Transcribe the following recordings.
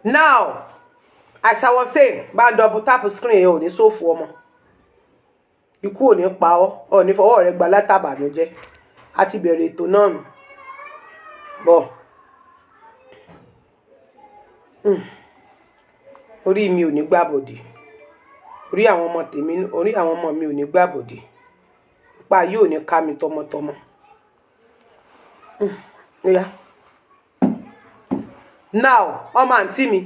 Now, as I was saying, bá ń double tap screen yẹn. Ò ní sófo ọmọ, ikú ò ní pa ọ́, ò ní fọwọ́ rẹ gba látàbànújẹ́. A ti bẹ̀rẹ̀ ètò náà nù bọ̀. Orí mi ò ní gbàbọ̀dì, orí àwọn ọmọ tèmi, orí àwọn ọmọ mi ò ní gbàbọ̀dì, ipa yóò ní ká mi tọmọtọmọ. Yeah. Now, ọmọ àǹtí mi,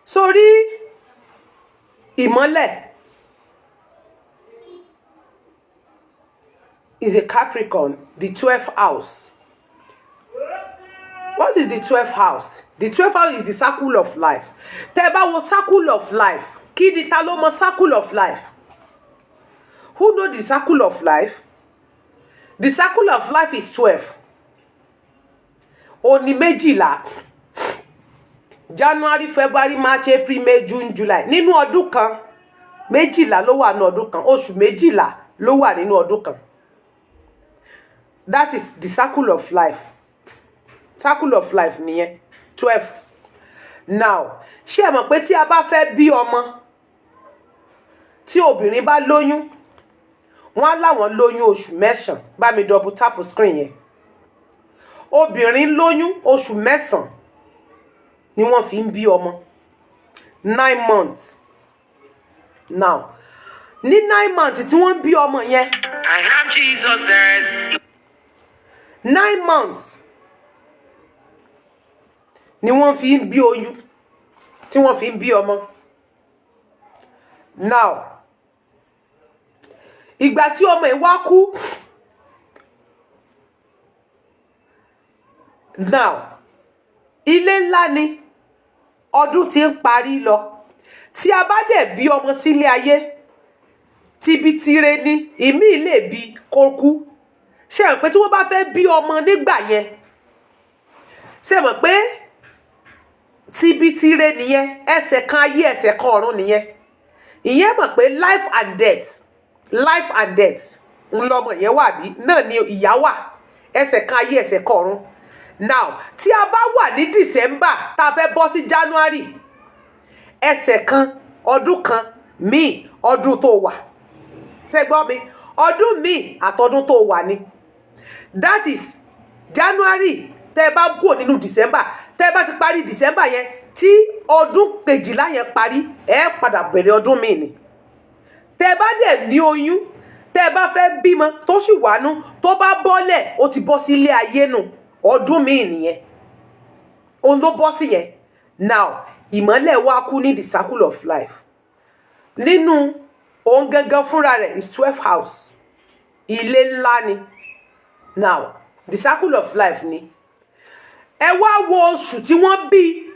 sórí ìmọ́lẹ̀ is a Capricorn, the 12th house. What is the 12th house? The 12th house is the circle of life. Tẹ́ ẹ bá wo circle of life, kí ni, ta ló mọ circle of life? Who know the circle of life? The circle of life is 12. Ó ní 12: January, February, March, April, May, June, July. Nínú ọdún kan, 12 ló wà nínú ọdún kan. Oṣù 12 ló wà nínú ọdún kan. That is the circle of life. Circle of life nìyẹn, 12. Now, ṣé ẹ mọ̀ pé tí a bá fẹ́ bí ọmọ, tí obìnrin bá lóyún, wọ́n á láwọn lóyún oṣù 9? Bá mi double tap screen yẹn. Obìnrin lóyún oṣù 9 ni wọ́n fi ń bí ọmọ, 9 months. Now, ní 9 months tí wọ́n bí ọmọ yẹn, I have Jesus, there's 9 months ni wọ́n fi ń bí oyún, tí wọ́n fi ń bí ọmọ. Now, ìgbà tí ọmọ yìí wá kú, now, ilé ńlá ni, ọdún tí ń parí lọ. Tí a bá dẹ̀ bí ọmọ sílé ayé, tibitire ni, ìmí lè bí kó kú. Ṣe é pé tí wọ́n bá fẹ́ bí ọmọ nígbà yẹn, ṣe mọ̀ pé tibitire nìyẹn? Ẹsẹ̀ kan ayé, ẹsẹ̀ kan ọ̀run nìyẹn. Ìyẹn mọ̀ pé life and death, life and death ńlọmọ yẹn wà, bí náà ni ìyá wà, ẹsẹ̀ kan ayé, ẹsẹ̀ kan ọ̀run. Now, tí a bá wà ní December, tá a fẹ́ bọ́ sí January, ẹsẹ̀ kan ọdún kan míì, ọdún tó wà, ṣé gbọ́ mi? Ọdún míì àtọdún tó wà ni. That is January. Tẹ́ ẹ bá kúrò nínú December, tẹ́ ẹ bá ti parí December yẹn, tí ọdún 12 yẹn parí, ẹ padà bẹ̀rẹ̀ ọdún míì ni. Tẹ́ ẹ bá dẹ̀ ní oyún, tẹ́ ẹ bá fẹ́ bímọ, tó sì wánú, tó bá bọ́lẹ̀, ó ti bọ́ sí ilé ayé nù, ọdún míì nìyẹn, òun ló bọ́ sí yẹn. Now, ìmọ́lẹ̀ wá kú ní the circle of life. Nínú òun gangan fúnra rẹ̀ is 12 house, ilé ńlá ni. Now, the circle of life ni. Ẹ wá wo oṣù tí wọ́n bí.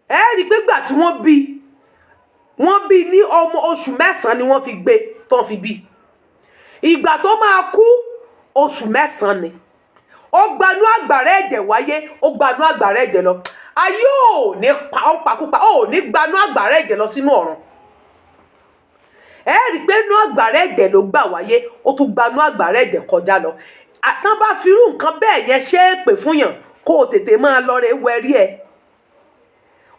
Ẹ rí i pé gbà tí wọ́n bí, wọ́n bí ní ọmọ oṣù 9 ni wọ́n fi gbé tó fi bí. Ìgbà tó máa kú, oṣù 9 ni. Ó gbanú àgbàrá ẹ̀jẹ̀ wáyé, ó gbanú àgbàrá ẹ̀jẹ̀ lọ. Ayé ò ní pa ọ́ pakúpa, ó ní gbanú àgbàrá ẹ̀jẹ̀ lọ sínú ọ̀run. Ẹ rí i pé inú àgbàrá ẹ̀jẹ̀ ló gbà wáyé, ó tún gbanú àgbàrá ẹ̀jẹ̀ kọjá lọ. Àtàn bá fi irú nǹkan bẹ́ẹ̀ yẹn ṣe é pè fún yàn, kó o tètè máa lọ rè wẹrí ẹ̀.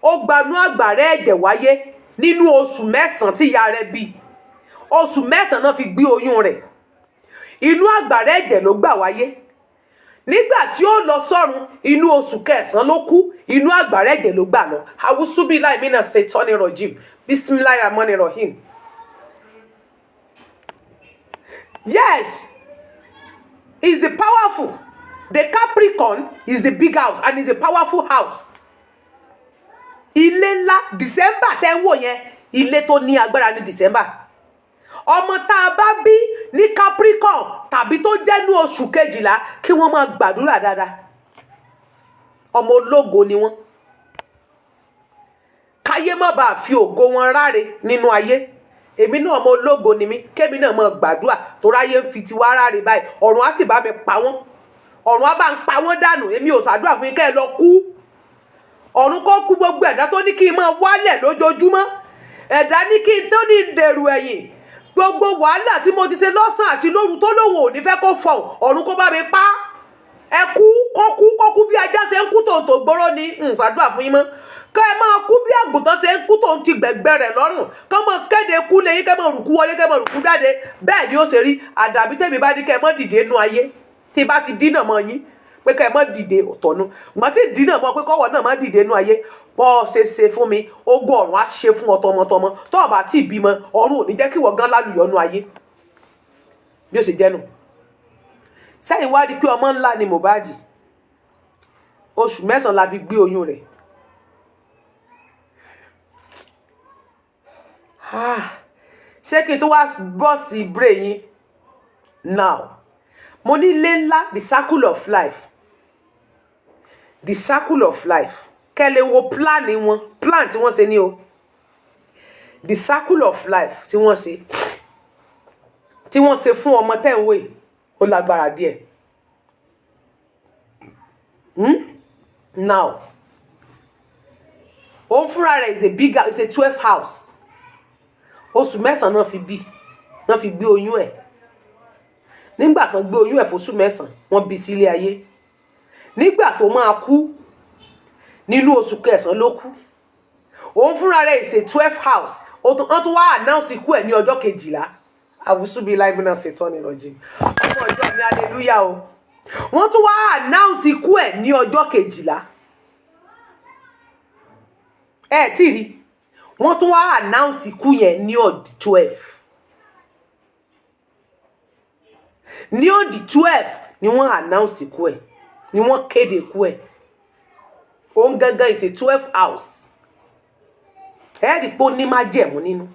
Ó gbanú àgbàrá ẹ̀jẹ̀ wáyé nínú oṣù 9 tí ìyá rẹ̀ bí. Oṣù 9 náà fi gbé oyún rẹ̀. Inú àgbàrá ẹ̀jẹ̀ ló gbà wáyé. Nígbà tí ó lọ sọ́run, inú oṣù 9 ló kú, inú àgbàrá ẹ̀jẹ̀ ló gbà lọ. Awusubilahi mina ṣaitani rojim, bisimilahi rahmani rahim. Yes, is the powerful, the Capricorn is the big house and is a powerful house, ilé ńlá. December tẹ́ ń wò yẹn, ilé tó ní agbára ní December. Ọmọ tá a bá bí ní Capricorn tàbí tó jẹ́ ní oṣù 12, kí wọ́n máa gbàdúrà dáadáa. Ọmọ ológo ni wọ́n. Káyé má bàa fi ògo wọn ráre nínú ayé. Èmi náà, ọmọ ológo ni mí, kémi náà máa gbàdúrà, torí ayé ń fi tiwa ráre báyìí. Ọ̀run á sì bá mi pa wọ́n, ọ̀run á bá ń pa wọ́n dànù. Èmi ò ṣàdúrà fún yín kẹ́ ẹ lọ kú. Ọ̀run kó kú gbogbo ẹ̀dá tó ní kí n máa wálẹ̀ lójoojúmọ́, ẹ̀dá ní kí n tó ní dèrò ẹ̀yìn, gbogbo wàhálà tí mo ti ṣe lọ́sàn àti lóru tó lóun ò ní fẹ́ kó fọ̀hún, ọ̀run kó bá mi pa ẹ kú. Kó kú, kó kú bí ajá ṣe ń kú tòun tó gbóró ni ń ṣàdúrà fún yín mọ́. Kẹ́ ẹ máa kú bí àgùntàn ṣe ń kú tòun ti gbẹ̀gbẹ́ rẹ̀ lọ́rùn. Kọ́ mọ kéde kú lẹ́yìn, kẹ́ mọ rùkú wọlé, kẹ́ mọ rùkú jáde. Bẹ́ẹ̀ ni ó ṣe rí. Àdàbí tèmi bá ní kẹ́ ẹ mọ́ dìde nú ayé, tí bá ti dínà mọ́ yín pé kẹ́ ẹ mọ́ dìde, ọ̀tọ̀nu mọ́ tí dínà mọ́ pé kọ́wọ́ náà má dìde nú ayé. Bọ́ ọ ṣe ṣe fún mi, ogun ọ̀run á ṣe fún ọ tọmọtọmọ. Tó o bá tí ì bímọ, ọ̀run ò ní jẹ́ kí wọ́n gán lálùyọ́ nú ayé. Bí ó ṣe jẹ́ nù sẹ́yìn wá rí i pé ọmọ ńlá ni Mohbad. Oṣù 9 la fi gbé oyún rẹ̀. Ah, ṣé kí n tó wá bọ́ sí brain yín now? Mo ní ilé ńlá, the circle of life, the circle of life. Kẹ́ lè wo plan wọn, plan tí wọ́n ṣe ní o, the circle of life tí wọ́n ṣe, tí wọ́n ṣe fún ọmọ tẹ́ ń wò yìí, ó lágbára díẹ̀. Now, òun fúnra rẹ̀ is a big, is a 12 house. Oṣù 9 náà fi bí, náà fi gbé oyún ẹ̀. Nígbà kan gbé oyún ẹ̀ fóṣù 9, wọ́n bí sílé ayé. Nígbà tó máa kú, nínú oṣù 9 ló kú. Òun fúnra rẹ̀ is a 12 house. Wọ́n tún wá announce ikú ẹ̀ ní ọjọ́ 12. Àwùsùbí láìpẹ́ ṣètọ́ ni rọ̀jì ọmọ ìjọ mi, hallelujah o. Wọ́n tún wá announce ikú ẹ̀ ní ọjọ́ 12. Ẹ tí rí, wọ́n tún wá announce ikú yẹn ní on the 12, ní on the 12 ni wọ́n announce ikú ẹ̀, ni wọ́n kéde ikú ẹ̀. Òun gangan is a 12 house. Ẹ rí i pé ó ní májẹ̀mú nínú.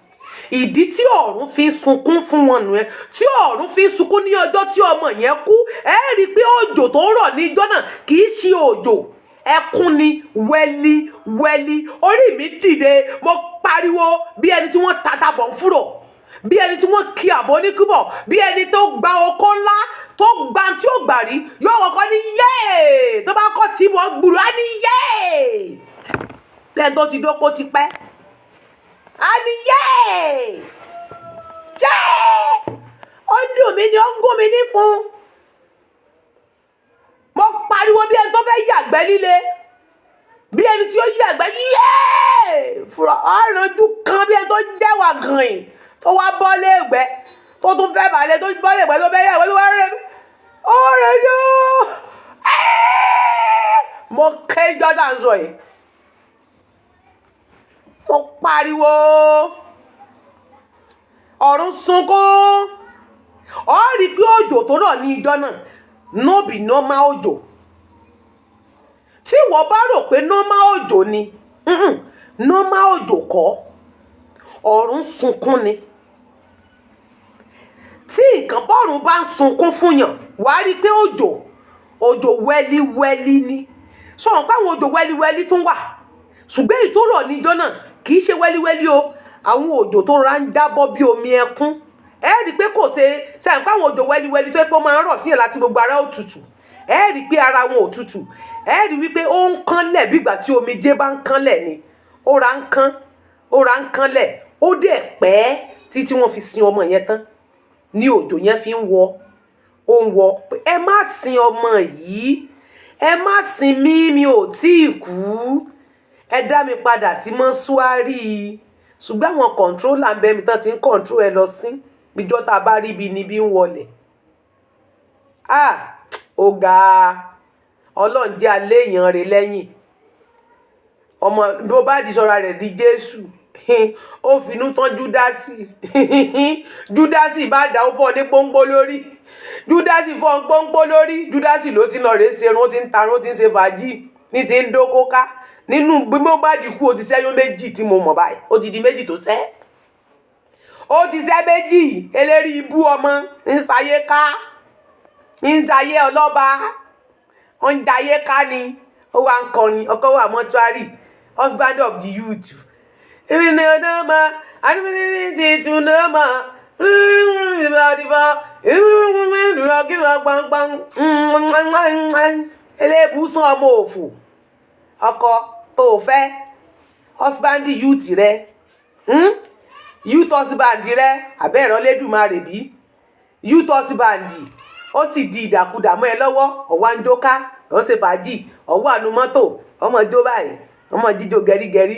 Ìdí tí ọ̀run fi ń sunkún fún wọn nù ẹ, tí ọ̀run fi ń sunkún ní ọjọ́ tí ọmọ yẹn kú. Ẹ rí i pé òjò tó rọ̀ ní ijọ́ náà kì í ṣe òjò ẹkún ni, wẹ́lí wẹ́lí. Orí mi dìde, mo pariwo bí ẹni tí wọ́n tata bọ̀ ń fúrò, bí ẹni tí wọ́n kí àbọ̀ oníkúbọ̀, bí ẹni tó gba oko ńlá, tó gba tí ó gbà rí. Yóò kọ́kọ́ ní yéè, tó bá kọ́ tí mo gbùrù á ní yéè, bí ẹni tó ti dóko ti pẹ́ á ní yéè yéè. Ó dùn mí ni, ó ń gún mi ní fún. Mo pariwo bí ẹni tó fẹ́ yàgbẹ́ líle, bí ẹni tí ó yàgbẹ́ yéè fúra ọ̀rànjú kan, bí ẹni tó jẹ́wà gàn tó wá bọ́lé ẹ̀gbẹ́, tó tún fẹ́ balẹ̀, tó bọ́lé ẹ̀gbẹ́, tó fẹ́ yàgbẹ́, tó wá rẹ̀ ọ̀rànjú. Mo ké jọ́dá ń sọ yìí, mo pariwo, ọ̀run sunkún. Ọ rí i pé òjò tó rọ̀ ní ijọ́ náà no be normal òjò. Tí ìwọ bá rò pé normal òjò ni, normal òjò kọ́. Ọ̀run sunkún ni. Tí nǹkan bọ́ọ̀run bá ń sunkún fún yàn, wàá rí i pé òjò, òjò wẹ́líwẹ́lí ni. Sọ̀rọ̀ pé àwọn òjò wẹ́líwẹ́lí tún wà, ṣùgbọ́n èyí tó rọ̀ níjọ́ náà kì í ṣe wẹ́líwẹ́lí o. Àwọn òjò tó ra ń jábọ́ bí omi ẹkún, ẹ rí i pé kò ṣe sẹ́yìn pé àwọn òjò wẹ́líwẹ́lí tó yẹ pé ó máa ń rọ̀ síyàn láti gbogbo ara òtútù, ẹ rí i pé ara wọn ò tutù. Ẹ rí i wípé ó ń kánlẹ̀ bí ìgbà tí omijé bá ń kánlẹ̀ ni. Ó ra ń kán, ó ra ń kánlẹ̀. Ó dẹ̀ pẹ́ títí wọ́n fi sin ọmọ yẹn tán ní òjò yẹn fi ń wọ. Ó ń wọ pé ẹ má sin ọmọ yìí, ẹ má sin mí, mi ò tí ì kú, ẹ dá mi padà sí mọ́ṣúárì. Ṣùgbọ́n àwọn controller ń bẹ́ mi tán ti ń control ẹ lọ sí ìjọ tá a bá rí ibi níbí ń wọlẹ̀. Ah, ó ga. Ọlọ́run jẹ́ alẹ́ èèyàn rẹ̀ lẹ́yìn ọmọ. Bó bá di sọra rẹ̀ di Jésù, ó finú tán Júdásì. Júdásì bá dà, ó fọ́ ní pọ́npọ́ lórí. Júdásì fọ́ ní pọ́npọ́ lórí. Júdásì ló ti lọ rèé ṣerun, ó ti ń tarun, ó ti ń ṣe fàájì ní ti ń dókóká nínú. Bí mo bá di kú, ó ti ṣẹ́yún méjì tí mo mọ̀ báyìí. Ó ti di méjì tó ṣẹ́, ó ti ṣẹ́ méjì. Eléri ibú ọmọ ń ṣayé ká, ń ṣayé ọlọ́ba, ó ń jayé ká ni. Ó wá ń kọrin, ọkọ wà mọ́ṣúárì, husband of the youth. Èmi ní ọ̀nà mà àdúgbò ti tún náà mà eléèbùsùn ọmọ òfò. Ọkọ tó o fẹ́, husband youth rẹ, Youth husband rẹ, àbẹ́ ẹ̀rọ lẹ́dùnmarè bí youth husband, ó sì di ìdàkudà mọ́ ẹ lọ́wọ́. Ọ̀wá ń dóká. Ó ń ṣe fàájì, ọwọ́ àánú mọ́tò, ọmọ jó báyìí, ọmọ jíjó gẹrígẹrí.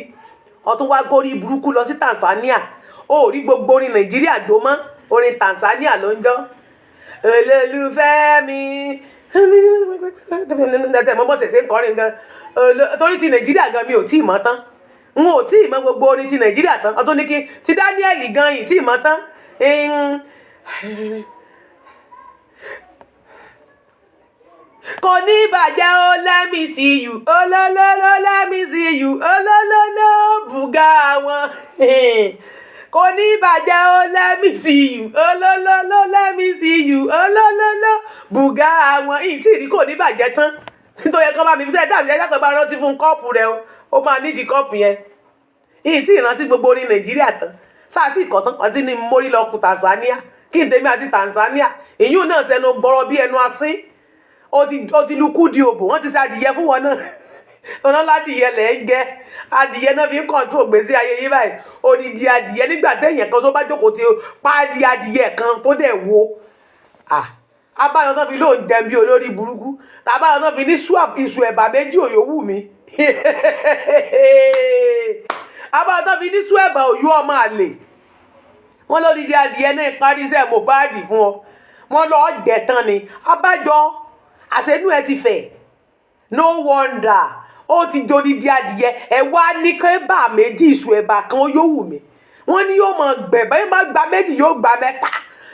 Ọtún wá górí burúkú lọ sí Tanzania. Ó rí gbogbo orin Nàìjíríà jó mọ́, orin Tanzania ló ń jọ́. Olólùfẹ́ mi tẹ̀tẹ̀ mọ́ bọ́sẹ̀ ṣe ń kọrin gan, torí ti Nàìjíríà gan mi ò tí ì mọ̀ tán. N ò tí ì mọ̀ gbogbo orin ti Nàìjíríà tán. Ọtún ní kí ti Daniel gan yìí tí ì mọ̀ tán. Kò ní bàjẹ́ o, let me see you, olólóló, let me see you, olólóló, bùgá wọn. Kò ní bàjẹ́ o, let me see you, olólóló, let me see you, olólóló, bùgá wọn. Ìyí tí ìdí kò ní bàjẹ́ tán nítorí ẹ̀kọ́ bá mi fi sẹ́yìn tàbí ẹ̀dá pẹ̀lú rántí fún cup rẹ o, ó máa nídìí cup yẹn. Ìyí tí ìrántí gbogbo orin Nàìjíríà tán sáà tí ìkọ̀ tán. Ọtí ní mórí lọ kù Tanzania, kí n tèmi àti Tanzania. Ìyún náà sẹnu gbọ́rọ̀ bí ẹnu asín. Ó ti lukú di òbò. Wọ́n ti ṣe adìyẹ fún wọn náà, ọ̀nà ládìyẹ lẹ̀ ń jẹ. Adìyẹ náà fi ń control gbèsè ayé yín báyìí. Odidi adìyẹ, nígbà téèyàn kan tó bá jókòó ti páàdì adìyẹ kan tó dẹ̀ wo abáyọ tó fi lóun jẹun bí olórí burúkú, tàbáyọ tó fi ní iṣu ẹ̀bà méjì òyòwú mi, abáyọ tó fi ní iṣu ẹ̀bà òyò, ọmọ àlè. Wọ́n lódidi adìyẹ náà parí iṣẹ́ Mohbad fún ọ. Wọ́n lọ́ọ́ jẹ tán ni. Abájọ àṣẹnú ẹ ti fẹ̀. No wonder ó ti jodidi adìyẹ. Ẹ wá ní kébà méjì, iṣu ẹ̀bà kan yóò wù mí. Wọ́n ní yóò mọ gbẹ bẹ́ẹ̀, bá gba méjì, yóò gba mẹ́ta.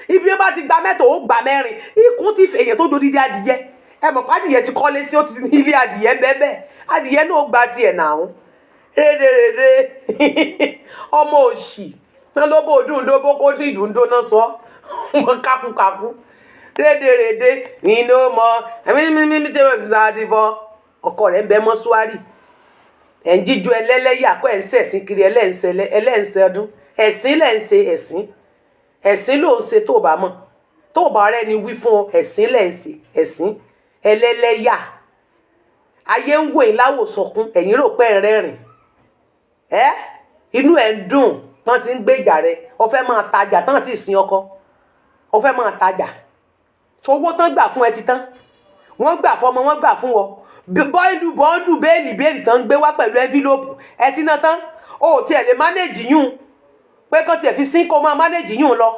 Ibi bá ti gba mẹ́ta, ó gba mẹ́rin. Ikùn ti fẹ̀. Èyàn tó jodidi adìyẹ, ẹ mọ̀ pé adìyẹ ti kọ́lé sí, ó ti ní ilé adìyẹ bẹ́ẹ̀. Adìyẹ náà ó gba tiẹ̀ náà. Rédèrèdè ọmọ òṣì náà ló bó dùn bó kó sí ìdùndó náà sọ wọn kákúkákú rédèrèdè nínú mọ ẹmí mímí tí wọn fi sáà ti fọ. Ọkọ rẹ̀ ń bẹ mọ́ṣúárì, ẹ̀ ń jíjó ẹlẹ́lẹ́yà kọ́, ẹ̀ ń sẹ̀sìn kiri, ẹlẹ́ǹsẹ̀ ọdún. Ẹ̀sìn lẹ̀ ń ṣe, ẹ̀sìn, ẹ̀sìn ló ń ṣe. Tó o bá mọ̀, tó o bá rẹ́ ni wí fún ọ, ẹ̀sìn lẹ̀ ń ṣe, ẹ̀sìn ẹlẹ́lẹ́yà. Ayé ń wò yín láwòsọkún, ẹ̀yin rò pé ẹ̀ ń rẹ́rìn ẹ́, inú ẹ̀ ń dùn. Tán ti ń gbèjà rẹ, o fẹ́ máa tajà tán, ti sin ọkọ, o fẹ́ máa tajà. Owó tán gbà fún ẹ ti tán. Wọ́n gbà fún ọmọ, wọ́n gbà fún ọ. Bọ́ìlù bọ́ńdù, bale, bale tán ń gbé wá pẹ̀lú envelope ẹ ti ná tán. O ò tiẹ̀ lè manage yún pé kán tiẹ̀ fi sín kó máa manage yún lọ.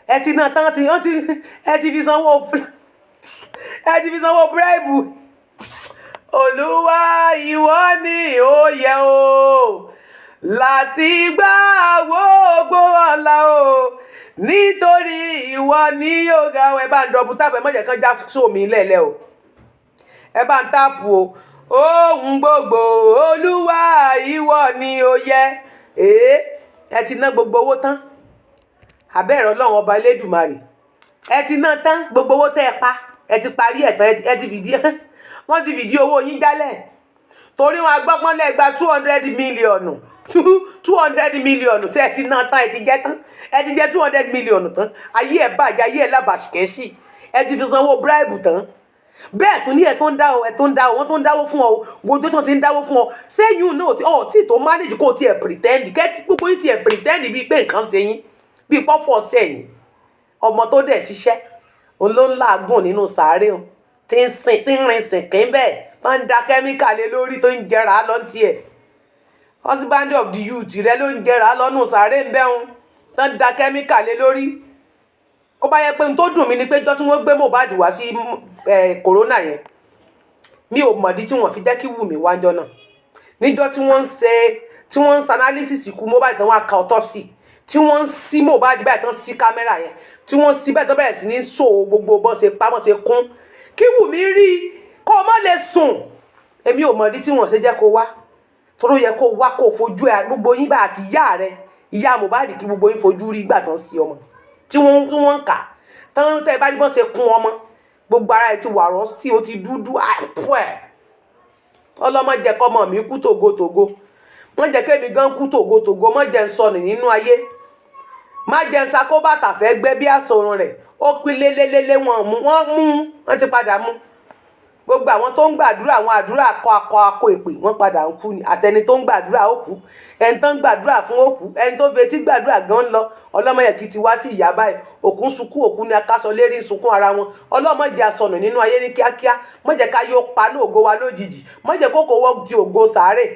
Ẹ ti ná tán, ti wọ́n ti ẹ ti fi sanwó bribe. Olúwa, ìwọ ni ó yẹ o láti gbà gbogbo ọlá o, nítorí ìwọ ni yóò ga. Ẹ bá ń double tap. Ẹ má jẹ́ kán já sómi lẹ́lẹ́ o. Ẹ bá ń tap o. Ohun gbogbo, Olúwa, ìwọ ni ó yẹ. Ee, ẹ ti ná gbogbo owó tán. Àbẹ́ẹ̀rẹ̀ Ọlọ́run Ọba Elédùmarè, ẹ ti ná tán. Gbogbo owó tẹ́ ẹ pa, ẹ ti parí ẹ̀ tán. Ẹ ti fìdí, wọ́n ti fìdí owó yín jálẹ̀, torí wọn agbọ́pọ́n lẹ́gba 200 million, 200 million. Ṣé ẹ ti ná tán? Ẹ ti jẹ tán, ẹ ti jẹ 200 million tán. Ayé ẹ bàjẹ́, ayé ẹ lábàṣkẹ́ṣì. Ẹ ti fi sanwó bribe tán. Bẹ́ẹ̀ tún ní ẹ tó ń dá o, ẹ tó ń dá o, wọ́n tó ń dáwó fún ọ. Wojú tó ti ń dáwó fún ọ sẹ́yìn náà ọ tí tó manage kó o tiẹ̀ pretend kẹ́tí gbogbo yín tiẹ̀ pretend bíi pé nǹkan ṣe yín, bíi pọ́fọ̀ sẹ́yìn. Ọmọ tó dẹ̀ ṣiṣẹ́, òun ló ń làágùn nínú sàárè o, tí ń sìn, tí ń rin sìnkín bẹ́ẹ̀, tó ń da kẹ́míkà lé lórí, tó ń jẹrà lọ ń tiẹ̀. Husband of the youth rẹ ló ń jẹrà lọ́nù sàárè ń bẹ́hùn, tó ń da kẹ́míkà lé lórí. Ó bá yẹ pé n tó dùn mí ni pé jọ́ tí wọ́n gbé Mohbad wá sí coroner yẹn, mi ò mọ̀dí tí wọ́n fi jẹ́ kí Wùmí wájọ́ náà. Níjọ́ tí wọ́n ń ṣe, tí wọ́n ń ṣe analysis ikú Mohbad tán, wọ́n á ka autopsy, tí wọ́n ń sí Mohbad báyìí tán, sí kámẹ́rà yẹn tí wọ́n sí bẹ́ẹ̀ tán, bẹ̀rẹ̀ sí ní so gbogbo bọ́n ṣe pa, bọ́n ṣe kún, kí Wùmí rí kó o má lè sùn. Èmi ò mọ̀dí tí wọ́n ṣe jẹ́ kó wá, torí ó yẹ kó wá, kó o fojú ẹ, gbogbo yín bá àti ìyá rẹ, ìyá Mohbad, kí gbogbo yín fojú rí ìgbà tán sí ọmọ tí wọ́n ń kà tán. Tẹ́ ẹ bá rí bọ́n ṣe kún ọmọ, gbogbo ara ẹ ti wà rọ́ sí, o ti dúdú àpò ẹ̀. Ọlọ́mọ jẹ́ kọ́mọ mi kú tògótògó, wọ́n jẹ́ kémi gan kú tògótògó. Mọ́ jẹ́ ń sọnù nínú ayé, má jẹ́ ń sakóbàtà fẹ́ gbẹ́ bí àsọrun rẹ̀. Ó pín lélélélé, wọn mú, wọ́n mú, wọ́n ti padà mú. Gbogbo àwọn tó ń gbàdúrà, àwọn àdúrà akọ akọ akọ èpè, wọ́n padà ń kú ni. Àtẹni tó ń gbàdúrà ó kú, ẹni tó ń gbàdúrà fún ó kú, ẹni tó fetí gbàdúrà gan lọ. Ọlọ́mọ yẹ kí ti wá tí ìyá báyìí. Òkú ń sunkún òkú ni, akásọ lérí ń sunkún ara wọn. Ọlọ́mọ jẹ́ asọnù nínú ayé ní kíákíá. Má jẹ́ ká yóò paná ògo wa lójijì. Má jẹ́ kókó wọ́n di ògo sàárè.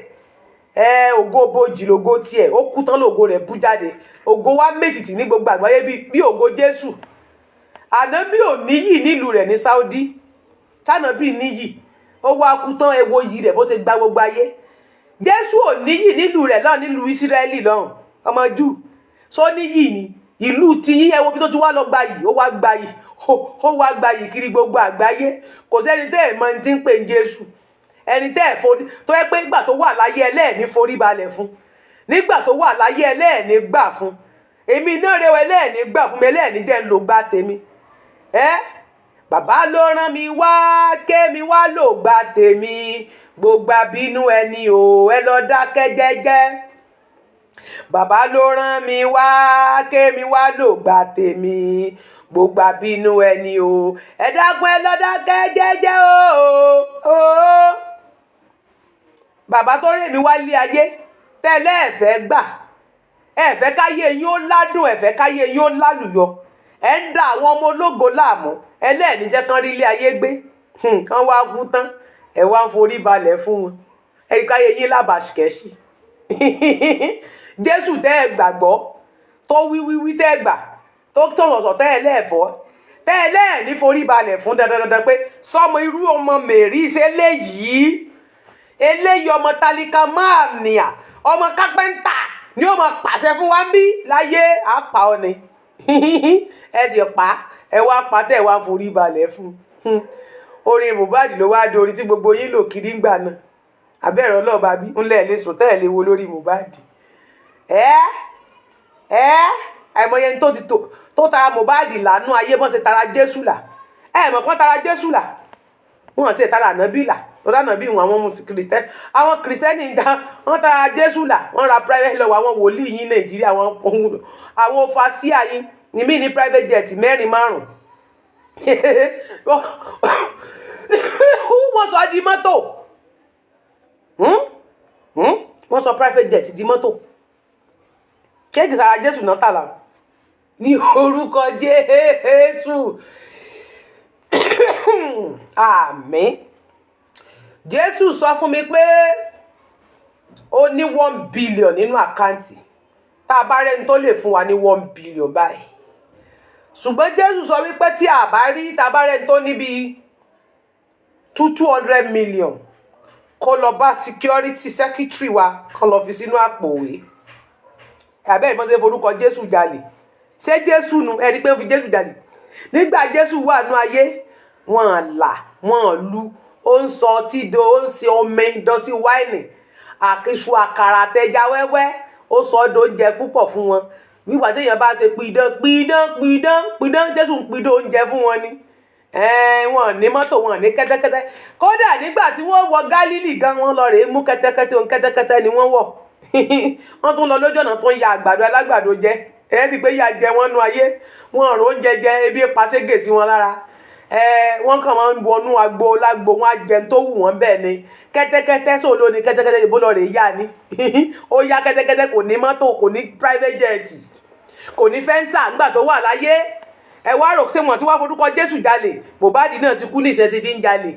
Ẹ ògo bojì lògo tiẹ̀, ó kú tán lògo rẹ̀ bú jáde. Ògo wa mètìtì ní gbogbo àgbáyé bí ògo Jésù. Ànábì ò níyì nílùú rẹ̀ ní Saudi. Tànàbí níyì, ó wá kú tán, ẹ wo iyì rẹ̀ bó ṣe gba gbogbo ayé. Jésù ò níyì nílùú rẹ̀ lọ́hùn, nílùú Ísírẹ́lì lọ́hùn. Ọmọ Júù só níyì ní ìlú tiyín? Ẹ wo bí tó ti wá lọ gba yìí. Ó wá gba yìí, ó wá gba yìí kiri gbogbo àgbáyé. Kò sẹ́ni tẹ́ ẹ̀ mọ ẹni tí ń pè ní Jésù, ẹni tẹ́ ẹ̀ forí tó yẹ pé nígbà tó wà láyé ẹlẹ́ẹ̀ní forí balẹ̀ fún, nígbà tó wà láyé ẹlẹ́ẹ̀ní gbà fún. Èmi náà rẹwà, ẹlẹ́ẹ̀ní gbà fún mi, ẹlẹ́ẹ̀ní jẹ́ ń lò gbà tèmi. Ẹ́ bàbá ló rán mi wá kémi wá lò gbà tèmi. Gbogbo àbínú ẹni o, ẹ lọ dákẹ́ jẹ́jẹ́. Bàbá ló rán mi wá kémi wá lò gbà tèmi. Gbogbo àbínú ẹni o, ẹ dákun, ẹ lọ dákẹ́ jẹ́jẹ́ o. Bàbá tó rè mí wá lé ayé tẹ́lẹ̀, ẹ fẹ́ gbà, ẹ fẹ́ káyé yín ó ládùn, ẹ fẹ́ káyé yín ó lálùyọ. Ẹ ń da àwọn ọmọ ológo láàmú, ẹlẹ́ẹ̀ni jẹ́ kán rí ilé ayé gbé. Kán wá kú tán, ẹ wá ń forí balẹ̀ fún wọn. Ẹ rí káyé yín lábàṣkẹ́ṣì. Jésù tẹ́ ẹ gbàgbọ́, tó wí wí wí tẹ́ ẹ gbà, tó sọ̀rọ̀ tẹ́ ẹ lẹ́ẹ̀fọ́, tẹ́ ẹ lẹ́ẹ̀ní forí balẹ̀ fún dandandandan pé sọmọ irú ọmọ Mèrí ṣe léyìí, eléyìí ọmọ tálíkà máa nìyà, ọmọ kápẹ́ńtà ni ó máa pàṣẹ fún wa ń bí láyé, àpá ọ ni. Ẹ sì pa, ẹ wá pa tẹ́ ẹ wá forí balẹ̀ fún un. Orin Mohbad ló wá di orin tí gbogbo yín lò kiri ń gbà náà. Abẹ́rẹ́ ọlọ́ọ̀bá bí ńlẹ̀ lè sùn tẹ́ ẹ̀ lè wo lórí Mohbad. Ẹ àìmọye tó ti tò tó tara Mohbad lànú ayé bọ́n ṣe tara Jésù là. Ẹ mọ̀ pọ́n tara Jésù là, wọn ti tara ànábì là. Tọ́lá ànábì wọn, àwọn mùsùlùmí, àwọn kìrìsìtẹ́nì ń da, wọ́n tara Jésù là. Wọ́n ra private lọ́wọ́ àwọn wòlíì yín Nàìjíríà, àwọn overseer yín ní mí ní private jet mẹ́rin, márùn. Wọ́n sọ di mọ́tò. Wọ́n sọ private jet di mọ́tò. Ṣé sara Jésù náà tà lá ní orúkọ Jésù? Àmín. Jésù sọ fún mi pé ó ní 1 billion nínú account, tá a bá rẹ́ni tó lè fún wa ní 1 billion báyìí. Ṣùgbọ́n Jésù sọ wípé tí a bá rí, tá a bá rẹ́ni tó níbi 200 million, kó lọ bá security secretary wa, kó lọ fi sínú àpò òwe. Àbẹ́ ìmọ̀ ṣe forúkọ Jésù jalè. Ṣé Jésù nu ẹni pé ó fi Jésù jalè? Nígbà Jésù wà nú ayé, wọn là wọn lu, ó ń sọ ọtí do, ó ń ṣe omi dọtí wáìnì, àkíṣu àkàrà àtẹja wẹ́wẹ́, ó sọ ọ́ dóúnjẹ púpọ̀ fún wọn. Wíwà téèyàn bá ṣe pidán pidán pidán pidán, Jésù ń pidán oúnjẹ fún wọn ni. Wọn ní mọ́tò, wọn ní kẹ́tẹ́kẹ́tẹ́. Kódà nígbà tí wọ́n wọ Gálílì gan, wọ́n lọ rèé mú kẹ́tẹ́kẹ́tẹ́ ohun kẹ́tẹ́kẹ́tẹ́ ni wọ́n wọ̀. Wọ́n tún lọ lójú ọ̀nà tó ń ya àgbàdo alágbàdo jẹ. Ẹ rí i pé yà jẹ wọ́n nú ayé, wọn ò róúnjẹ jẹ, ebi pa ségè sí wọn lára. Wọ́n kàn máa ń wọnú agbo lágbo, wọn á jẹun tó wù wọ́n bẹ́ẹ̀ ni. Kẹ́tẹ́kẹ́tẹ́ sóò ló ní kẹ́tẹ́kẹ́tẹ́ ìbò lọ rèé yá ni. Ó yá kẹ́tẹ́kẹ́tẹ́, kò ní mọ́tò, kò ní private jet, kò ní Venza nígbà tó wà láyé. Ẹ wá rò ṣé wọn tí wàá forúkọ Jésù jalè. Mohbad náà ti kú ní ìṣẹ́ ti fi ń jalè.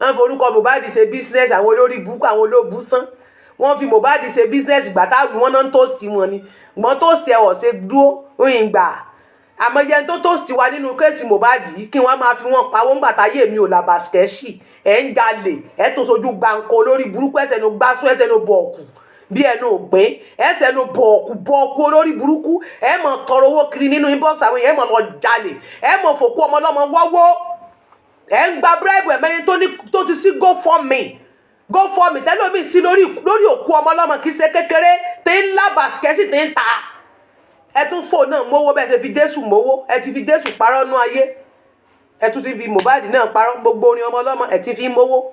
Wọ́n forúkọ Mohbad ṣe business. Àwọn olórí burúkú, àwọn olóòbù sán, wọ́n fi Mohbad ṣe business. Gbà táwí wọ́n náà ń tòsí wọn ni wọ́n tòsí ẹ̀ wọ̀ ṣe dúró ń gbà. Àmọ́ yẹn tó tòsí wa nínú case Mohbad yìí, kí wọ́n máa fi wọ́n pawó ńgbà táyé mi ò làbàṣkẹ́ṣì. Ẹ̀ ń jalè, ẹ̀ tó sojú gbàǹkó lórí burúkú, ẹsẹ̀ nu gbásù, ẹsẹ̀ nu bọ̀ọ̀kù bí ẹnu ògbín, ẹsẹ̀ nu bọ̀ọ̀kù bọ̀ọ̀kù olórí burúkú. Ẹ̀ mọ̀ tọrọ owó kiri nínú inbox àwọn èèyàn, ẹ̀ mọ̀ lọ jalè, ẹ̀ mọ̀ fòkú ọmọ ọlọ́mọ wọ́wọ́, ẹ̀ ń gba bribe. Ẹ̀mẹ́yìn tó ní tó ti sí GoFundMe, GoFundMe tẹ́lómi sí lórí òkú ọmọ ọlọ́mọ, kì í ṣe kékeré tí ń lábàṣkẹ́sì tí ń ta. Ẹ tún fò náà mówó bẹ́ẹ̀ ṣe fi Jésù mówó. Ẹ ti fi Jésù parọ́ nú ayé, ẹ tún ti fi Mohbad náà parọ́. Gbogbo orin ọmọ ọlọ́mọ ẹ ti fi mówó.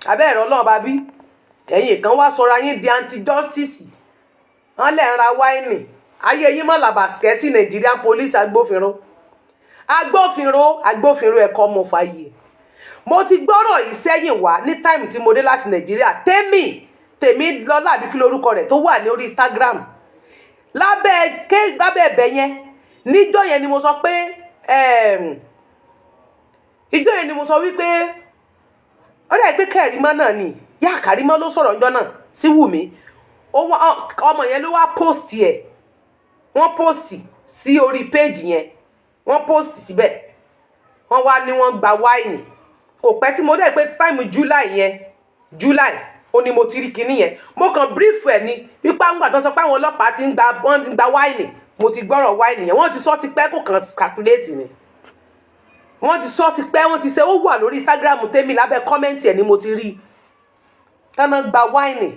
Abẹ́ ẹ̀rọ náà bá bí ẹ̀yin kan wá sọra yín di anti justice. Wọ́n lẹ̀ ń ra wáìnì ayé yín mọ́ làbàṣkẹ́sì. Nigerian police, agbófinró, agbófinró, agbófinró, ẹ̀kọ́ ọmọ fàyè. Mo ti gbọ́rọ̀ yìí sẹ́yìn wá ní time tí mo dé láti Nàìjíríà. Tèmi Lọ́lá, àbí kí lorúkọ rẹ̀ tó wà ní orí Instagram lábẹ́ ké lábẹ́ ẹ̀bẹ̀ yẹn níjọ́ yẹn ni mo sọ pé ìjọ́ yẹn ni mo sọ wípé ó dà pé Kẹ̀rímọ́ náà ni yá. Kàrímọ́ ló sọ̀rọ̀ ńjọ́ náà sí Wùmí. Ọmọ yẹn ló wá post ẹ̀. Wọ́n post sí orí page yẹn, wọ́n post síbẹ̀. Wọ́n wá ní wọ́n gba wine. Kò pẹ́ tí mo dẹ̀ pé time July yẹn, July ó ní mo ti rí kinní yẹn. Mo kàn brief ẹ̀ ni wípé àwọn àtọ́ sọ pé àwọn ọlọ́pàá ti ń gba, wọ́n ti ń gba wine. Mo ti gbọ́rọ̀ wine yẹn, wọ́n ti sọ ti pẹ́, kò kàn calculate ni. Wọ́n ti sọ ti pẹ́, wọ́n ti ṣe. Ó wà lórí Instagram tèmi, lábẹ́ comment ẹ̀ ni mo ti rí tánà gba wine.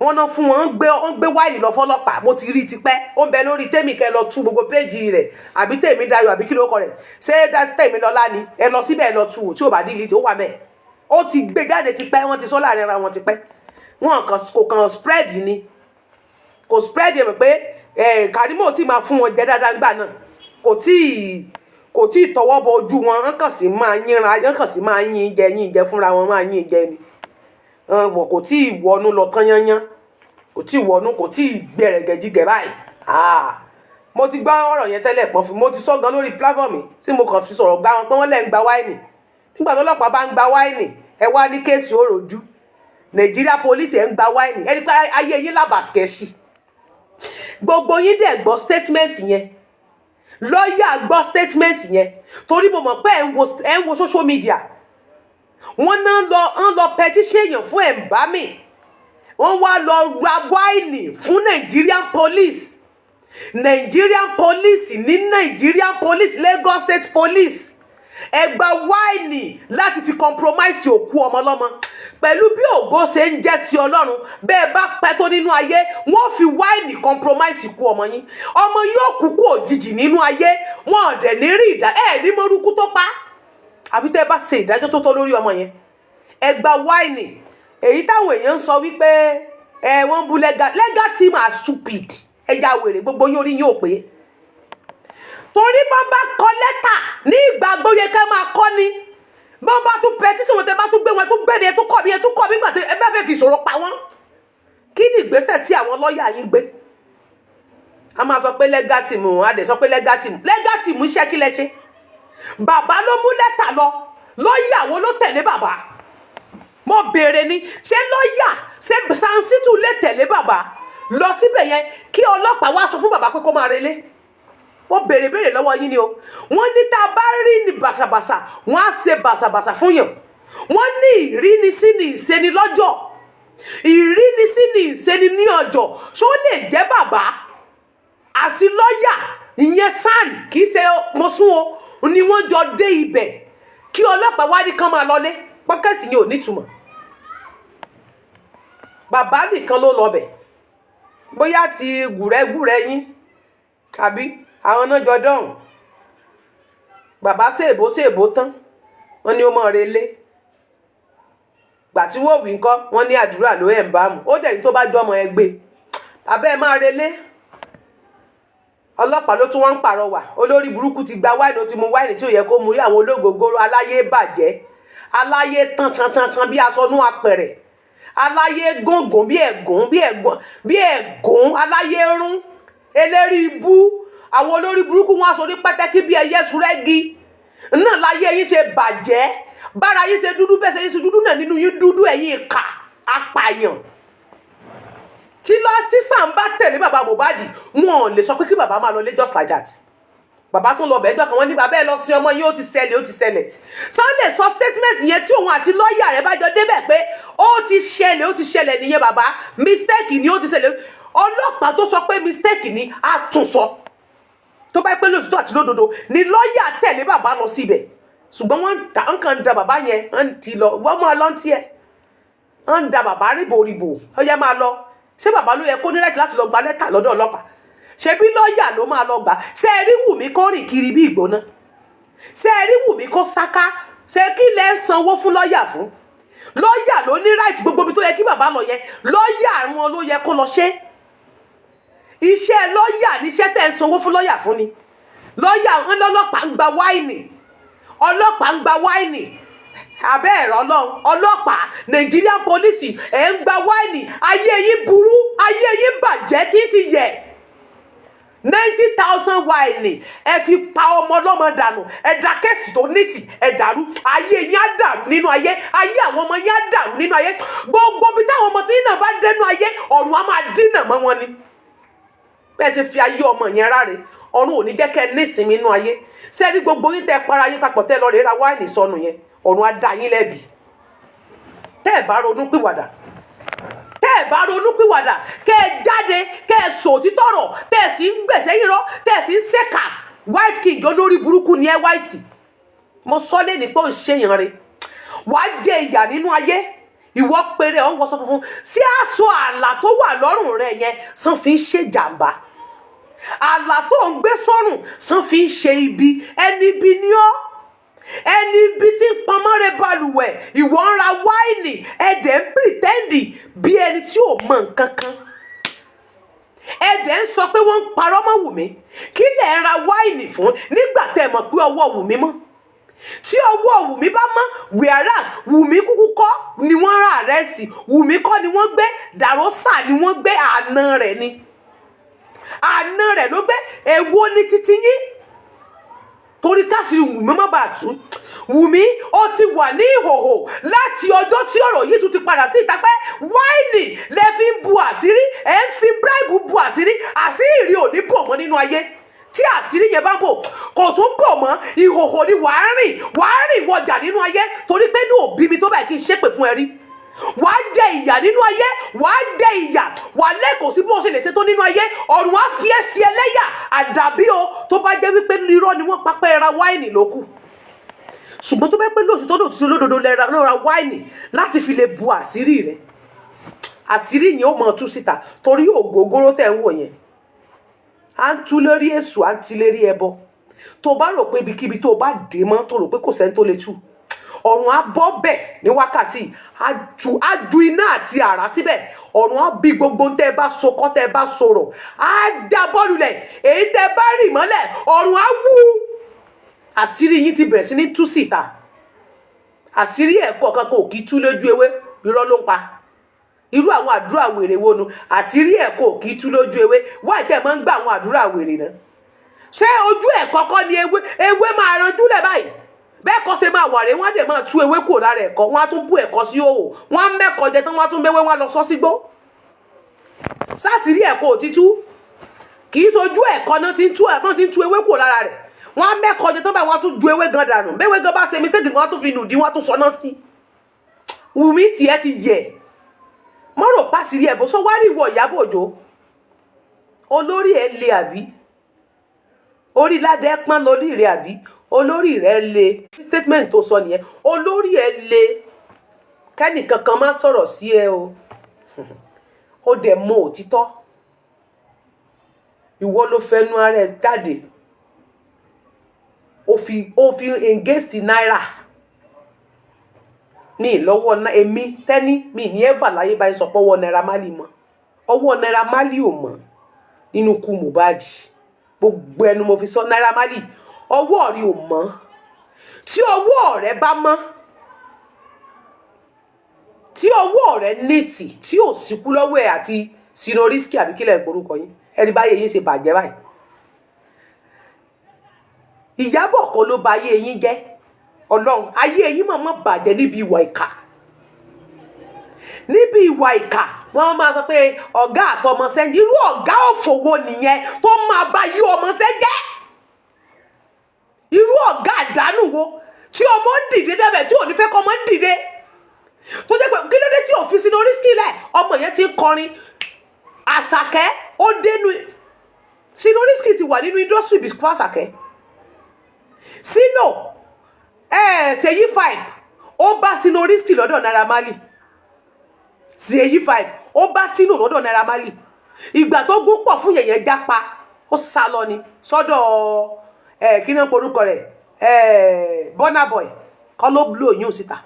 Wọ́n náà fún wọn, wọ́n gbé wine lọ fọlọ́pàá. Mo ti rí tipẹ́, ó ń bẹ lórí tèmi. Kẹ́ lọ tú gbogbo page rẹ̀, àbí Tèmi Dayọ̀, àbí kí ló kọ rẹ̀, ṣé Tèmi Lọ́lá ni. Ẹ lọ síbẹ̀, ẹ lọ tú wò. Tí ò bá delete, ó wà bẹ́ẹ̀. Ó ti gbé jáde tipẹ́, wọ́n ti sọ láàrin ara wọn tipẹ́. Wọn kàn kò kàn spread ni, kò spread yẹn pé Karimo tí máa fún wọn jẹ dáadáa nígbà náà. Kò tí tọwọ́ bọ ojú wọn. Wọ́n kàn sí máa yínra, wọ́n kàn sí máa yín jẹ, yín jẹ fúnra wọn, máa yín jẹ ni wọn. Kò tí ì wọnú lọ tán yányán, kò tí ì wọnú, kò tí ì gbẹrẹgẹjigẹ báyìí. Ah, mo ti gbọ́ ọ̀rọ̀ yẹn tẹ́lẹ̀ pọ́n fún. Mo ti sọ gan lórí platform mi tí mo kàn fi sọ̀rọ̀ gbá wọn pé wọ́n lẹ́ ń gba wine. Nígbà tó ọlọ́pàá bá ń gba wine, ẹ wá ní case òròjú. Nàìjíríà police, ẹ̀ ń gba wine, ẹni pé ayé yín làbàṣkẹ́ṣì. Gbogbo yín dẹ̀ gbọ́ statement yẹn, lọ́ọ̀yà gbọ́ statement yẹn, torí mo mọ̀ pé ẹ̀ ń wo social media. Wọ́n náà lọ ń lọ petition èèyàn fún embalming, wọ́n wá lọ ra wine fún Nigerian police, Nigerian police ní Nigerian police, Lagos State Police. Ẹ gba wine láti fi compromise òkú ọmọ ọlọ́mọ. Pẹ̀lú bí ògo ṣe ń jẹ́ ti Ọlọ́run, bẹ́ẹ̀ bá pẹ́ tó nínú ayé, wọ́n fi wine compromise ikú ọmọ yín. Ọmọ yóò kú kú òjijì nínú ayé, wọn ò dẹ̀ ní rí ìdá ẹ̀ ní mọ́rúkú tó pa, àfi tẹ́ ẹ bá ṣe ìdájọ́ tó tọ́ lórí ọmọ yẹn. Ẹ gba wine. Èyí táwọn èèyàn ń sọ wípé ẹ wọ́n bú legal, legal team are stupid. Ẹ ya wèrè, gbogbo yín, orí yín ò pé, torí bọ́n bá kọ lẹ́tà ní ìgbà gbóyè ká máa kọ́ ni. Bọ́n bá tún petition wọn, tẹ bá tún gbé wọn, tún gbé ni, ẹ tún kọ́ mi, ẹ tún kọ́ mi gbà tẹ ẹ bá fẹ́ fi ìṣòro pa wọ́n. Kí ni ìgbésẹ̀ tí àwọn lọ́ọ̀yà yín gbé? A máa sọ pé legal team, a dẹ̀ sọ pé legal team, legal team iṣẹ́ kí lẹ ṣe? Bàbá ló mú lẹ́tà lọ, lọ́ọ̀yà wo ló tẹ̀lé bàbá? Mo béèrè ni, ṣé lọ́ọ̀yà, ṣé Sansitu lè tẹ̀lé bàbá lọ síbẹ̀ yẹn kí ọlọ́pàá wá sọ fún bàbá pé kó máa relé? Wọ́n béèrè béèrè lọ́wọ́ yín ni o. Wọ́n ní tá a bá rí ní bàṣàbàṣà, wọ́n á ṣe bàṣàbàṣà fún yàn. Wọ́n ní ìrínisí ní ìṣeni lọ́jọ́, ìrínisí ní ìṣeni ní ọjọ́. Ṣó lè jẹ́ bàbá àti lọ́ọ̀yà ìyẹn SAN, kì í ṣe mo sún o, ni wọ́n jọ dé ibẹ̀ kí ọlọ́pàá wá ní kán máa lọlé? Pọ́kẹ́tì yẹn ò nítumọ̀. Bàbá nìkan ló lọ bẹ̀, bóyá ti gùrẹ́gùrẹ́ yín àbí àwọn náà jọ dọ̀hùn. Bàbá ṣèbó ṣèbó tán, wọ́n ní ó mọ̀ relé. Gbà tí wọ́n wí ńkọ́, wọ́n ní àdúrà ló ẹ̀ ń bá mu. Ó dẹ̀ ní tó bá jọmọ ẹ gbé, bàbá ẹ máa relé. Ọlọ́pàá ló tún wọ́n ń pàrọwà. Olórí burúkú ti gba wine, ó ti mu wine tí ò yẹ kó mu rí. Àwọn olóògógóró aláyé bàjẹ́, aláyé tán tán bí aṣọ nú apẹ̀rẹ̀, aláyé gúngùn bí ẹ̀gún, bí ẹ̀gún, bí ẹ̀gún, aláyé rún, eléri ibú. Àwọn olórí burúkú wọn aṣọ ní pẹ́tẹ́kí bí ẹyẹ sùrẹ́gì náà. Láyé yín ṣe bàjẹ́, bára yín ṣe dúdú, bẹ́ẹ̀ ṣe yín ṣe dúdú náà nínú yín dúdú. Ẹ̀yin ìkà apààyàn tí lọ sísàn bá tẹ̀lé bàbá Mohbad, wọn ò lè sọ pé kí bàbá máa lọ lé just like that. Bàbá tó lọ bẹ́ẹ̀ kan, wọ́n ní bàbá ẹ lọ sí ọmọ yín, ó ti ṣẹlẹ̀, ó ti ṣẹlẹ̀. Sọ lè sọ statement yẹn tí òun àti lọ́ọ̀yà rẹ̀ bá jọ débẹ̀ pé ó ti ṣẹlẹ̀, ó ti ṣẹlẹ̀ nìyẹn, bàbá, mistake ni, ó ti ṣẹlẹ̀. Ọlọ́pàá tó sọ pé mistake ni á tún sọ tó bá pẹ́ lóṣù tó àti lódodo ni lọ́ọ̀yà tẹ̀lé bàbá lọ síbẹ̀. Ṣùgbọ́n wọ́n ń kàn da bàbá yẹn, ń ti lọ, wọ́n máa lọ ń tiẹ̀, ń da bàbá ríboríbo. Ó yẹ máa lọ. Ṣé bàbá ló yẹ kó ní láti lọ gba lẹ́tà lọ́dọ̀ ọlọ́pàá? Ṣebí lọ́ọ̀yà ló máa lọ gbà? Ṣé ẹ rí Wùmí kó rìn kiri bí ìgbóná? Ṣé ẹ rí Wùmí kó sáká? Ṣé kí lẹ ń sanwó fún lọ́ọ̀yà fún? Lọ́ọ̀yà ló ní right. Gbogbo ibi tó yẹ kí bàbá lọ yẹn, lọ́ọ̀yà wọn ló yẹ kó lọ ṣe. Iṣẹ́ lọ́ọ̀yà níṣẹ́ tẹ̀ ń sanwó fún lọ́ọ̀yà fún ni. Lọ́ọ̀yà ń lọ́lọ́pàá ń gba wine, ọlọ́pàá ń gba wine. Abẹ́ ẹ̀rọ ọlọ́run, ọlọ́pàá, Nigerian police, ẹ̀ ń gba wáìnì. Ayé yín burú, ayé yín bàjẹ́ títí yẹ. 90,000 wáìnì, ẹ fi pa ọmọ ọlọ́mọ dànù. Ẹ da case tó nítì, ẹ dàrú. Ayé yín á dàrú nínú ayé, ayé àwọn ọmọ yín á dàrú nínú ayé. Gbogbo bí táwọn ọmọ tí náà bá dénú ayé, ọ̀run á máa dínà mọ́ wọn ni. Bẹ́ẹ̀ ṣe fi ayé ọmọ yẹn ráre, ọ̀run ò ní jẹ́ kẹ́ ẹ nísinmi nínú ayé. Sẹ́ẹ̀rí gbogbo yín tẹ́ para yín papọ̀, tẹ́ lọ rèé ra wáìnì sọnù yẹn, ọ̀run á dá yín lẹ́bi tẹ́ ẹ bá ronú pìwàdà. Tẹ́ ẹ bá ronú pìwàdà, kẹ́ ẹ jáde, kẹ́ ẹ sòtítọ́ ọ̀rọ̀, tẹ́ ẹ sì ń gbèsè yín rọ, tẹ́ ẹ sì ń ṣèkà. White King, olórí burúkú ni ẹ. White, mo sọ lé ní pé ó ń ṣèyàn rẹ, wàá jẹ ìyà nínú ayé. Ìwọ péré ọ̀ ń wọṣọ funfun sí aṣọ àlà tó wà lọ́rùn rẹ yẹn, sàn fi ń ṣe jàǹbá. Àlà tó ń gbé sọ́rùn, sàn fi ń ṣe ibi. Ẹni ibi ni ọ́, ẹni ibi tí ń pọnmọ́rẹ́ balùwẹ̀. Ìwọ ń ra wáìnì, ẹ̀dẹ̀ ń pretend bí ẹni tí ò mọ nǹkan kan, ẹ̀dẹ̀ ń sọ pé wọ́n ń parọ́ mọ́ Wùmí. Kí lẹ̀ ń ra wáìnì fún nígbà tẹ́ ẹ mọ̀ pé ọwọ́ Wùmí mọ́? Tí ọwọ́ Wùmí bá mọ́, whereas Wùmí kúkú kọ́ ni wọ́n rà arrest, Wùmí kọ́ ni wọ́n gbé, Dàrósà ni wọ́n gbé, àna rẹ̀ ni, àna rẹ̀ ló gbé. Èwo ni títí yín? Torí káṣírí Wùmí má bàa tú. Wùmí, ó ti wà ní ìhòhò láti ọjọ́ tí ọ̀rọ̀ yìí tún ti padà sí ìta pé wáìnì lẹ fi ń bu àṣírí, ẹ̀ ń fi bribe bu àṣírí. Àṣírí rí ò ní bò mọ́ nínú ayé. Tí àṣírí yẹn bá bò, kò tún bò mọ́. Ìhòhò ni wàá rìn, wàá rìn wọjà nínú ayé, torí pé ní òbí mi tó báyìí kí n ṣépè fún ẹ rí. Wàá jẹ ìyà nínú ayé, wàá jẹ ìyà, wàá lẹ́kọ̀ọ́ sí bó ṣe lè ṣe tó nínú ayé. Ọ̀run á fi ẹ́ sí ẹlẹ́yà. Àdàbí o tó bá jẹ́ wípé irọ́ ni wọ́n pápẹ́ ra wáìnì ló kù. Ṣùgbọ́n tó bá pẹ́ lóòótọ́ lóòótọ́ lódodo lẹ́ra lọ́ra wáìnì láti fi lè bu àṣírí rẹ̀, àṣírí yẹn ó mọ̀ tú síta, torí ògógóró tẹ̀ ń wò yẹn, à ń tú lórí èṣù, à ń ti lérí ẹbọ. Tó bá rò pé ibikíbi tó bá dé mọ́, tó rò pé kò sẹ́ni tó lè tú, ọ̀run á bọ́ bẹ̀ ní wákàtí, á ju iná àti àrá síbẹ̀. Ọ̀run á bí gbogbo tẹ́ ẹ bá sokọ́, tẹ́ ẹ bá sọ̀rọ̀, á já bọ́ọ̀lù lẹ̀. Èyí tẹ́ ẹ bá rì mọ́lẹ̀, ọ̀run á wú. Àṣírí yín ti bẹ̀rẹ̀ sí ní tú síta. Àṣírí ẹ̀kọ́ kan kò kí tú lójú ewé, irọ́ ló ń pa. Irú àwọn àdúrà wèrè wo nu? Àṣírí ẹ̀kọ́ kì í tú lójú ewé. Wáyé tẹ́ ẹ máa ń gbà àwọn àdúrà wèrè náà, ṣé ojú ẹ̀ kọ́kọ́ ni ewé ewé máa ranjú lẹ̀ báyìí? Bẹ́ẹ̀ kọ́ ṣe máa wà rè, wọ́n á dẹ̀ máa tú ewé kúrò lára ẹ̀kọ́, wọ́n á tún bú ẹ̀kọ́ sí òwò, wọ́n á mẹ́kọ̀ọ́ jẹ tán, wọ́n á tún méwé, wọ́n á lọ sọ́ sígbó. Sásìrí ẹ̀kọ́ òtítú kì í sojú ẹ̀kọ́ náà ti ń tú ẹ̀kọ́, ti ń tú ewé kúrò lára rẹ̀. Wọ́n á mẹ́kọ̀ọ́ jẹ tán báyìí, wọ́n á tún ju ewé gan dànù. Bẹ́ẹ̀ gan bá ṣe mistake, wọ́n á tún fi nùdí, wọ́n á tún sọ náà sí. Wùmí, tiẹ̀ ti yẹ mọ́rò pàṣírí ẹ̀ bó sọ wá rí. Ìwọ Ìyábọ̀ Òjó, olórí ẹ̀ le àbí orí ládẹ́ pọ́n lórí rẹ̀, àbí olórí rẹ̀ le? Statement tó sọ nìyẹn, olórí ẹ̀ le, kẹ́nìkankan má sọ̀rọ̀ sí ẹ o. Ó dẹ̀ mọ òtítọ́. Ìwọ ló fẹnu ara ẹ jáde, ó fi against Naira ní ìlọ́wọ́. Èmi tẹ́ní mi ní ẹ̀fà láyé báyìí sọ pé ọwọ́ Naira Marley mọ́, ọwọ́ Naira Marley ò mọ́ nínú ikú Mohbad. Gbogbo ẹnu mo fi sọ, Naira Marley, ọwọ́ rí ò mọ́. Tí ọwọ́ rẹ bá mọ́, tí ọwọ́ rẹ néètì, tí ò síkú lọ́wọ́ ẹ̀ àti Sinoriski, àbí kílẹ̀ ń porúkọ yín, ẹni báyé yín ṣe bàjẹ́ báyìí. Ìyábọ̀ kọ́ ló ba ayé yín jẹ́. Ọlọ́run, ayé yín mọ̀ mọ́ bàjẹ́ níbi ìwà ìkà, níbi ìwà ìkà. Wọ́n máa sọ pé ọ̀gá àtọmọṣẹ́, irú ọ̀gá òfòwò nìyẹn tó máa bá yí ọmọṣẹ́ jẹ́? Irú ọ̀gá àdánù wo tí ọmọ ń dìde débẹ̀, tí ò ní fẹ́ kọ́ ọmọ ń dìde, tó jẹ́ pé kí ló dé tí ò fi Sinoriski lẹ̀? Ọmọ yẹn ti ń kọrin Àṣàkẹ́, ó dénú. Sinoriski ti wà nínú industry before Àṣàkẹ́. Sino ẹ̀ Seyi Vibe, ó bá Sinoriski lọ́dọ̀ Naira Marley. Seyi Vibe, ó bá Sino lọ́dọ̀ Naira Marley. Ìgbà tó gún pọ̀ fún yẹ̀yẹ́ jápa, ó sá lọ ni sọ́dọ̀ ẹ̀, kí ni wọ́n porúkọ rẹ̀ ẹ̀, Burna Boy. Kọ́ ló blow yín síta?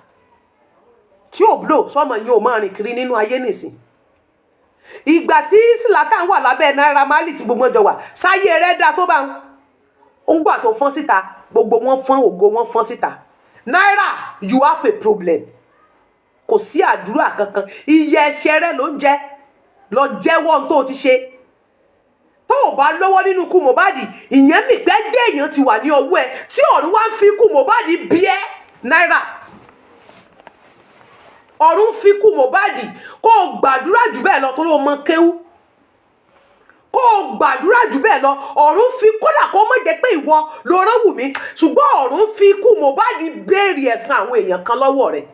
Tí ò blow sọmọ yín, ò máa rìn kiri nínú ayé nìsín. Ìgbà tí Zlatan wà lábẹ́ Naira Marley, tí gbogbo ọjọ́ wà sáyé rẹ̀ dá tó bá ń gbà tó fọ́n síta, gbogbo wọn fọ́n ògo wọn fọ́n síta. Naira, you have a problem. Kò sí àdúrà kankan. Iye ẹ̀ṣẹ̀ rẹ ló ń jẹ. Lọ jẹ́wọ́ ohun tó o ti ṣe. Tó o bá lọ́wọ́ nínú ikú Mohbad, ìyẹn mi pẹ́ dé, èèyàn ti wà ní ọwọ́ ẹ tí ọ̀run wá ń fi ikú Mohbad bí ẹ. Naira, ọ̀run fi ikú Mohbad. Kó o gbàdúrà jù bẹ́ẹ̀ lọ, torí o mọ kéwú. Kó o gbàdúrà jù bẹ́ẹ̀ lọ. Ọ̀run fi, kódà kó má jẹ́ pé ìwọ ló rán Wùmí, ṣùgbọ́n ọ̀run fi ikú Mohbad béèrè ẹ̀san àwọn èèyàn kan lọ́wọ́ rẹ̀.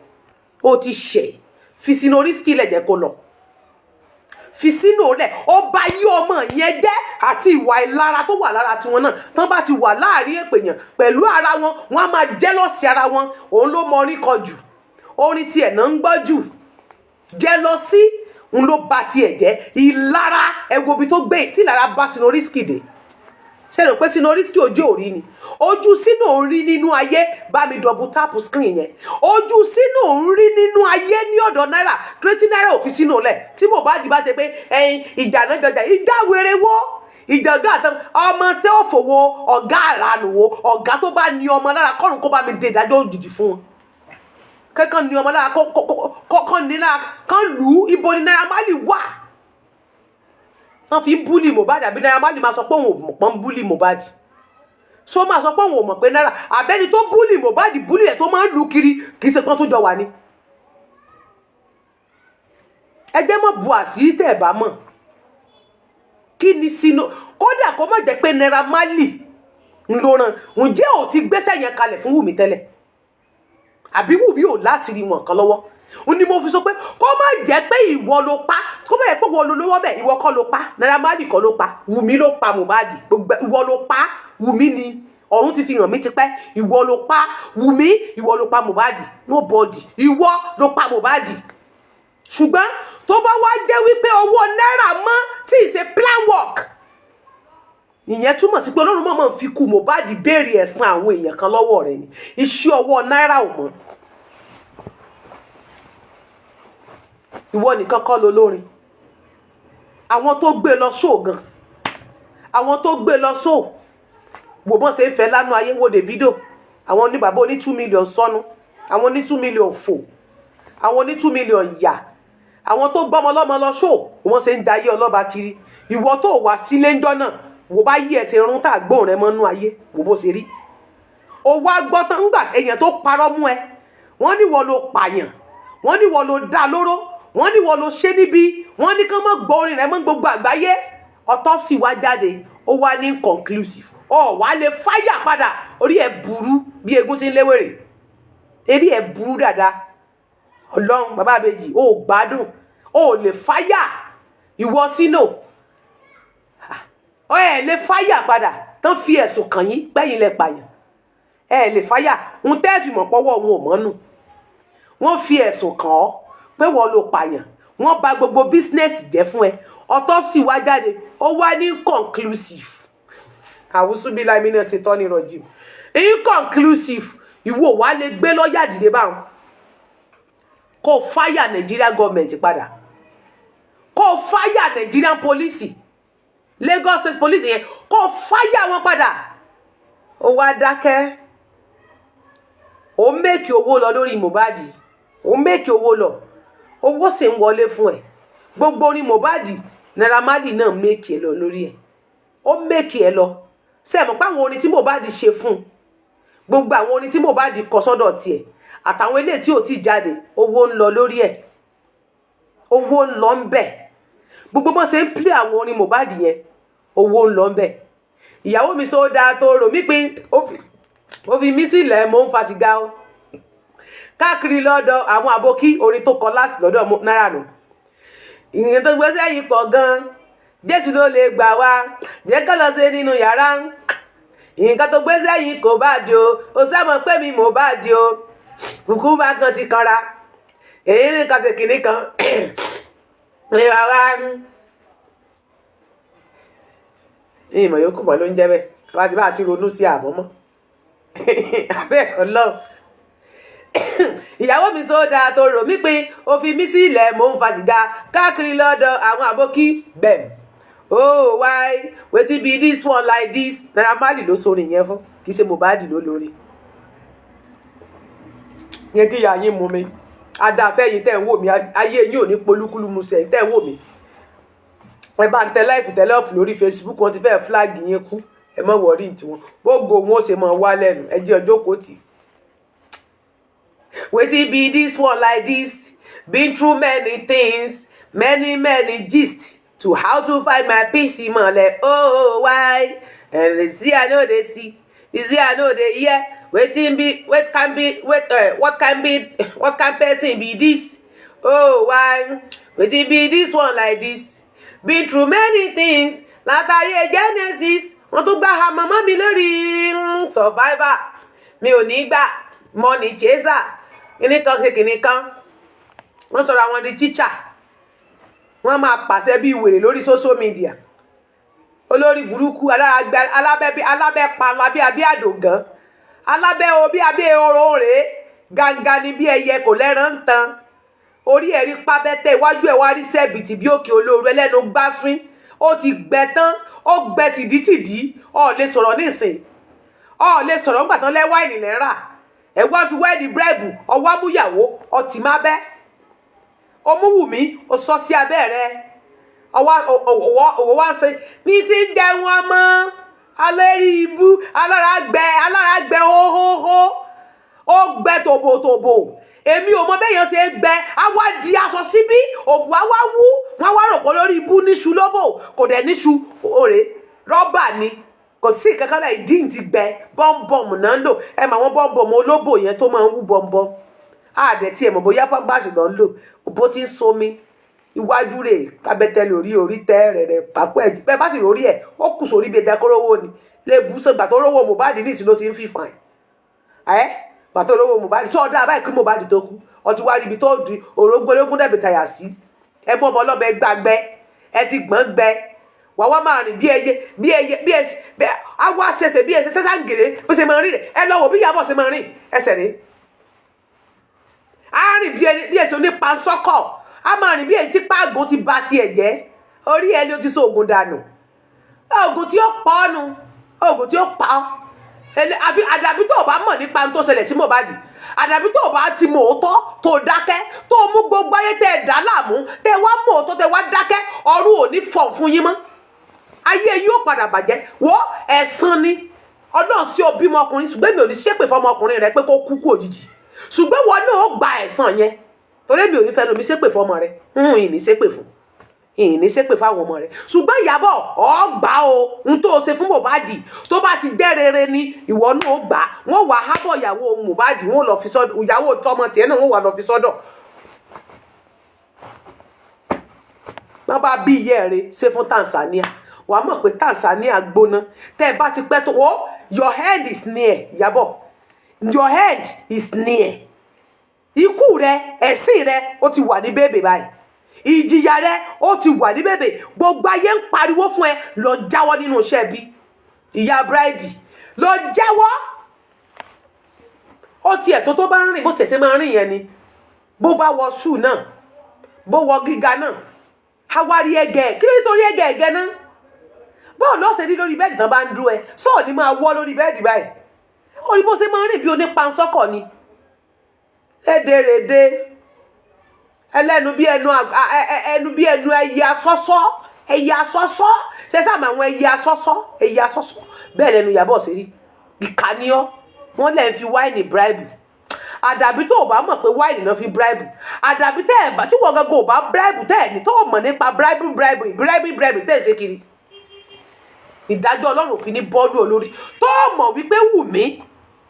Ó ti ṣẹ̀. Fi sínú oríṣìí lẹ̀, jẹ́ kó lọ fi sínú rẹ̀. Ó bá yí ọmọ yẹn jẹ́ àti ìwà ìlara tó wà lára tiwọn náà. Tán bá ti wà láàrin èpèyàn pẹ̀lú ara wọn, wọn á máa jealous ara wọn. Òun ló mọ orin kọ jù, orin tiẹ̀ náà ń gbọ́ jù. Jealousy ń ló ba tiẹ̀ jẹ́, ìlara. Ẹ wo ibi tó gbé tí ìlara bá sínú oríṣìí dé. Ṣe rò pé sínú oríṣìí ojú òrí ni ojú sínú òrí nínú ayé? Bá mi double tap screen yẹn. Ojú sínú òrí nínú ayé ní ọ̀dọ̀ Náírà twenty naira ò fi sínú lẹ̀. Tí Mohbad bá ṣe pé ẹyin ìjà náà jọjà, ìjà wèrè wo, ìjà ọ̀gá àtọ ọmọ ṣé ó fòwò ọ̀gá àránù wo, ọ̀gá tó bá ní ọmọ lára kọ́run kó bá mi dé ìdájọ́ òjijì fún wọn, kẹ́kàn ní ọmọ lára kọ́ ní lára kán lù ú. Ibo ni Naira Marley wà wọ́n fi ń bully Mohbad? Àbí Naira Marley máa sọ pé òun ò mọ̀ pọ́n bully Mohbad? So máa sọ pé òun ò mọ̀ pé Naira àbẹ́ni tó bully Mohbad, bully rẹ̀ tó máa ń lù kiri, kì í ṣe pọ́n tó jọ wà ní. Ẹ jẹ́ mọ̀ bu àṣírí tẹ̀ ẹ̀ bá mọ̀. Kí ni sínú? Kódà kó má jẹ́ pé Naira Marley ń ló ràn, ǹjẹ́ ò ti gbéṣẹ́ yẹn kalẹ̀ fún Wùmí tẹ́lẹ̀? Àbí Wùmí ò láṣìírí wọn kan lọ́wọ́? Ó ní mo fi sọ pé kó má jẹ́ pé ìwọ ló pa, kó má jẹ́ pé ìwọ ló lówó bẹ́ẹ̀. Ìwọ kọ́ ló pa, Naira Marley kọ́ ló pa, Wùmí ló pa Mohbad. Ìwọ ló pa Wùmí ni. Ọ̀run ti fi hàn mí tipẹ́. Ìwọ ló pa Wùmí, ìwọ ló pa Mohbad. Nobody, ìwọ ló pa Mohbad. Ṣùgbọ́n tó bá wá jẹ́ wípé owó náírà mọ́ tí ì ṣe plan work, ìyẹn túmọ̀ sí pé Ọlọ́run mọ̀mọ́ fi kú Mohbad béèrè ẹ̀san àwọn èèyàn kan lọ́wọ́ rẹ̀ ni. Iṣẹ́ ọwọ́ náírà ò mọ́. Ìwọ nìkan kọ́ lo lórin. Àwọn tó gbé lọ sóò gan, àwọn tó gbé lọ sóò, wò bọ́n ṣe ń fẹ́ lánàá ayé. Wo Davido, àwọn oníbàbá oní 2 million sọnù, àwọn oní 2 million fò, àwọn oní 2 million yà. Àwọn tó gbọ́mọ lọ́mọ lọ sóò, wọ́n ṣe ń jayé ọlọ́ba kiri. Ìwọ tó wà sílé ńjọ́ náà, wò bá yí ẹsẹ̀ irun tá a gbóhùn rẹ mọ́nú ayé, wò bó ṣe rí. O wá gbọ́ tán ńgbà èèyàn tó parọ́ mú ẹ, wọ́n ní wọ́n ló pààyàn, wọ́n ní wọ́n ló dá lóró, wọ́n ní wọ́n ló ṣe níbi, wọ́n ní kán mọ́ gbọ́ orin rẹ mọ́ gbogbo àgbáyé. Autopsy wá jáde, ó wá ní inconclusive. Ọ wá lè fáyà padà. Orí ẹ burú bí egun ti ń léwèrè. Eré ẹ burú dáadáa. Ọlọ́run bàbá àbèjì, ó gbádùn, ó lè fáyà. Ìwọ sínú ọ ẹ lè fáyà padà tán fi ẹ̀sùn kàn yín pẹ́yìn lẹ pààyàn. Ẹ lè fáyà ń tẹ́ fi mọ̀ pọ́wọ́ òun ò mọ́nù. Wọ́n fi ẹ̀sùn kàn ọ́ pé wọ́n ló pààyàn, wọ́n bà gbogbo business jẹ́ fún ẹ. Autopsy wá jáde, ó wá ní conclusive. Àwùsùnbíláì mi náà ṣe tọ́ ní rọ̀jì inconclusive. Ìwọ wà lè gbé lọ́ọ̀yà dìde báwọn kó fáyà Nigeria government padà, kó fáyà Nigerian police, Lagos State Police yẹn, kó fáyà wọn padà. Ó wá dákẹ́, ó make owó lọ lórí Mohbad, ó make owó lọ, owó sì ń wọlé fún ẹ. Gbogbo orin Mohbad, Naira Marley náà make ẹ lọ lórí ẹ, ó make ẹ lọ. Ṣe é mọ̀ pé àwọn orin tí Mohbad ṣe fún un, gbogbo àwọn orin tí Mohbad kọ sọ́dọ̀ tiẹ̀ àtàwọn eléyìí tí ò tí jáde, owó ń lọ lórí ẹ̀, owó ń lọ ń bẹ̀. Gbogbo bọ́n ṣe ń play àwọn orin Mohbad yẹn, owó ń lọ ń bẹ̀. Ìyàwó mi sọ dáa tó rò mí pín, ó fi mí sílẹ̀, mò ń fa sìgá o káàkiri lọ́dọ̀ àwọn àbókí. Orin tó kọ láti lọ́dọ̀ náírà nù. Ìyẹn tó gbéṣẹ́ yìí pọ̀ gan-an, Jésù ló lè gbà wá, jẹ́ ká lọ sí nínú yàrá. Nǹkan tó gbéṣẹ́ yìí kò bá di o, ó sábà pé mi mò bá di o, kùkú bá kan ti kanra, èyí ní kan ṣe kìnní kan ní rárá. Ìmọ̀ yòókù mọ̀ ló ń jẹ́ bẹ́ẹ̀. Bá ti bá ti ronú sí àmọ́ mọ́ abẹ́ ọlọ́run. Ìyàwó mi sódà tó rò mí pé ó fi mí sílẹ̀, mò ń fa sìgá káàkiri lọ́dọ̀ àwọn àbókí bẹ́ẹ̀. Oh, why wetin be this one like this? Naira Marley ló sórin yẹn fún, kì í ṣe Mohbad ló lórí. Yẹn kí ìyá yín mú mi adáfẹ́ yìí tẹ́ ń wò mí. Ayé yín ò ní polúkúlù musẹ̀ tẹ́ ń wò mí. Ẹ bá ń tẹ like, tẹ love lórí Facebook. Wọn ti fẹ́ flag yín kú. Ẹ má worry tiwọn, gbogbo wọn ó ṣe máa wá lẹ́nu. Ẹ jẹ́ ọjọ́ kò tì. Wetin be this one like this? Been through many things, many many gist to how to find my peace. Ìmọ̀lẹ̀, oh why? And they see I no dey see, you see I no dey hear. Wetin be, what can be, wait, what can be, what can person be this? Oh why? Wetin be this one like this? Been through many things látàyè Genesis. Wọ́n tún gbá ha mọ́mọ́ mi lórí survivor. Mi ò ní gbà money chaser, kíní kan ṣe kíní kan. Wọ́n sọ̀rọ̀ àwọn di teacher, wọ́n máa pàṣẹ bí wèrè lórí social media. Olórí burúkú, alábẹ́ alábẹ́ panla bí abí àdògán, alábẹ́ o bí abẹ́ oró rèé gangan ni, bí ẹyẹ kò lẹ́ràn ń tan orí ẹ̀ rí pábẹ́tẹ̀, iwájú ẹ̀ wá rí sẹ́bìtì bí òkè olóoru ẹlẹ́nu gbásín. Ó ti gbẹ tán, ó gbẹ tìdítìdí. Ọ̀ lè sọ̀rọ̀ nísìn, ọ̀ lè sọ̀rọ̀ ńgbà tán lẹ́ wine lẹ́rà. Ẹ̀ wá fi wine bribe, ọwọ́ amúyàwó ọtí má bẹ́ ọmúwùmí, ó sọ sí abẹ́ rẹ, ọwọ́ ọwọ́ wá ń ṣe ní ti ń jẹ wọn mọ́ alérí ibú. Alára gbẹ, alára gbẹ hóhóhó, ó gbẹ tòbòtòbò. Èmi ò mọ bẹ́ẹ̀ yẹn ṣe gbẹ. Á wá di aṣọ síbí, òbú á wá wú, wọ́n wá rò pé lórí ibú níṣu lóbò, kò dẹ̀ níṣu òrè, rọ́bà ni, kò sí ìkankan náà. Ìdí ti gbẹ bọ́m̀bọ̀mù náà ń lò. Ẹ mọ àwọn bọ́m̀bọ̀mù olóbò yẹn tó máa ń wú bọ́m̀bọ̀m àdẹ̀ tí ẹ mọ̀ bóyá pampers lọ ń lò bó ti ń somi iwájú rẹ̀ kábẹ́tẹ̀ lórí orí tẹ́ rẹ̀ rẹ̀ pápẹ́ ẹ̀ bẹ́ẹ̀ bá sì lórí ẹ̀, ó kù sórí bí ẹja kórówó ni lè bú sọgbà tó rówó Mohbad ní ìsìn ló ti ń fìfà ẹ̀. Gbà tó rówó Mohbad tó ọdún àbáyé kí Mohbad tó kú, ọtí wá rí ibi tó di òrógbólógún dẹ̀bẹ̀ tàyà sí. Ẹ mọ́ ọmọ ọlọ́bẹ gbàgbẹ́, ẹ ti gbọ́n gbẹ, wà wá máa rìn bí ẹyẹ, bí ẹyẹ, bí ẹsẹ á wá ṣẹṣẹ bí ẹsẹ sẹsàgèrè bó ṣe máa rìn rẹ. Ẹ lọ wò bí Ìyábọ̀ ṣe máa rìn ẹsẹ̀ rẹ. Á rìn bí ẹni bí ẹsẹ onípansọ́kọ̀, á máa rìn bí ẹni tí páàgùn ti ba tiẹ̀ jẹ́. Orí ẹni ó ti sọ oògùn dànù, oògùn tí ó pa ọ́ nu, oògùn tí ó pa ọ́. Àfi àdàbí tó o bá mọ̀ nípa ohun tó ṣẹlẹ̀ sí Mohbad, àdàbí tó o bá ti mọ̀ òótọ́ tó o dákẹ́, tó o mú gbogbo ayé tẹ́ ẹ dá láàmú, tẹ́ ẹ wá mọ̀ òótọ́, tẹ́ ẹ wá dákẹ́, ọ̀run ò ní fọ̀n fún yín mọ́. Ayé yóò padà bàjẹ́. Wọ́ ẹ̀san ni Ọlọ́run sí ọ bímọ ọkùnrin, ṣùgbọ́n èmi ò ní ṣépè fọmọkùnrin rẹ pé kó kú kú òjijì, ṣùgbọ́n wọn náà ó gba ẹ̀san yẹn, torí èmi ò ní fẹ́ lomi ṣépè fọmọ rẹ. Ń ìní ṣépè fún, ìní ṣépè fáwọn ọmọ rẹ, ṣùgbọ́n Ìyábọ̀ ọ gbà o. N tó o ṣe fún Mohbad, tó bá ti jẹ́ rere ni, ìwọ náà ó gbà. Wọ́n wà hábọ̀ ìyàwó Mohbad, wọ́n lọ fi sọ́dọ̀ ìyàwó tọmọ tiẹ̀ náà, wọ́n wà lọ fi sọ́dọ̀. Wọ́n bá bí ìyá rẹ̀ ṣe fún Tanzania, wàá mọ̀ pé Tanzania gbóná. Tẹ́ ẹ bá ti pẹ́ tó o, your hand is near. Ìyábọ̀, your hand is near. Ikú rẹ, ẹ̀sìn rẹ, ó ti wà ní bèbè báyìí. Ìjìyà rẹ, ó ti wà ní bèbè. Gbogbo ayé ń pariwo fún ẹ, lọ jáwọ́ nínú iṣẹ́ bí ìyá búrẹ́dì, lọ jáwọ́. Ó tiẹ̀ tó bá ń rìn bó tiẹ̀ ṣe máa ń rìn yẹn ni, bó bá wọ ṣùù náà, bó wọ gíga náà, àwárí ẹgẹ. Kí ló dé torí ẹgẹ ẹgẹ náà? Báwo ló ṣe rí lórí bed tán bá ń dúró ẹ? Sọ́ọ̀ ni máa wọ́ lórí bed báyìí. Ó ní bó ṣe máa ń rìn bí onípansọ́kọ̀ ni, rédèrèdè ẹlẹ́nu bí ẹnu ẹnu bí ẹnu ẹyẹ asọ́sọ́, ẹyẹ asọ́sọ́. Ṣe sáà àwọn ẹyẹ asọ́sọ́, ẹyẹ asọ́sọ́ bẹ́ẹ̀ lẹ́nu Ìyábọ̀ ṣe rí. Ìkànnì ọ́, wọ́n lẹ́ ń fi wine bribe. Àdàbí tó o bá mọ̀ pé wine náà fi bribe, àdàbí tẹ́ ẹ̀ bá tí wọ́n gangan ò bá bribe, tẹ́ ẹ̀ ní tó o mọ̀ nípa bribe, bribe, bribe, bribe tẹ́ ẹ̀ ṣe kiri. Ìdájọ́ Ọlọ́run òfin ní bọ́ọ̀lù olórí tó o mọ̀ wípé Wùmí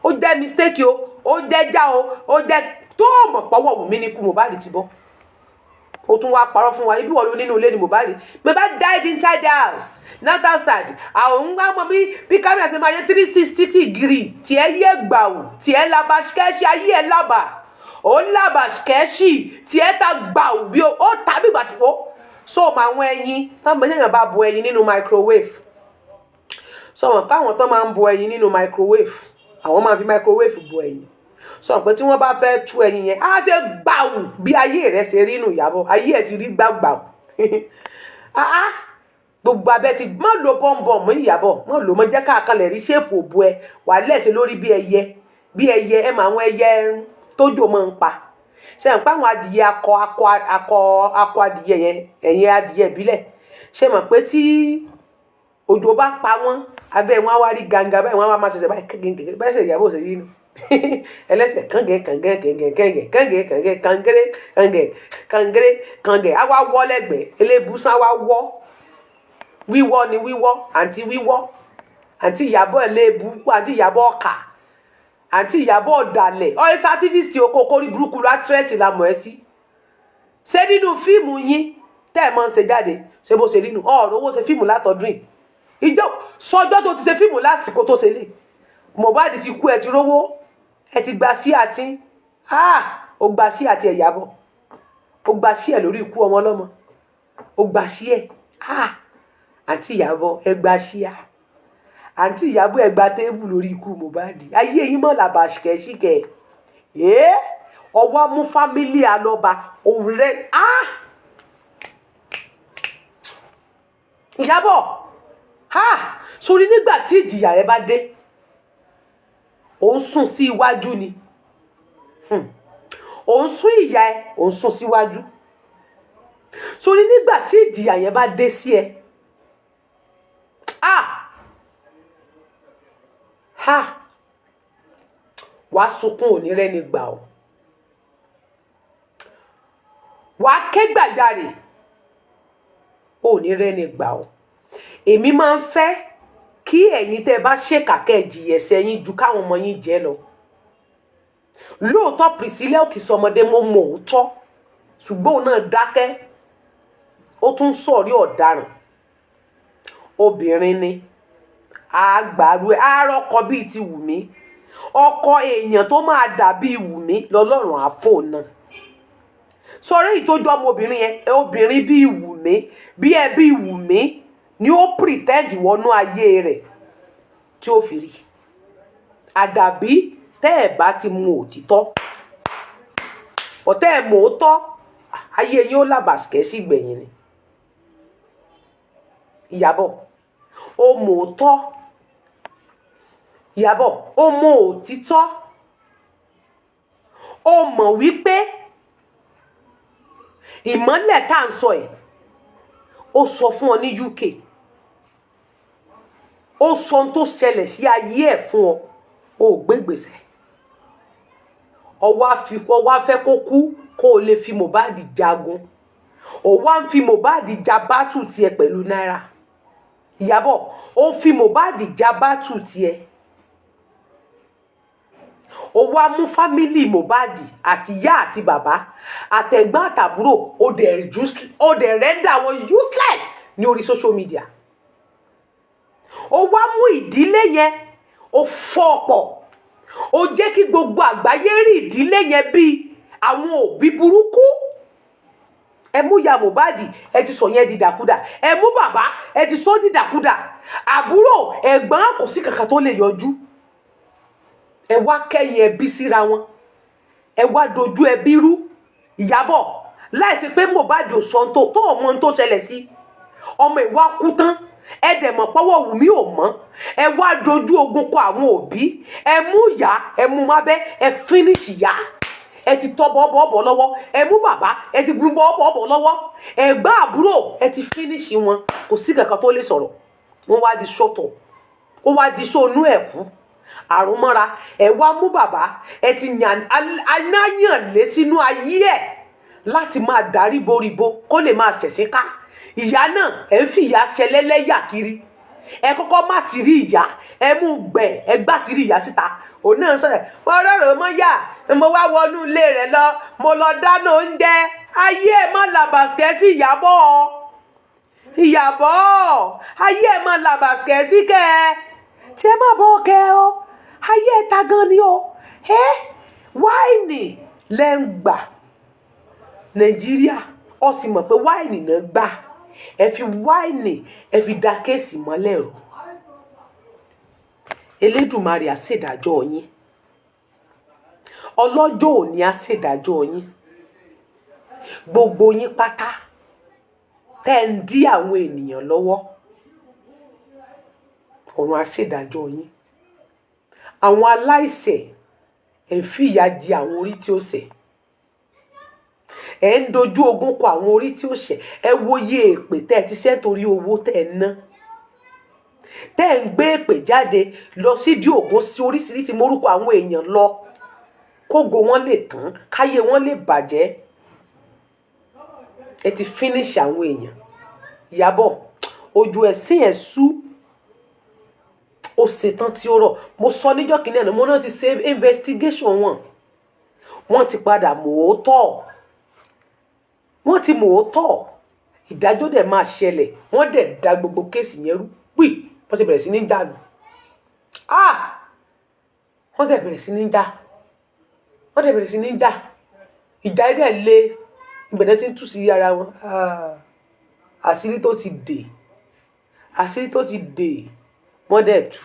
ó jẹ́ mistake o, ó jẹ́ já o, ó jẹ́ tó o mọ̀ pọ́wọ́ Wùmí ní kú Mohbad ti bọ́. O tún wá parọ́ fún wa ibi wọ́n ló nínú ilé ni Mohbad. Mohbad died inside the house, not outside. Àwọn ń wá mọ bí kámẹ́rà ṣe máa yẹ 360 degree. Tiẹ̀ yẹ gbàù, tiẹ̀ labaṣkẹ́ṣì, ayé ẹ̀ lábà ó labaṣkẹ́ṣì, tiẹ̀ ta gbàù bí ó tàbí ìgbà tó so mọ àwọn ẹyin táwọn èèyàn bá bu ẹyin nínú microwave. Sọ wọn káwọn tó máa ń bu ẹyin nínú microwave, àwọn máa fi microwave bu ẹyin, sọ pé tí wọ́n bá fẹ́ tú ẹyin yẹn, á ṣe gbàù bí ayé rẹ̀ ṣe rí nù. Ìyàbọ̀, ayé ẹ̀ ti rí gbàgbàù. Ah ah, gbogbo abẹ ti má lo bọ́m̀bọ̀mù. Ìyàbọ̀, má lo mọ́, jẹ́ káàkalẹ̀ rí shape òbu ẹ wà lẹ́sẹ̀ lórí bí ẹyẹ, bí ẹyẹ. Ẹ mọ àwọn ẹyẹ. Tójò máa ń pa ṣe ń pa àwọn adìyẹ akọ akọ akọ akọ adìyẹ yẹn, ẹ̀yìn adìyẹ ìbílẹ̀, ṣe mọ̀ pé tí òjò bá pa wọ́n, abẹ́ wọn á wá rí ganga báyìí, wọ́n á máa ṣẹ̀ṣẹ̀ báyìí kẹ́gẹ́gẹ́ báyìí. Ṣe Ìyábọ̀ ṣe yí nu ẹlẹ́sẹ̀ kàngẹ́ kàngẹ́ kàngẹ́ kàngẹ́ kàngẹ́ kàngẹ́ kàngẹ́rẹ́ kàngẹ́ kàngẹ́rẹ́ kàngẹ́, á wá wọ́ lẹ́gbẹ̀ẹ́ elébùsàn, á wá wọ́. Wíwọ́ ni wíwọ́. Àǹtí wíwọ́, àǹtí Ìyábọ̀ ẹlẹ́bù, àǹtí Ìyábọ̀ ọkà, àǹtí Ìyábọ̀ ọ̀dàlẹ̀, ọ̀ẹ́sà activist oko kórí burúkú actress la mọ̀ ẹ́ sí. Ṣé nínú fíìmù yín tẹ́ ẹ̀ máa ń ṣe jáde, ṣé bó ṣe rí nu? Ọ̀rọ̀ owó ṣe fíìmù látọdún yìí, ìjọ sọjọ́ tó ti ṣe fíìmù lásìkò tó ṣe lè Mohbad ti kú, ẹ ti rówó, ẹ ti gba sí àti ó gba sí àti Ìyábọ̀, ó gba sí ẹ lórí ikú ọmọ ọlọ́mọ, ó gba sí ẹ. Àǹtí Ìyábọ̀, ẹ gba sí à. Àǹtí Ìyábọ̀, ẹ gba table lórí ikú Mohbad. Ayé yín mọ̀ làbà ṣìkẹ́ṣìkẹ́ ẹ́. Ọwọ́ mú family Alọ́ba òun rẹ̀. Ìyábọ̀, ha, sórí nígbà tí ìjìyà rẹ bá dé, ò ń sún sí iwájú ni. Ò ń sún ìyà ẹ, ò ń sún síwájú. Sórí nígbà tí ìjìyà yẹn bá dé sí ẹ, ah, ha, wàá sunkún, òní rẹ́ni gbà ọ́, wàá ké gbàjarè, òní rẹ́ni gbà ọ́. Èmi máa ń fẹ́ kí ẹ̀yin tẹ́ ẹ bá ṣèkà kẹ́ ẹ jìyà ẹ̀ṣẹ̀ yín ju káwọn ọmọ yín jẹ́ lọ. Lóòótọ́, Priscilla òkè sọmọdé, mo mọ òótọ́, ṣùgbọ́n òun náà dákẹ́, ó tún sọ̀rí. Ọ̀daràn obìnrin ni àgbàrú ẹ̀ àárọ̀kọ bíi ti Wùmí, ọkọ èèyàn tó máa dà bíi Wùmí lọ́lọ́run àfò náà. Sọ̀rọ̀ èyí tó jọ ọmọbìnrin yẹn, obìnrin bíi Wùmí, bí ẹ bíi Wùmí ni ó pretend wọnú ayé rẹ̀ tí ó fi rí. Àdàbí tẹ́ ẹ̀ bá ti mu òtítọ́ ọ̀tẹ́ ẹ̀ mọ̀ ó tọ́, ayé yín ó làbàṣkẹ́ sí gbẹ̀yìn ni. Ìyábọ̀, ó mọ̀ ó tọ́. Ìyábọ̀, ó mọ̀ òtítọ́, ó mọ̀ wípé ìmọ́lẹ̀ tá à ń sọ ẹ̀, ó sọ fún ọ ní UK, ó sọ ohun tó ṣẹlẹ̀ sí ayé ẹ̀ fún ọ, ó gbé gbèsè ọwọ́ ọwọ́ afẹ́ kó kú kó o lè fi Mohbad jagun. Ó wá ń fi Mohbad ja battle tiẹ̀ pẹ̀lú náírà. Ìyábọ̀, ó fi Mohbad ja battle tiẹ̀, ó wá mú family Mohbad, àti ìyá àti bàbá, àtẹ̀gbọ́n àtàbúrò, ó dẹ̀ render wọn useless ní orí social media. Ó wá mú ìdílé yẹn, ó fọ́ ọ̀pọ̀, ó jẹ́ kí gbogbo àgbáyé rí ìdílé yẹn bíi àwọn òbí burúkú. Ẹ mú ya Mohbad, ẹ ti sọ yẹn dìdàkudà. Ẹ mú bàbá, ẹ ti sọ dìdàkudà. Àbúrò, ẹ̀gbọ́n, kò sí kankan tó lè yọjú. Ẹ wá kẹ́yìn ẹbí síra wọn, ẹ wá dojú ẹbí rú. Ìyábọ̀, láìsí pé Mohbad ò sọ tó tó ọmọ tó ṣẹlẹ̀ sí ọmọ, ìwà kú tán, ẹ dẹ̀ mọ̀ pọ́wọ́ Wùmí ò mọ́. Ẹ wá dojú ogun kọ àwọn òbí. Ẹ mú ìyá, ẹ mú mábẹ́, ẹ finish ìyá, ẹ ti tọ́ bọ́ọ̀bọ̀ lọ́wọ́. Ẹ mú bàbá, ẹ ti gbú bọ́ọ̀bọ̀ lọ́wọ́. Ẹ̀gbọ́n, àbúrò, ẹ ti finish wọn. Kò sí kankan tó lè sọ̀rọ̀. Wọ́n wá di sọ́tọ̀, ó wá di sóònú ẹ̀kú àrùn mọ́ra. Ẹ wá mú bàbá, ẹ ti yàn anáyàn lé sínú ayé ẹ̀ láti máa darí boríbo kó lè máa ṣẹ̀ṣẹ̀ ká. Ìyá náà, ẹ ń fi ìyá ṣẹlẹ́lẹ́yà kiri. Ẹ kọ́kọ́ má sí rí ìyá, ẹ mú gbẹ, ẹ gbá sí rí ìyá síta. Òun náà sọ̀rọ̀, mo rọrùn mọ́ yá, mo wá wọnú ilé rẹ̀ lọ, mo lọ dáná oúnjẹ. Ayé ẹ̀ mọ́ làbàṣkẹ́ sí. Ìyábọ̀, Ìyábọ̀, ayé ẹ̀ mọ́ làbàṣkẹ́ sí kẹ́ ẹ tí ẹ má bọ́ kẹ́ ọ. Ayé ẹ̀ ta gan ni o. Ẹ wine lẹ́ ń gbà Nàìjíríà, ọ sì mọ̀ pé wine náà gbà. Ẹ fi wine, ẹ fi da case mọ́lẹ̀ rú. Elédùmarè á ṣèdájọ́ yín, ọlọ́jọ́ òní á ṣèdájọ́ yín, gbogbo yín pátá tẹ́ ń dí àwọn ènìyàn lọ́wọ́. Ọ̀run á ṣèdájọ́ yín. Àwọn aláìṣẹ̀, Ẹ̀ ń fìyà jẹ àwọn orí tí ó ṣẹ̀, ẹ̀ ń dojú ogun kọ àwọn orí tí ó ṣẹ̀. Ẹ wo iye èpè tẹ́ ẹ ti ṣẹ́ nítorí owó tẹ́ ẹ ná, tẹ́ ẹ ń gbé èpè jáde lọ sídìí ògùn sí oríṣiríṣi mórúkọ àwọn èèyàn lọ, kógo wọn lè tán, káyé wọn lè bàjẹ́. Ẹ ti finish àwọn èèyàn. Ìyábọ̀, ojú ẹ̀sìn ẹ̀ sú, ó ṣetán tí ó rọ̀. Mo sọ níjọ́ kìíní àná, mo náà ti ṣe investigation wọn, wọ́n ti padà mọ̀ ó tọ̀, wọ́n ti mọ̀ ó tọ̀. Ìdájọ́ dẹ̀ máa ṣẹlẹ̀. Wọ́n dẹ̀ da gbogbo case yẹn rú pì. Wọ́n ti bẹ̀rẹ̀ sí ní dànù. Ah, wọ́n ti bẹ̀rẹ̀ sí ní dà, wọ́n dẹ̀ bẹ̀rẹ̀ sí ní dà. Ìjà yìí dẹ̀ le, ìbẹ̀rẹ̀ tí ń tú sí ara wọn. Ah, àṣírí tó ti dè, àṣírí tó ti dè, wọ́n dẹ̀ tú.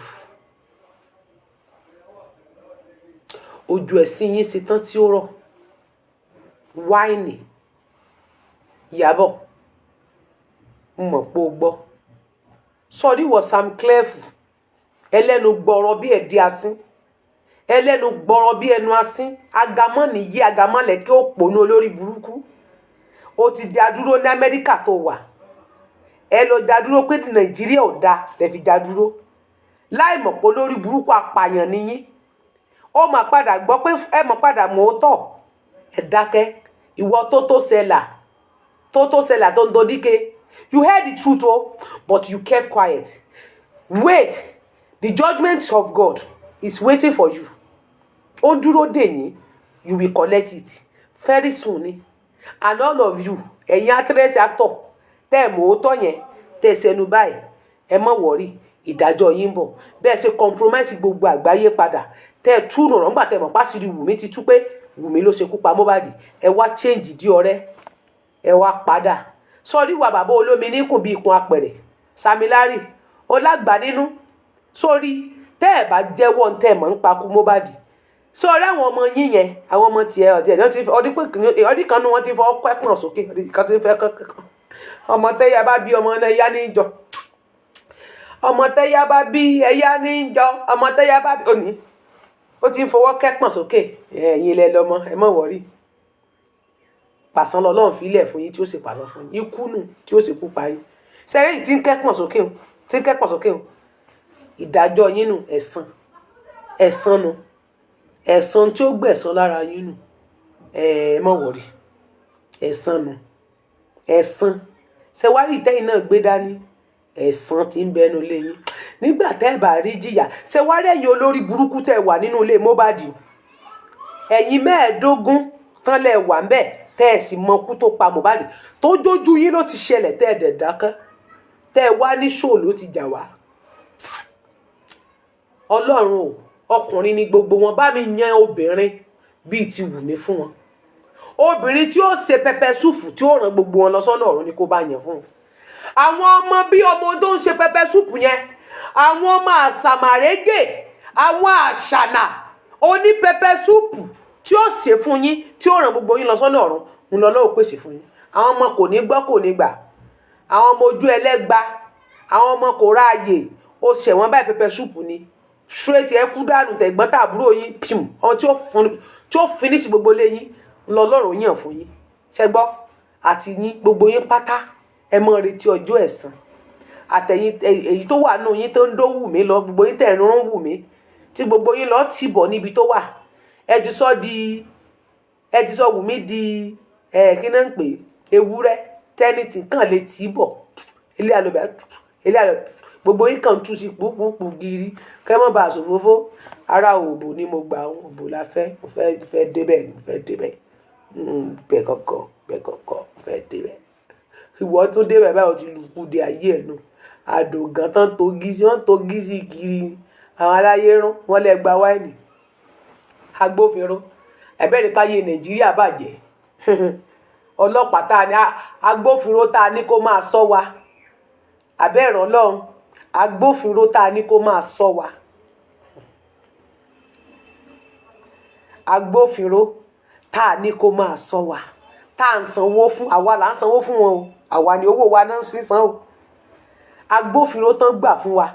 Ojú ẹ̀sìn yín ṣetán tí ó rọ̀. Wáìnì Ìyábọ̀, mo mọ̀ pé o gbọ́. Sọrí wọ Sam Clef, ẹlẹ́nu gbọ́rọ̀ bí ẹ̀dí asín, ẹlẹ́nu gbọ́rọ̀ bí ẹnu asín, agamọ́ nìyí, agamọ́ lẹ̀kẹ́ òpònú olórí burúkú. O ti dá dúró ní Amẹ́ríkà tó wà. Ẹ lọ dá dúró pé Nàìjíríà ò da lẹ fi dá dúró, láì mọ̀ pé olórí burúkú apààyàn nìyí. Ó mà padà gbọ́ pé ẹ mọ̀ padà mọ̀ ó tọ̀. Ẹ dákẹ́, ìwọ tó tó sẹlà, tó tó sẹlà tó ń dodíke. You heard the truth o, but you kept quiet. Wait, the judgment of God is waiting for you. Ó ń dúró dè yín. You will collect it very soon ni. And all of you, ẹ̀yin actress, actor, tẹ́ ẹ̀ mọ̀ ó tọ́ yẹn, tẹ́ ẹ sẹnu báyìí, ẹ má worry, ìdájọ́ yín ń bọ̀. Bẹ́ẹ̀ ṣe compromise gbogbo àgbáyé padà, tẹ́ ẹ túnú ọ̀rọ̀ ńgbà tẹ́ ẹ mọ̀ pàṣírí Wùmí ti tú pé Wùmí ló ṣekú pa Mohbad, ẹ wá change di ọ̀rẹ́, ẹ wá padà sọrí wa. Bàbá olómi níkùn bíi ikùn apẹ̀rẹ̀, Sam Larry, ó lágbàá nínú sórí. Tẹ́ ẹ bá jẹ́wọ́ ń tẹ́ ẹ mọ̀ ń pa kú Mohbad, sọrí àwọn ọmọ yín yẹn, àwọn ọmọ tiẹ̀ ọ̀tí ẹ̀ ọdún kan ní wọ́n ti fọ́ kẹ́kùn sókè, ọdún kan ti fẹ́ kẹ́kùn. Ọmọ tẹ́yà bá bí, ọmọ náà yá ní jọ. Ọmọ tẹ́yà bá bí, ẹ̀yà ní jọ. Ọmọ tẹ́yà bá bí òní, ó ti ń fọwọ́ kẹ́pọ̀n sókè. Ẹ̀yin ilẹ̀ lọ́mọ, ẹ má worry. Pàṣán lọ́lọ́run fílẹ̀ fún yín tí ó sì pàṣán fún yín, ikú nù tí ó sì kú pa yín. Sẹ́yìn tí ń kẹ́pọ̀n sókè o, tí ń kẹ́pọ̀n sókè o, ìdájọ́ yín nù. Ẹ̀san, ẹ̀san nù, ẹ̀san tí ó gbẹ̀san lára yín nù. Ẹ má worry, ẹ̀san nù, ẹ̀san ṣẹwárí ìtẹ́yìn náà gbé dání, ẹ̀san tí ń bẹnu ilé yín nígbà tẹ́ ẹ bá rí jìyà. Ṣẹwárí ẹ̀yin olórí burúkú tẹ́ ẹ wà nínú ilé Mohbad, ẹ̀yin 15 tán lẹ̀ wà ńbẹ̀, tẹ́ ẹ sì mọ kú tó pa Mohbad, tó jójú yín ló ti ṣẹlẹ̀, tẹ́ ẹ dẹ̀ dákẹ́, tẹ́ ẹ wá ní ṣòó ló ti jà wá. Ọlọ́run o, ọkùnrin ni gbogbo wọn, bá mi yan obìnrin bíi ti Wùmí fún wọn. Obìnrin tí ó ṣe pepper soup tí ó ràn gbogbo wọn lọ sọ́nà ọ̀run ni kó bá yàn fún wọn. Àwọn ọmọ bí ọmọ tó ń ṣe pepper soup yẹn, àwọn ọmọ àsàmàrégè, àwọn àṣànà oní pepper soup tí ó ṣe fún yín, tí ó ràn gbogbo yín lọ sọ́nà ọ̀run, ń lọ lọ́wọ́ pèsè fún yín. Àwọn ọmọ kò ní gbọ́, kò ní gbà, àwọn ọmọ ojú ẹlẹ́gba, àwọn ọmọ kò ráàyè, ó ṣẹ̀wọ̀n báyìí, pepper soup ni straight. Ẹ kú dànù, tẹ̀gbọ́n tàbúrò yín pim. Ọmọ tí ó fún, tí ó finish gbogbo ilé yín lọ lọ́rùn yàn fún yín. Ṣẹgbọ́ àti yín, gbogbo yín pátá, ẹ mọ́ retí ọjọ́ ẹ̀san. Àtẹ̀yìn èyí tó wà nù yín tó ń dó Wùmí lọ, gbogbo yín tẹ̀ ń rún Wùmí, tí gbogbo yín lọ tì bọ̀ níbi tó wà, ẹ ti sọ di, ẹ ti sọ Wùmí di ẹ kí náà ń pè ewúrẹ́ tẹ́nìtì kàn lè tì í bọ̀. Ilé àlọ́bẹ̀, ilé àlọ́, gbogbo yín kàn ń tú sí púpùpù gírí kẹ́ mọ́ bá a ṣòfófó. Ara òbò ni mo gbà, òbò la fẹ́, mo fẹ́ fẹ́ débẹ̀ ni, mo fẹ́ débẹ̀ bẹ̀ kọ̀kọ̀ bẹ̀ kọ̀kọ̀, mo fẹ́ débẹ̀. Ìwọ tún débẹ̀ báyìí, o ti lùkù dé ayé ẹ̀ nù. Àdògán tán togi sí, wọ́n togi sí kiri. Àwọn aláyé rún wọ́n lè gba wáìnì. Agbófinró ẹ̀bẹ́ nípa ayé Nàìjíríà bàjẹ́. Ọlọ́pàá tá a ní, agbófinró tá a ní kó máa ṣọ́ wa, àbẹ́ ìrànlọ́run, agbófinró tá a ní kó máa ṣọ́ wa, agbófinró tá a ní kó máa ṣọ́ wa, tá à ń sanwó fún, àwa là ń sanwó fún wọn o, àwa ni owó wa náà ń sísan o. Agbófinró tán gbà fún wa,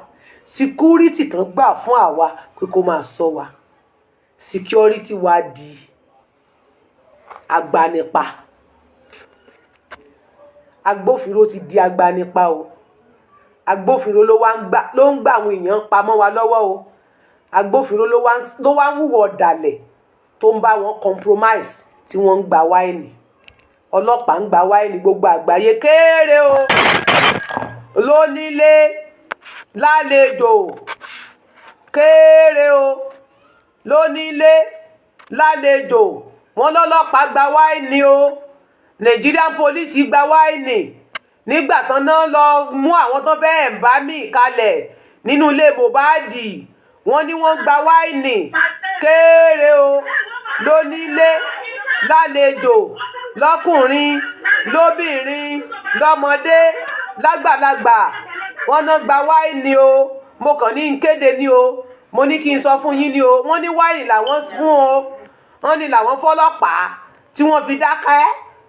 security tán gbà fún àwa pé kó máa ṣọ́ wa. Security wa di agbanipa. Agbófinró ti di agbanipa o. Agbófinró ló wá ń gbà, ló ń gbà àwọn èèyàn pamọ́ wa lọ́wọ́ o. Agbófinró ló wá ń hùwà ọ̀dàlẹ̀, tó ń bá wọn compromise, tí wọ́n ń gba wáìnì. Ọlọ́pàá ń gba wáìnì. Gbogbo àgbáyé kéré o, lónílé lálejò, kéré o, lónílé lálejò. Wọn lọ́lọ́pàá gba wáìnì o. Nigerian police gba wáìnì nígbà tán náà lọ mú àwọn tó fẹ́ ẹ̀ǹbámì kalẹ̀ nínú ilé Mohbad. Wọ́n ní wọ́n gba wáìnì. Kéré o, lónílé lálejò, lọ́kùnrin lóbìnrin, lọ́mọdé lágbàlagbà, wọ́n náà gba wáìnì o. Mo kàn ní n kéde ní o, mo ní kí n sọ fún yín ní o. Wọ́n ní wáìnì làwọn fún o. Wọ́n ní làwọn fọlọ́pàá tí wọ́n fi dákẹ́.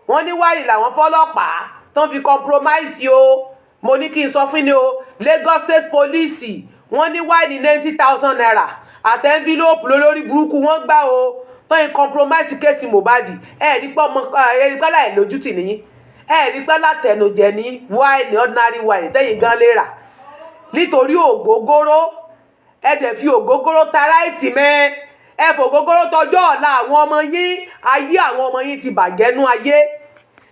Wọ́n ní wáìnì làwọn fọlọ́pàá tó fi compromise o. Mo ní kí n sọ fún yín ní o. Lagos State Police, wọ́n ní wáìnì ₦90,000 àti envelope lólórí burúkú wọ́n gbà o, tó ń compromise case Mohbad. Ẹ rí pé ọmọ, ẹ rí pé láì lójútì nìyí, ẹ rí pé látẹnujẹ ní wáìnì, ordinary wáìnì tẹ́yìn gan lè rà nítorí ògógóró. Ẹ dẹ̀ fi ògógóró ta right mẹ́. Ẹ fògógóró tọjọ́ ọ̀la àwọn ọmọ yín. Ayé àwọn ọmọ yín ti bàjẹ́ nú ayé.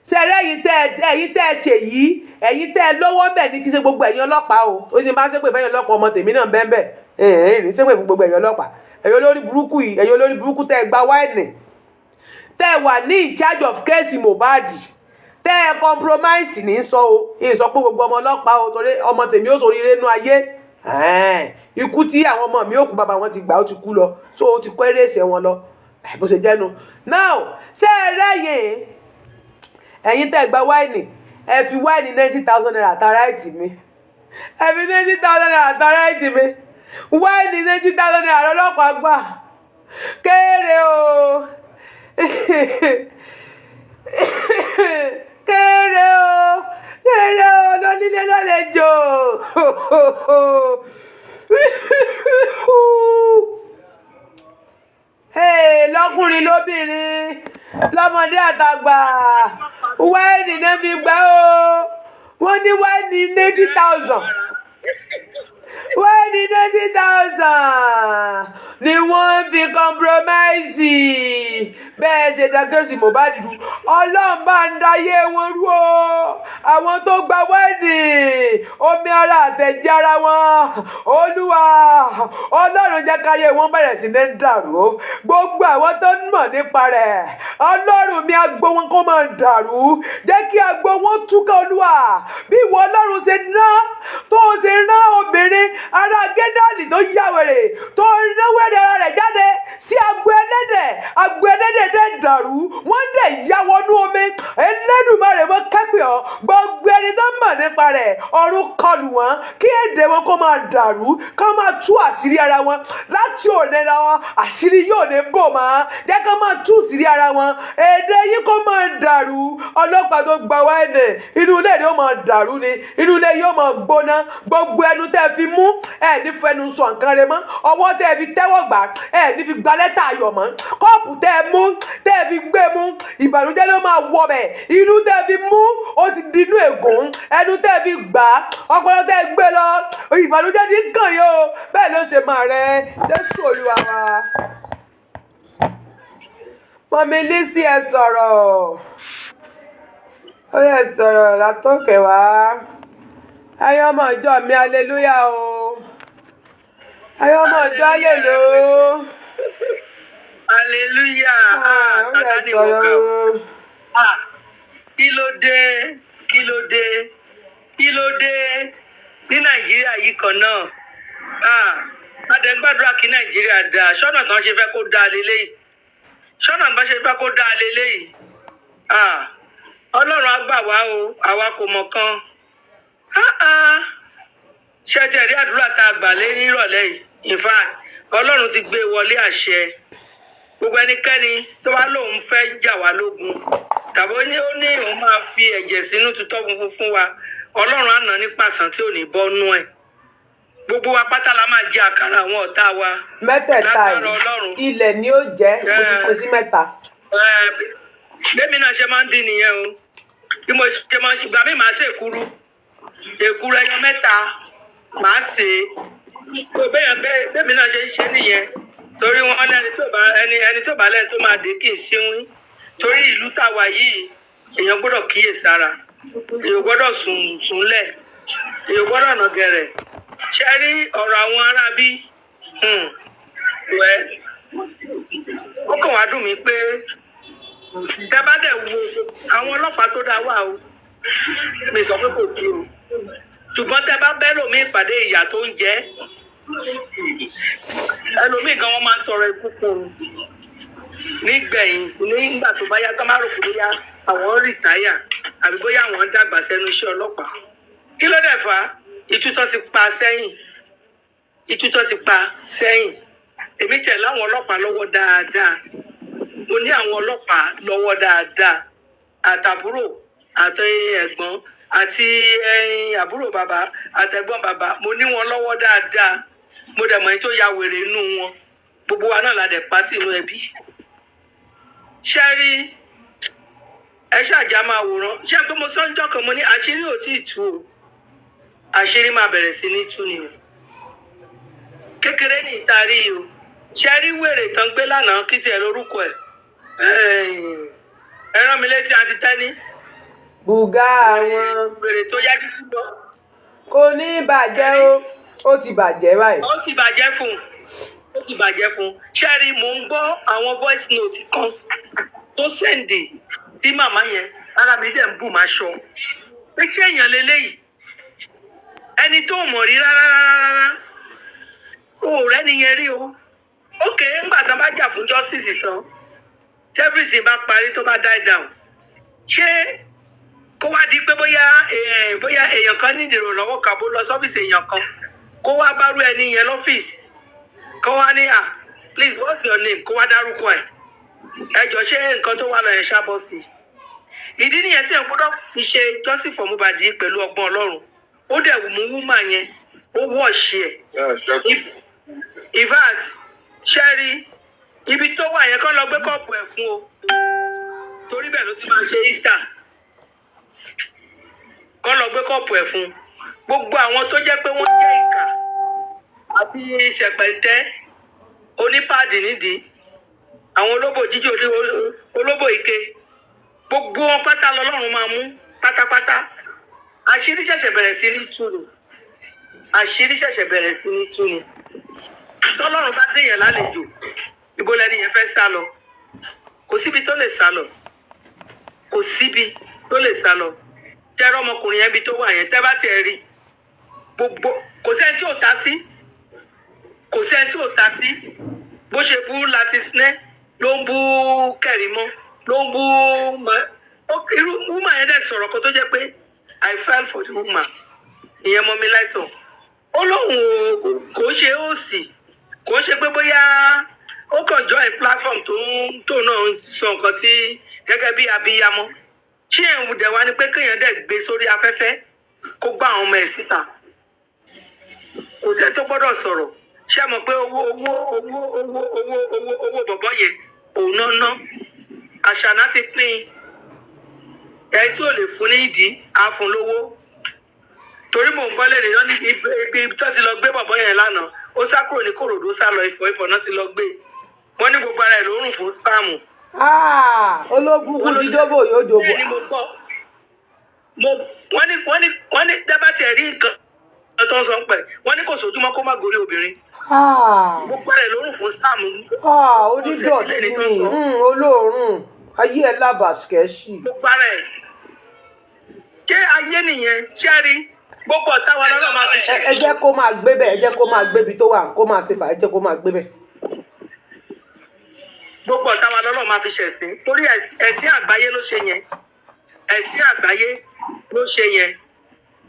Sẹ́rẹ́ ẹ̀yin tẹ́ ẹ ṣe yìí, ẹ̀yin tẹ́ ẹ lówó bẹ̀ ní kí ṣe gbogbo ẹ̀yin ọlọ́pàá o. Ó sì máa ń ṣépè fẹ́yìn ọlọ́pàá. Ọmọ tèmi náà bẹ́ẹ̀ bẹ́ẹ̀ ẹ̀ ní ṣépè fún gbogbo ẹ̀yin ọlọ́pàá, ẹ̀yin olórí burúkú yìí, ẹ̀yin olórí burúkú tẹ́ ẹ gba wáìnì, tẹ́ ẹ wà ní in charge of case Mohbad, tẹ́ ẹ compromise ní sọ o. Yìí sọ pé gbogbo ọmọ ọlọ́pàá o, torí ọmọ tèmi ó ṣoríire nú ayé. Ikú tí àwọn ọmọ mi ò kú, bàbá wọn ti gbà, ó ti kú lọ, so ó ti kọ́ eré ẹ̀sẹ̀ wọn lọ bó ṣe jẹ́nu. Now, ṣé ẹ rẹ́yìn ẹ̀yin tẹ́ ẹ gba wáìnì, ẹ fi wáìnì ₦90,000 ta right mi. Ẹ fi ₦90,000 ta right mi. Wáìnì ₦90,000 lọ́lọ́pàá gbà. Kéré o, kéré o, kéré o, lónílé lálejò. Lọ́kùnrin lóbìnrin, lọ́mọdé àtàgbà, wáìnì náà fi gbà o. Wọ́n ní wáìnì 90,000, wáìnì 90,000 ni wọ́n fi compromise. Bẹ́ẹ̀ ṣe dá case Mohbad rú, Ọlọ́run bá ń dayé wọn rú o. Àwọn tó gba wáìnì, omi ara àtẹ̀jẹ́ ara wọn, Olúwa Ọlọ́run, jẹ́ káyé wọn bẹ̀rẹ̀ sí ní dàrú. Gbogbo àwọn tó mọ̀ nípa rẹ̀, Ọlọ́run mi, agbo wọn kó máa dàrú. Jẹ́ kí agbo wọn túká. Olúwa, bí ìwọ Ọlọ́run ṣe ná tó ṣe rán obìnrin ará Gẹ́dálì tó yá wèrè, tó rán wèrè ara rẹ̀ jáde sí agbo ẹlẹ́dẹ̀, agbo ẹlẹ́dẹ̀ dẹ̀ dàrú, wọ́n dẹ̀ ya wọnú omi. Ẹlẹ́dùmarè, mọ́ kẹ́pẹ́ ọ́. Gbogbo ẹni tó mọ̀ nípa rẹ̀, ọ̀run kọlù wọ́n, kí èdè wọn kó máa dàrú, kó máa tú àṣírí ara wọn láti òní lọ. Àṣírí yóò ní bò mọ́. Jẹ́ kó máa tú àṣírí ara wọn. Èdè yìí kó máa dàrú. Ọlọ́pàá tó gba wáìnì, inú ilé rẹ̀ ó máa dàrú ni, inú ilé yóò máa gbóná. Gbogbo ẹnu tẹ́ fi mú, ẹ ní fẹnu sọ nǹkan rẹ mọ́. Ọwọ́ tẹ́ fi tẹ́wọ́ gbà, ẹ ní fi gba lẹ́tà ayọ̀ mọ́. Kọ́ọ̀pù tẹ́ mú, tẹ́ fi gbé mú, ìbànújẹ́ ló máa wọ bẹ̀. Inú tẹ́ fi mú, ó ti di inú ègún. Ẹnu tẹ́ fi gbà, ọpọlọ tẹ́ gbé lọ, ìbànújẹ́ ti ń kàn yín o. Bẹ́ẹ̀ ló ṣe máa rẹ. Jésù Olúwa wa. Mummy Lizzy, ẹ sọ̀rọ̀. Ó yẹ sọ̀rọ̀ látòkè wá. Ayé ọmọ ìjọ mi, aleluya o. Ayé ọmọ ìjọ, alelo. Hallelujah. Ah, Ó yẹ Sátánì sọ̀rọ̀ wọ̀gà o. o. Ah, kí ló dé? Kí ló dé? Kí ló dé ní Nàìjíríà yìí kan náà? Ah, adẹ́gbàdúrà kí Nàìjíríà dáa. Ṣọ́nà tán ṣe fẹ́ kó dáa leléyìí, ṣọ́nà bá ṣe fẹ́ kó dáa leléyìí. Ah, Ọlọ́run á gbà wá o. Àwa kò mọ̀ kan. Ah, ah. Ṣé ti ẹ̀rí àdúrà tá a gbà lé nírọ̀lẹ́ yìí? In fact, Ọlọ́run ti gbé wọlé àṣẹ. Gbogbo ẹnikẹ́ni tó bá lóun fẹ́ jà wá lógun, tàbí ó ní òun máa fi ẹ̀jẹ̀ sínú tutọ́ funfun fún wa, Ọlọ́run á nà ní pàṣán tí ò ní bọ́nú ẹ̀. Gbogbo wa pátá la máa jẹ àkàrà àwọn ọ̀tá wa. Mẹ́tẹ̀ẹ̀ta Lágbára yìí, Ọlọ́run. ilẹ̀ ni ó jẹ́. Mo ti pín sí mẹ́ta. Bẹ́ẹ̀mi náà ṣe máa ń dín nìyẹn o. Bí mo ṣe máa ń ṣe, gbà mí, màá ṣe èkuru, èkuru ẹyọ mẹ́ta màá ṣe é. Tó bẹ́ẹ̀ bẹ́ẹ̀, bẹ́ẹ̀mi náà ṣe ń ṣe nìyẹn, torí wọn ní ẹni tó bá ẹni tó bá lẹ́ni tó máa dé kì í ṣíwín. Torí ìlú táwa yìí, èèyàn gbọ́dọ̀ kíyè sára, èèyàn gbọ́dọ̀ sùn súnlẹ̀, èèyàn gbọ́dọ̀ nà gẹ̀rẹ̀. Ṣe rí ọ̀rọ̀ àwọn aráabí wẹ́, ó kàn wá dùn mí pé tẹ bá dẹ̀ wo àwọn ọlọ́pàá tó dá wà o, mi sọ pé kò sí o, ṣùgbọ́n tẹ bá bẹ́ lómi ìpàdé, ìyà tó ń jẹ ẹlòmíì gan, wọn máa ń tọrọ ikú fún un nígbẹ̀yìn. Nígbà tó bá yá, tó má rò pé bóyá àwọn retire àbí bóyá àwọn dàgbà sẹ́nu iṣẹ́ ọlọ́pàá, kí ló dẹ̀ fà á? Ìtútọ́ ti pa sẹ́yìn, ìtútọ́ ti pa sẹ́yìn. Èmi tẹ̀ láwọn ọlọ́pàá lọ́wọ́ dáadáa, mo ní àwọn ọlọ́pàá lọ́wọ́ dáadáa, àtàbúrò àti ẹ̀gbọ́n àti ẹ̀yin àbúrò bàbá àtẹ̀gbọ́n bàbá, mo ní wọn lọ́wọ́ dáadáa. Mo dẹ̀ mọ̀ ẹni tó ya wèrè inú wọn. Gbogbo wa náà la dẹ̀ pa sínú ẹbí. Ṣé rí, ẹ ṣáàjà máa wòran. Ṣé pé mo sọ́njọ́ kan, mo ní àṣírí ò tíì tú o, àṣírí máa bẹ̀rẹ̀ sí ní tú ni o. Kékeré ní ìtarí o. Ṣé rí wèrè tán gbé lánàá, kí tiẹ̀ lórúkọ ẹ̀? Ẹ rán mi létí, àti tẹ́ni. Bùgá wọn. Wèrè tó yájú sí lọ. Kò ní bàjẹ́ o, ó ti bàjẹ́ báyìí. Ó ti bàjẹ́ fún un, ó ti bàjẹ́ fún un. Ṣé rí, mò ń gbọ́ àwọn voice note kan tó send sí màmá yẹn, ara mi dẹ̀ ń bù máa ṣọ pé ṣé èèyàn leléyìí, ẹni tó mọ̀ rí rárá rárá rárá, o ò rẹ́ni yẹn rí o. Ókè, ńgbà tán bá jà fún justice tán, everything bá parí, tó bá die down, ṣé kó wá di pé bóyá èèyàn kan ní ìrànlọ́wọ́ kan, bó lọ sọ́fíìsì èèyàn kan, kó wá bárú ẹni yẹn lọ́fíìsì, kó wá ní, "Ah, please, what's your name?" Kó wá dárúkọ ẹ̀. Ẹ jọ, ṣé nǹkan tó wà lọ yẹn ṣábọ̀ sí i? Ìdí nìyẹn tí ẹ̀ gbọ́dọ̀ fi ṣe justice for Mohbad yìí pẹ̀lú ọgbọ́n Ọlọ́run. Ó dẹ̀ mú woman yẹn, ó wọ̀ṣì ẹ̀. In fact, ṣẹ́rí ibi tó wà yẹn, kọ́ lọ gbé cup ẹ̀ fún o, torí bẹ́ẹ̀ ló ti máa ṣe Easter. Kọ́ lọ gbé cup ẹ̀ fún. Gbogbo àwọn tó jẹ́ pé wọ́n jẹ́ ìkà àti ṣẹ̀pẹ̀ntẹ́ onípáàdì nídìí, àwọn olóbò jíjò, olóbò ike, gbogbo wọn pátá lọ́lọ́run máa mú pátápátá. Àṣírí ṣẹ̀ṣẹ̀ bẹ̀rẹ̀ sí ní tú ni, àṣírí ṣẹ̀ṣẹ̀ bẹ̀rẹ̀ sí ní tú ni. Tọ́lọ́run bá déyàn lálejò, ibo lẹni yẹn fẹ́ sá lọ? Kò síbi tó lè sá lọ, kò síbi tó lè sá lọ. Tẹ́rọ ọmọkùnrin yẹn, bí tó wà yẹn, tẹ́ bá tiẹ̀ rí gbogbo, kò sẹ́ni tí ò ta sí, kò sẹ́ni tí ò ta sí. Bó ṣe bú láti sinẹ́ ló ń bú Kẹ̀rímọ́, ló ń bú irú woman yẹn. Dẹ̀ sọ̀rọ̀ kan tó jẹ́ pé I fell for the woman. Ìyẹn mọ́ mi láìtàn. Ó lóun ò kò ṣe òsì, kò ṣe pé bóyá ó kàn join platform tó ń tó náà ń sọ nǹkan tí gẹ́gẹ́ bí abiyamọ. Ṣé ẹ̀ ń dẹ̀ wá ni pé kéèyàn dẹ̀ gbé sórí afẹ́fẹ́, kó gbá àwọn ọmọ ẹ̀ síta? Kò sẹ́ni tó gbọ́dọ̀ sọ̀rọ̀. Ṣé ẹ mọ̀ pé owó, owó, owó, owó, owó, owó, owó bọ̀bọ̀ yẹn, òun náà ná. Àṣànà ti pín in. Ẹni tí ò lè fún ní ìdí á fún lówó, torí mò ń gbọ́ lẹ́nu yọ́n ní ibi tó ti lọ gbé bọ̀bọ̀ yẹn lánàá. Ó sá kúrò ní Kòròdú, sá lọ Ifọ̀. Ifọ̀ náà ti lọ gbé. Wọ́n ní gbogbo ara ẹ̀ ló rùn fún sperm. Ah, olóbùkún ti dóbò, yóò dóbò. Bẹ́ẹ̀ ni mo gbọ́. Mo wọ́n ní dábàá tiẹ̀ rí nǹkan tó ń sọ pẹ̀, wọ́n ní kò sójúmọ́ kó má gorí obìnrin. Ah, Gbogbo ara ẹ̀ ló rùn fún sperm. Ah, onídọ̀tí ni, olóòórùn ayé ẹ̀ lábàṣkẹ́ṣì. Gbogbo ara ẹ̀. Ṣé ayé nìyẹn? Ṣé rí gbogbo ọ̀tá wa lọ́nà máa fi ṣe? Ẹ jẹ́ kó máa gbé bẹ́ẹ̀, ẹ jẹ́ kó máa gbé ibi tó wà, kó máa ṣe fà, ẹ jẹ́ kó máa gbé bẹ́ẹ̀. Gbogbo ọ̀tá wa lọ́nà máa fi ṣẹ̀sín, torí ẹ̀sìn àgbáyé ló ṣe yẹn, ẹ̀sìn àgbáyé ló ṣe yẹn.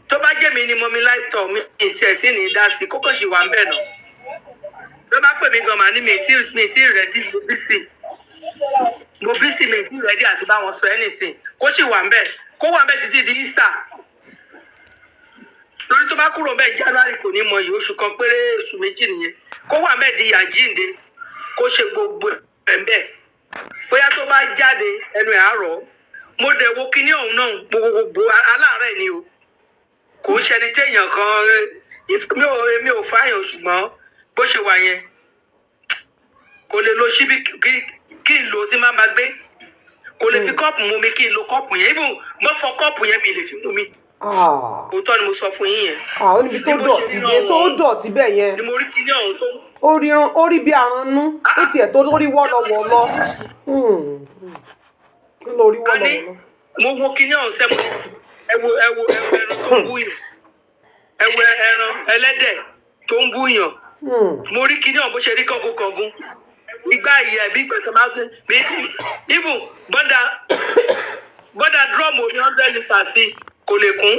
Tó bá jẹ́ mi ni mo mi láìtọ̀ mi ti ẹ̀sìn ní dá sí, kókò sì wà ń bẹ̀ náà. Tó bá pè mí gan, màá ní mi tí ready, mo busy, mo busy, mi tí ready àti bá wọn sọ anything. Kó sì wà ń bẹ̀, kó wà ń bẹ̀ títí di Easter. Lórí tó bá kúrò bẹ́ẹ̀ January, kò ní mọ iye oṣù kan péré, oṣù 2 nìyẹn. Kó wà bẹ́ẹ̀ di àjíǹde, kó ṣe gbogbo ẹ̀ ń bẹ́ẹ̀. Bóyá tó bá jáde, ẹnu ẹ̀ á rọ̀ ọ́. Mo dẹ̀ wo kinní ọ̀hún náà, gbogbogbò aláàárẹ̀ ni o. Kò ń ṣẹni téèyàn kan mi ò fáyàn, ṣùgbọ́n bó ṣe wà yẹn, kò lè lo ṣíbí kí n lo tí má ba gbé, kò lè fi cup mu mi, kí n lo cup yẹn, even mo fọ cup yẹn, mi lè fi mú mi. Ah, Òótọ́ ni mo sọ fún yín yẹn. Ah, ó níbi tó Bí mo ṣe dọ̀tí rí dé so ó ọ̀hún dọ̀tí bẹ́ẹ̀ yẹn. ni mo rí kinní ọ̀hún tó Ó ríran, ó rí bí aranú, ó tiẹ̀ tó rí wọ́lọ́wọ́lọ́. Ó lọ rí A ní wọ́lọ́wọ́lọ́. Mo wo kinní ọ̀hún sẹ́, mo ẹ wo ẹran tó ń búyàn, ẹ wo ẹran ẹlẹ́dẹ̀ tó ń búyàn. Mo rí kinní ọ̀hún bó ṣe rí kángun-kángun, ìgbà ìyá ẹ̀bí ìgbà tó máa ń bí, even bọ́dà drum omi 100 litre sí kò lè kún.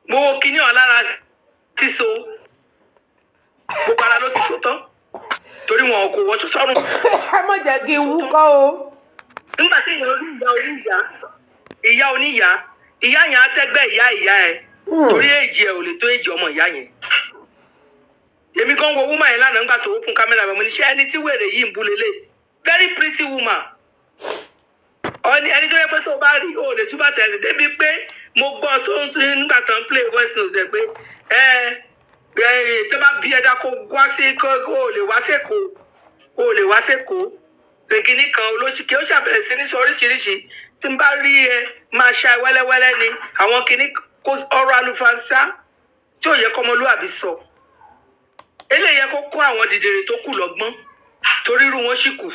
Mo wo kinní ọ̀hún lára síso, gbogbo ara ló ti so tán, torí wọn kò wọṣọ sọ́rùn. Ẹ má jẹ́ kí n wúkọ́ o. Nígbà tí èèyàn rí ìyá oníyá, ìyá oníyá, ìyá yẹn á tẹ́gbẹ́ ìyá ìyá ẹ̀, torí èjì ẹ̀ ò lè tó èjì ọmọ ìyá yẹn. Èmi gan wo woman yẹn lánàá nígbà tó open camera mi, mo ní, ṣé ẹni tí wèrè yìí ń bú lélẹ̀? Very pretty woman. Ẹni tó yẹ pé tó bá rí o lè túbà tẹ̀sí débi pé mo gbọ́ tó ń nígbà tó ń play voice note ẹ̀ pé ẹ ẹ tó bá bí ẹ̀dá kó wá sí, kó o lè wá sẹ́kọ̀ọ́, o lè wá sẹ́kọ̀ọ́ èkìní kan olóṣìkè. Ó ṣàbẹ̀rẹ̀ sí ní sọ oríṣiríṣi, tí n bá rí ẹ máa ṣá ẹ wẹ́lẹ́wẹ́lẹ́ ni, àwọn kìíní kó ọ̀rọ̀ àlùfànṣá tí ò yẹ kọ́mọlúàbí sọ. Eléyìí yẹ kó kó àwọn dìdìrì tó kù lọ́gbọ́n, torí irú wọn sì kù,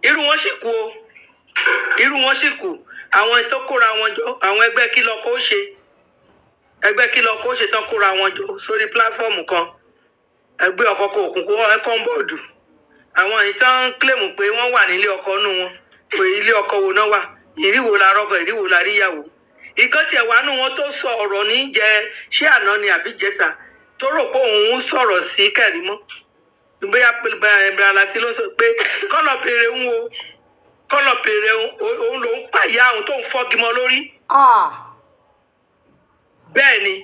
irú wọn sì kù o, irú wọn sì kù. Àwọn tó kóra wọn jọ, àwọn ẹgbẹ́ kí lọ kó ṣe, ẹgbẹ́ kí lọ kó ṣe tán, kóra wọn jọ sórí platform kan, ẹgbẹ́ ọkọ̀ kò òkun kó ẹ kọ́ ń bọ̀dù. Àwọn èyí tán ń claim pé wọ́n wà nílé ọkọ nù wọn, pé ilé ọkọ wo náà wà? Ìríwo la rọ́kọ, ìríwo la ríyàwó? Ìkan tiẹ̀ wà nù wọn tó sọ ọ̀rọ̀ ní jẹ, ṣé àná ni àbí jẹta, tó rò pé òun ń sọ̀rọ̀ sí Kẹ̀rímọ́, bóyá pé láti ló sọ pé kọ́lọ̀ pèrè ń wo, kọ́lọ̀ pèrè òun lòún pàyà òun tó ń fọ́gi mọ́ lórí. Ah. Bẹ́ẹ̀ ni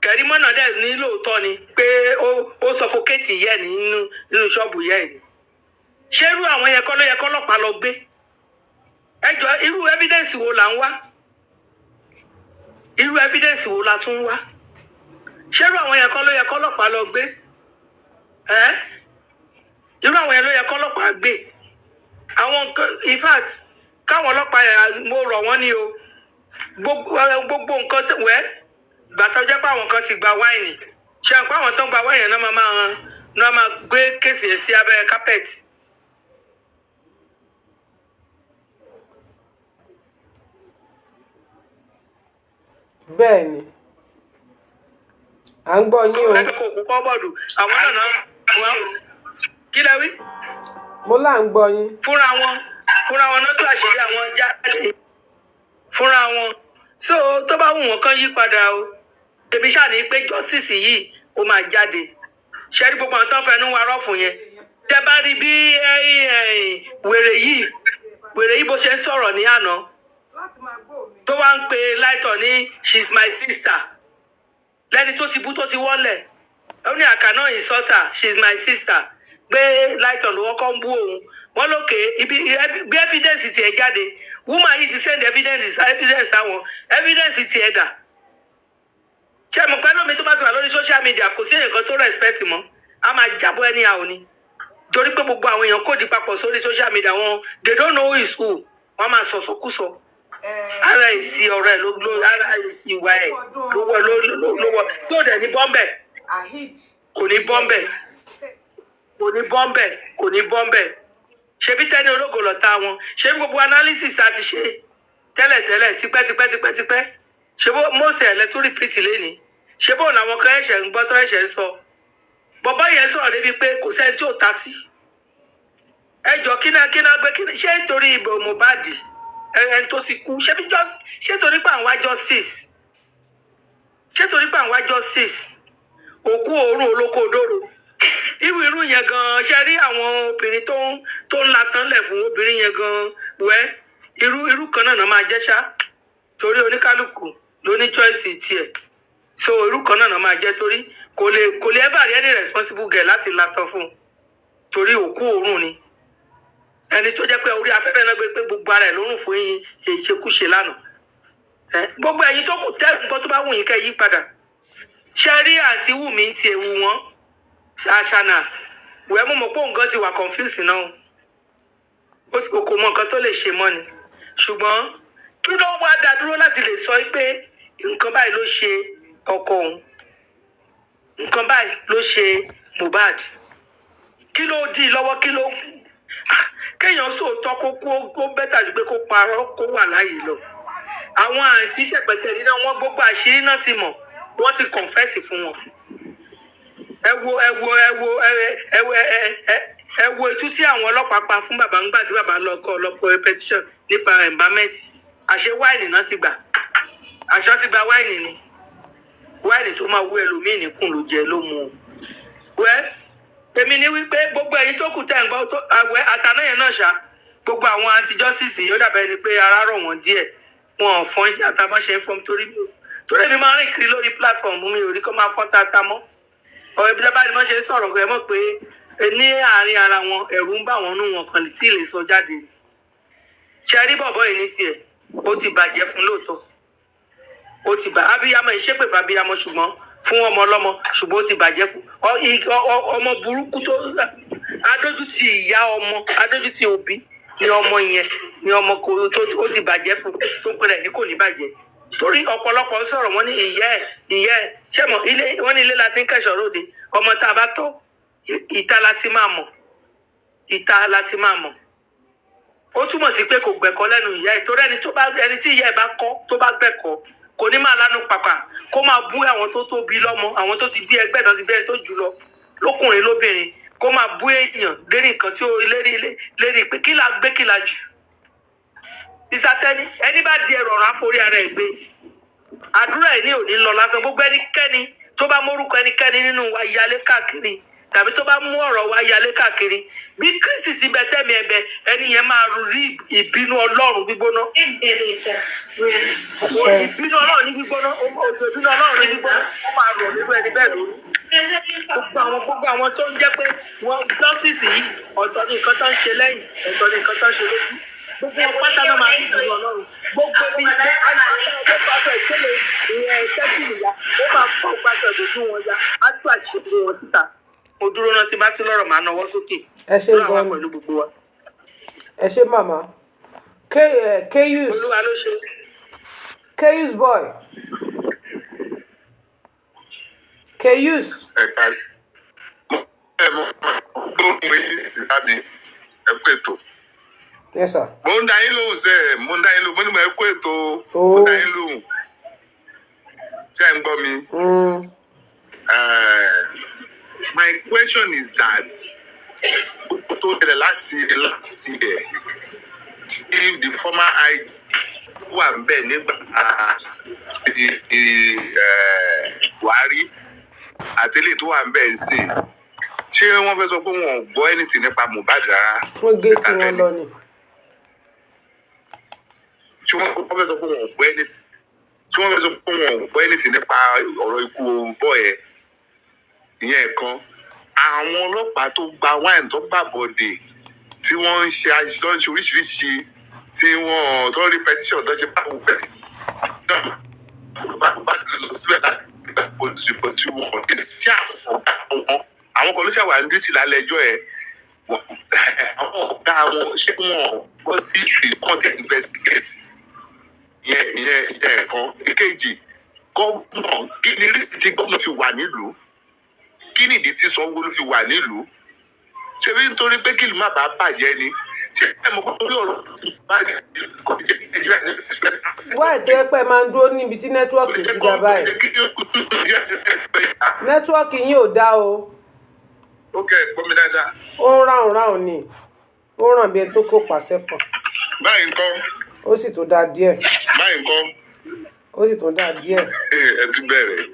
Kẹ̀rímọ́ náà dẹ̀ ní lóòótọ́ ni pé ó suffocate yẹ́ nínú ṣọ́ọ̀bù yẹ́ ẹ̀ ni. Ṣé irú àwọn yẹn kọ́ ló yẹ kọ́lọ́pàá lọ gbé? Ẹ jọ, irú evidence wo là ń wá? Irú evidence wo la tún wá? Ṣé irú àwọn yẹn kọ́ ló yẹ kọ́lọ́pàá lọ gbé? Ẹ́, irú àwọn yẹn ló yẹ kọ́lọ́pàá gbé. Àwọn nǹkan, in fact, káwọn ọlọ́pàá yẹn, mo rọ̀ wọ́n ní o, gbogbo nǹkan wẹ́ gbàtọ́ jẹ́ pé àwọn kan ti gba wáìnì, ṣe àpá àwọn tó ń gba wáìnì náà máa gbé case yẹn sí abẹ́ carpet. Bẹ́ẹ̀ ni, à ń gbọ́ yín o. Ẹgbẹ́ kò kú kọ́bọ̀dù àwọn náà àwọn kí lẹ wí? Mo là ń gbọ́ yín. Fúnra wọn náà tó àṣírí àwọn jáde fúnra wọn. So tó bá wù wọn kán yí padà o. Èmi ṣáà ní pé justice yìí ó máa jáde. Ṣẹ́rí gbogbo àwọn tó ń fẹnu wa rọ́ọ̀fù yẹn, tẹ bá rí bí wèrè yìí bó ṣe ń sọ̀rọ̀ ní àná, tó wá ń pe láìtọ̀ ní "She is my sister", lẹ́ni tó ti bú tó ti wọ́lẹ̀, ó ní àkà náà insult her, "She is my sister", pé láìtọ̀ ló wọ́kọ́ ń bú òun. Wọ́n lókè ibi gbé evidence tiẹ̀ jáde. Woman yìí ti send evidence àwọn evidence tiẹ̀ dà. Ṣé mo pẹ́ lómi tó bá ti wà lórí social media, kò sí èèyàn kan tó respect mọ́, a máa jábọ́ anyhow ni, torí pé gbogbo àwọn èèyàn kò di papọ̀ sórí social media wọn, they don't know who is who, wọ́n máa sọ̀sọ̀kúsọ. Ara èsì ọ̀rọ̀ ẹ̀ ló ara èsì ìwà ẹ̀ ló wọ ló wọ tí ò dẹ̀ ní bọ́m̀bẹ̀, kò ní bọ́m̀bẹ̀, kò ní bọ́m̀bẹ̀, kò ní bọ́m̀bẹ̀. Ṣebí tẹ́ni ológo lọ́ta wọn, ṣebí gbogbo analysis tá a ti ṣe tẹ́lẹ̀tẹ́lẹ̀ tipẹ́ tipẹ́ tipẹ́ tipẹ́, ṣe bó mọ̀ọ́sẹ̀ ẹ̀ lẹ́tún repeat lẹ́ni, ṣe bó làwọn kan ẹ̀ṣẹ̀ ń gbọ́ tó ẹ̀ṣẹ̀ ń sọ. Bọ̀bọ́ yẹn sọ̀rọ̀ débi pé kò sẹ́ni tí ò ta sí. Ẹ jọ, kí náà gbé kí ṣé nítorí ìbò Mohbad, ẹni tó ti kú, ṣé bí just ṣé torí pé à ń wá justice, ṣé torí pé à ń wá justice, òkú òórùn olóko òdòrò, irú yẹn gan. Ṣe rí àwọn obìnrin tó ń latán lẹ̀ fún obìnrin yẹn gan, wẹ́ irú kan náà máa jẹ́ ṣá, torí oníkálukú Ló ní choice tiẹ̀. So irú kan náà náà máa jẹ́, torí kò lè ever rí any responsible girl láti latọ fún un, torí òkú òórùn ni. Ẹni tó jẹ́ pé orí afẹ́fẹ́ náà gbé pé gbogbo ara ẹ̀ ló rùn fún yín ìṣekúṣe lánàá. Gbogbo ẹ̀yin tó kù tẹ́ nǹkan tó bá wù yín kẹ́ yí padà. Ṣe rí àǹtí Wùmí ń ti ewu wọn àṣànà wẹ́ẹ́ mú mọ̀ pé òun gan ti wà confused náà. Ó ti kò mọ nǹkan tó lè ṣe mọ́ ni. Ṣùgbọ́n kí ló wá dá dúró láti lè sọ pé nǹkan báyìí ló ṣe ọkọ òun, nǹkan báyìí ló ṣe Mohbad? Kí ló dí i lọ́wọ́? Kí ló kéèyàn sòótọ́ kó kú, ó better ju pé kó parọ́ kó wà láàyè lọ. Àwọn àǹtí Ṣẹpẹtẹrí náà, wọ́n gbogbo àṣírí náà ti mọ̀, wọ́n ti confess fún wọn. Ẹ wo, ẹ wo, ẹ wo, ẹ ẹ wo, ẹ ẹ wo itú tí àwọn ọlọ́pàá pa fún bàbá ńgbà tí bàbá lọ kọ lọ petition nípa embalmment. Àṣẹ wine náà ti gbà, àṣọ ti gba wine ni, wine tó máa wú ẹlòmíì níkùn ló jẹ ló mu o. Wẹ́ èmi ní wípé gbogbo ẹ̀yin tó kù tẹ̀ ń gbọ́ tó àwẹ̀ àtàná yẹn náà ṣá, gbogbo àwọn anti justice yóò dàbẹ̀ ni pé ara rọ̀ wọ́n díẹ̀. Wọn ò fọ́n jẹ́ àtàbọ̀n ṣe ń fọ́n, torí èmi máa ń rìn kiri lórí platform mi, ò rí kó máa fọ́n tata mọ́. Ọ̀rọ̀ ibi tí a bá ní wọ́n ṣe ń sọ̀rọ̀, ẹ mọ̀ pé ní àárín ara wọn, ẹ̀rù ń bà wọ́n nú, wọn kan tí ì lè sọ jáde. Ṣe rí bọ̀bọ̀ yìí ní tiẹ̀, ó ti bàjẹ́ fún lóòótọ́. Ó ti bà abiyamọ ìṣépè fún abiyamọ, ṣùgbọ́n fún ọmọ ọlọ́mọ, ṣùgbọ́n ó ti bàjẹ́ fún ọmọ burúkú tó adójútì ìyá ọmọ, adójútì òbí ni ọmọ yẹn ni ọmọ kò tó. Ó ti bàjẹ́ fún tó ń pèrè ní kò ní bàjẹ́, torí ọ̀pọ̀lọpọ̀ ń sọ̀rọ̀, wọ́n ní ìyá ẹ̀, ìyá ẹ̀ ṣé mọ̀ ilé, wọ́n ní ilé la ti ń kẹ̀ṣọ́ ròde. Ọmọ tá a bá tọ́, ìta la ti máa mọ̀, ìta la ti máa mọ̀. Ó túmọ̀ sí pé kò gbẹ̀kọ́ lẹ́nu ìyá ẹ̀, torí ẹni tó bá, ẹni tí ìyá ẹ̀ bá kọ́, tó bá gbẹ̀kọ́, kò ní máa lánú pàpà kó máa bú àwọn tó tó bí lọ́mọ, àwọn tó ti bí ẹgbẹ́ náà, ti bí ẹni tó jù lọ lókùnrin lóbìnrin, kó máa bú èèyàn lérí nǹkan tí ó lérí lérí pé kí la gbé, kí la jù. Ìsàtẹ́ni ẹni bá di ẹrù ọ̀rọ̀ àforí ara ẹ̀ gbé. Àdúrà ẹ̀ ní òní lọ lásán. Gbogbo ẹnikẹ́ni tó bá mórúkọ ẹnikẹ́ni nínú wa yalé káàkiri, tàbí tó bá mú ọ̀rọ̀ wa yalé káàkiri, bí Kristi ti bẹ tẹ́mi ẹbẹ, ẹni yẹn máa rí ìbínú Ọlọ́run gbígbóná. Ìbínú Ọlọ́run ní gbígbóná, òjò ìbínú Ọlọ́run ní gbígbóná, ó máa rọ̀ nínú ẹni bẹ́ẹ̀ lórí. Gbogbo àwọn tó ń jẹ́ pé wọ́n justice yìí, ọ̀tọ̀ ní nǹkan tó ń ṣe lẹ́yìn, ọ̀tọ̀ ní nǹkan tó ń ṣe lójú, gbogbo wọn pátá náà máa ń ìbínú Ọlọ́run. Gbogbo ibi gbogbo aṣọ ìkélé ìyẹn sẹ́kì ìyá, ó máa fọ́ gbogbo aṣọ ìdójú wọn ya, á tú àṣírí wọn síta. Mo dúró náà, tí bá tún lọ́rọ̀, máa nawọ́ sókè. Ẹ ṣe Ọlọ́run wà gan ni. pẹ̀lú gbogbo wa. Ẹ ṣe, màmá Kayus. Olúwa ló ṣe. Kayus boy, Kayus. Ẹ ká ẹ mọ tó ń pè é sísá mi, ẹ kú ètò. Yes sir. Mo ń dá yín lóhùn sẹ, mo ń dá yín lóhùn, mo ní mo ẹ kú ètò, mo ń dá yín lóhùn. Ṣé ẹ ń gbọ́ mi? Mm. My question is that tó tẹ̀lé láti ẹ̀ tí the former IG wà ń bẹ̀ nígbà ti Buhari àti eléyìí tó wà ń bẹ̀ ń sìn, ṣé wọ́n fẹ́ sọ pé wọn ò gbọ́ anything nípa Mohbad rárá? Wọ́n gé tí wọ́n lọ ni. Ṣé wọ́n fẹ́ sọ pé wọn ò gbọ́ anything? Tí wọ́n fẹ́ sọ pé wọn ò gbọ́ anything nípa ọ̀rọ̀ ikú bọ́ ẹ̀ ìyẹn kan, àwọn ọlọ́pàá tó gba wine, tó gbà bọ̀dẹ̀, tí wọ́n ń ṣe tó ń ṣe oríṣiríṣi, tí wọ́n tó rí petition, tó ṣe báwo petition bá lọ síbẹ̀ láti gbà police report, tí wọ́n ṣe àwọn ọ̀gá wọn, àwọn kan ló ṣàwà ní duty lálẹ́ ẹjọ́ ẹ̀, àwọn ọ̀gá wọn, ṣé wọn gbọ́ sí issue content investigate ìyẹn kan? Ìkejì, governor, kí ni reason tí governor fi wà nílùú? Kí ni ìdí tí Sanwó-Olú fi wà nílùú? Ṣebí nítorí pé kí ìlú má bàa bàjẹ́ ni? Ṣé ẹ mọ̀ pé orí ọ̀rọ̀ tí bá kò ní jẹ́ kí Nàìjíríà ní Wáì tó yẹ pé ẹ máa ń dúró níbi tí network ti dá báyìí? Network yín ò dá o. Ó kẹ́ ẹ̀ gbọ́ mi dáadáa. Ó ń ráhùn ráhùn ni, ó ràn bí ẹni tó kó pàṣẹ pọ̀. Báyìí ńkọ́? Ó sì tún dá díẹ̀. Báyìí ńkọ́? Ó sì tún dá díẹ̀. Ẹ tún bẹ̀rẹ̀.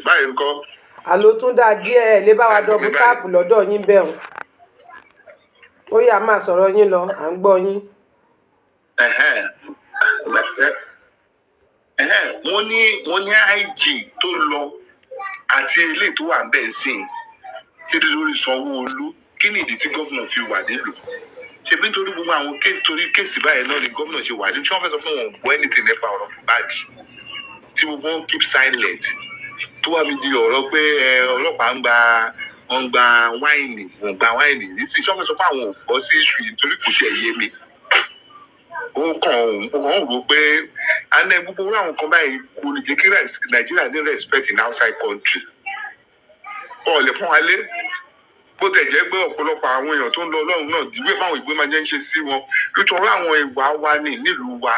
Báyìí ńkọ́? Àló tún dá díẹ̀. Ẹ lè bá wa double tap lọ́dọ̀ yín bẹ́ẹ̀ o. Ó yá, máa sọ̀rọ̀ yín lọ, à ń gbọ́ yín. Ẹ̀hẹ́n. Ẹ̀hẹ́n, wọ́n ní IG tó lọ àti eléyìí tó wà bẹ́ẹ̀ sìn títí lórí Sanwó-Olú. Kí ni ìdí tí gómìnà fi wà nílùú? Ṣebí nítorí gbogbo àwọn case, torí case báyìí náà ni gómìnà ṣe wà nílùú. Tí wọ́n fẹ́ sọ fún wọn gbọ́ anything nípa ọ̀rọ̀ Mohbad tí gbogbo wọn keep silent, tó wá fi di ọ̀rọ̀ pé ẹ, ọlọ́pàá ń gba, wọ́n ń gba wine, wọ́n gba wine nísìnyí, tí wọ́n fẹ́ sọ pé àwọn ò gbọ́ sí issue yìí? Torí kò tiẹ̀ yé mi. Ó kàn ń rò pé àná gbogbo irú àwọn kan báyìí kò lè jẹ́ kí Nàìjíríà ní respect in outside country. Ọ̀ lè pọ́n wa lé, bó tẹ̀ jẹ́ pé ọ̀pọ̀lọpọ̀ àwọn èèyàn tó ń lọ ọlọ́run náà ìwé báwọn ìgbé máa jẹ́ ń ṣe sí wọn nítorí àwọn ìwà wa ní nílùú wa.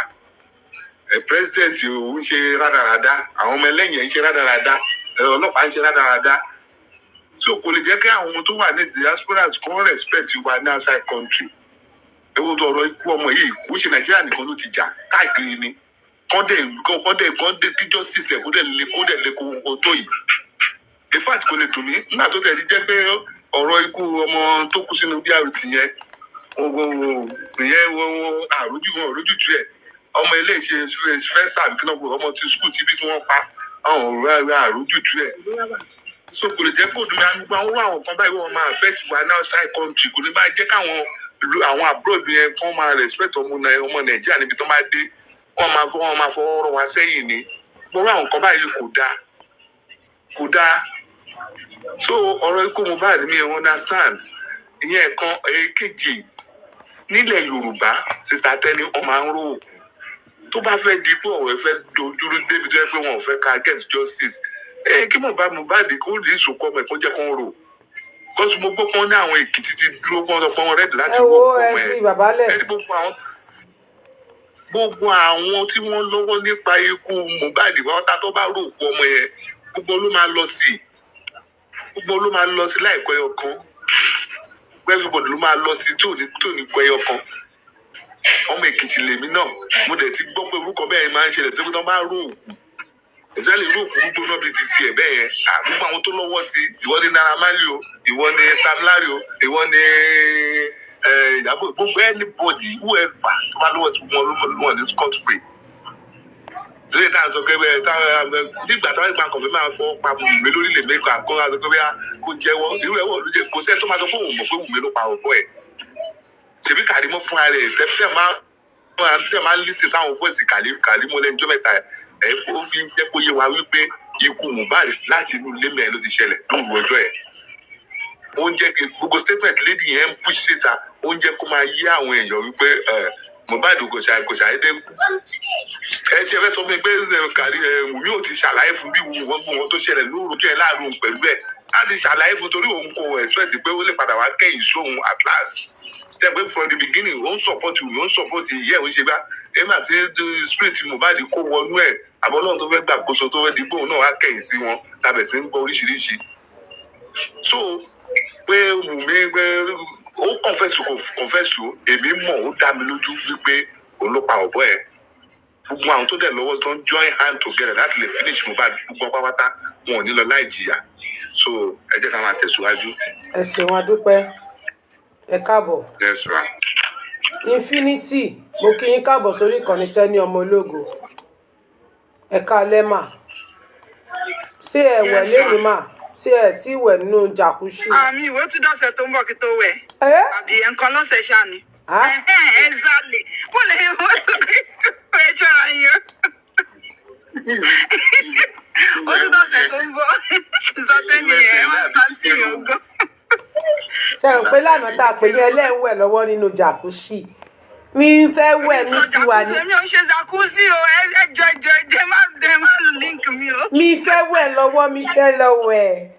Ẹ president òun ṣe rádaràda, àwọn ọmọ ẹlẹ́yìn ẹ̀ ń ṣe rádaràda, ẹ, ọlọ́pàá ń ṣe rádaràda, so kò lè jẹ́ kí àwọn tó wà ní diaspora kan respect wa ní outside country. Ewu tó ọ̀rọ̀ ikú ọmọ yìí, kò ṣe Nàìjíríà nìkan ló ti jà káàkiri ni. Kọ́ndẹ̀ kọ́ndẹ̀ kọ́ndẹ̀ kí justice ẹ̀ kó dẹ̀ lé kó tó yìí. In fact, kò lè dùn mí nígbà tó tẹ̀ ti jẹ́ pé ọ̀rọ̀ ikú ọmọ tó kú sínú BRT yẹn, ìyẹn àrójú wọn òrójútu ẹ̀. Ọmọ ilé ìṣe first time kí náà kó ọmọ ti school tí bí tí wọ́n pa àwọn òrò àrójútu ẹ̀, so kò lè jẹ́ kó dùn mí. Gbogbo àwọn kan báyìí, wọ́n máa affect wa ní outside country. Kò ní máa jẹ́ káwọn àwọn abroad yẹn kán máa respect ọmọ Nàìjíríà níbi tó máa dé. Wọ́n máa fọwọ́ rọ́ wa sẹ́yìn ni. Gbogbo àwọn kan báyìí kò dáa, kò dáa. So ọ̀rọ̀ ikú Mohbad, mi ò understand ìyẹn kan. Èkejì, nílẹ̀ Yorùbá, Sister Tẹ́ni, wọ́n máa ń rò òkú tó bá fẹ́ di pé ọ̀rọ̀ ẹ fẹ́ dojúrú débi tó yẹ pé wọn ò fẹ́ ká get justice. Ẹ kí Mohbad kó lè sòkò ọmọ ẹ̀, kó jẹ́ kó ń rò kọ́sù. Mo gbọ́ pọ́n ní àwọn Èkìtì ti dúró, pọ́n sọ pé wọ́n ready láti Ẹ wó wo òkú ẹ ọmọ fi ẹ̀. Bàbá lẹ̀. Ẹni gbogbo àwọn tí wọ́n lọ́wọ́ nípa ikú Mohbad wọn ta tó bá rò òkú ọmọ yẹn, gbogbo ló máa lọ sí, gbogbo ló máa lọ sí láìpẹ́ ẹyọ kan. Everybody ló máa lọ sí tí ò ní kọ ẹyọ kan. Ọmọ Èkìtì lèmi náà, mo dẹ̀ ti gbọ́ pé orúkọ bẹ́ẹ̀ máa ń ṣẹlẹ̀ tó pé tó bá rò òkú, ìsẹ́lẹ̀ irú òkú gbígbóná bíi ti tiẹ̀ bẹ́ẹ̀ yẹn. Gbogbo àwọn tó lọ́wọ́ sí, ìwọ ni Naira Marley o, ìwọ ni Sam Larry o, ìwọ ni Ìyábọ̀, gbogbo anybody, whoever tó bá lọ́wọ́ sí, gbogbo wọn ló wọ́n ní scot free. Lórí táwọn sọ pé bẹ́ẹ̀ táwọn nígbà táwọn ìgbà kan fẹ́ máa fọ́ pa Wùmí lórí lè mẹ́kọ̀ kó wá sọ pé bóyá kó jẹ́wọ́ irú ẹ̀wọ̀ ló jẹ́. Kò sẹ́ni tó máa sọ pé òun mọ̀ pé Wùmí ló pa ọ̀bọ ẹ̀. Ṣèbí Kàrímọ́ fúnra rẹ̀ tẹ́ máa ń listen sáwọn voice Kàrímọ́ lẹ́nu mẹ́ta ẹ̀, ó fi ń jẹ́ kó yé wa wípé ikú Mohbad láti inú ilé mẹ́rin ló ti ṣẹlẹ̀ lóru ọjọ́ ẹ̀. Ó ń jẹ́ kí gbogbo statement lady yẹn ń push síta, ó ń jẹ́ kó máa yé àwọn èèyàn wípé Mohbad kò ṣàdédé kú. Ẹ ṣe fẹ́ sọ fún mi pé Kàrí Wùmí ò ti ṣàlàyé fún bí wọn gbọ́ wọn tó ṣẹlẹ̀ lóru ọjọ́ ẹ̀ láàrin òun pẹ̀lú ẹ̀ láti ṣàlàyé fún, torí òun kò expect pé ó lè padà wá kẹ́yìn sóhun at last. Tẹ́ pé from the beginning, ó ń support Wùmí, ó ń support ìyẹ́, ò ń ṣe bá èmi àti spirit Mohbad kó wọnú ẹ̀ àbọ̀ náà tó fẹ́ gbàkóso, tó fẹ́ di gbóhùn náà wá kẹ́yìn sí wọn tàbẹ̀ sí ń gbọ́ oríṣiríṣi. So pé Wùmí pé ó confess, kò confess o, èmi mọ̀, ó dá mi lójú wípé òun ló pa ọ̀bọ ẹ̀. Gbogbo àwọn tó dẹ̀ lọ́wọ́ tó ń join hand together láti lè finish Mohbad, gbogbo pátápátá, wọn ò ní lọ láì jìyà. So ẹ jẹ́ ká máa tẹ̀síwájú. Ẹ ṣeun, adúpẹ́, ẹ káàbọ̀. Yes, ma. Infinity, mo kí yín káàbọ̀ sórí ìkànnì Tẹ́ni Ọmọ Ológo. Ẹ káalẹ́ mà. Ṣé ẹ wẹ̀ Yes, lẹ́yìn ma. mà? Ṣé ẹ tí wẹ̀ nínú jacuzzi? Àmì ìwé tún dọ̀sẹ̀ tó ń bọ̀ kí tó wẹ̀. Ẹ Àbí ẹ̀ǹkan lọ́sẹ̀ ṣáà ni. Ah. Ẹ̀hẹ́n, exactly. Mo lè wọ́n tún kí ẹ ṣọ́ra yín o. Ó tún dọ̀sẹ̀ tó ń bọ̀. Sọtẹ́ni ẹ̀ wọ́n bá sí mi ogún. Ṣe rò pé lánàá tá a pè yín, ẹlẹ́wẹ̀ lọ́wọ́ nínú jacuzzi, mi ń fẹ́ wẹ̀ ní tiwa ni. Èmi ò ṣe jacuzzi o. Ẹ jọ, ẹ jọ, ẹ jọ, ẹ má link mi o. Mi fẹ́ wẹ̀ lọ́wọ́, mi fẹ́ lọ wẹ̀.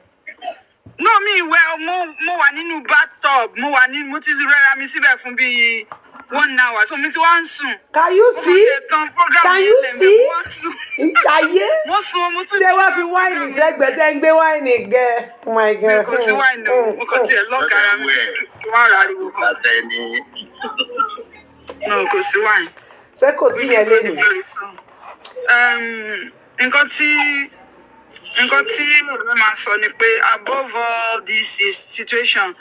No, mi ìwẹ̀ o, mo wà nínú bathtub, mo wà ní, mo ti rẹ́ra mi síbẹ̀ fún bíi one hour, so mi ti wá ń sùn. Can you Mo see? ṣe tán program Can yẹn you lẹ́mẹ̀, see? mo wá ń sùn. Ìjàyé. Mo sùn, mo tún Ṣé wàá fi wine sẹ́gbẹ̀ẹ́ tẹ́ ń gbé wine gẹ? Oh my Mi God. kò sí wine o, mo kàn tiẹ̀ lock ara mi kí wọ́n ra ariwo kan. Àtẹni. No, kò sí wine. Ṣé kò sí yẹn lénìí? Very soon. Nǹkan tí ọ̀rẹ́ máa sọ ni pé above all this is situation,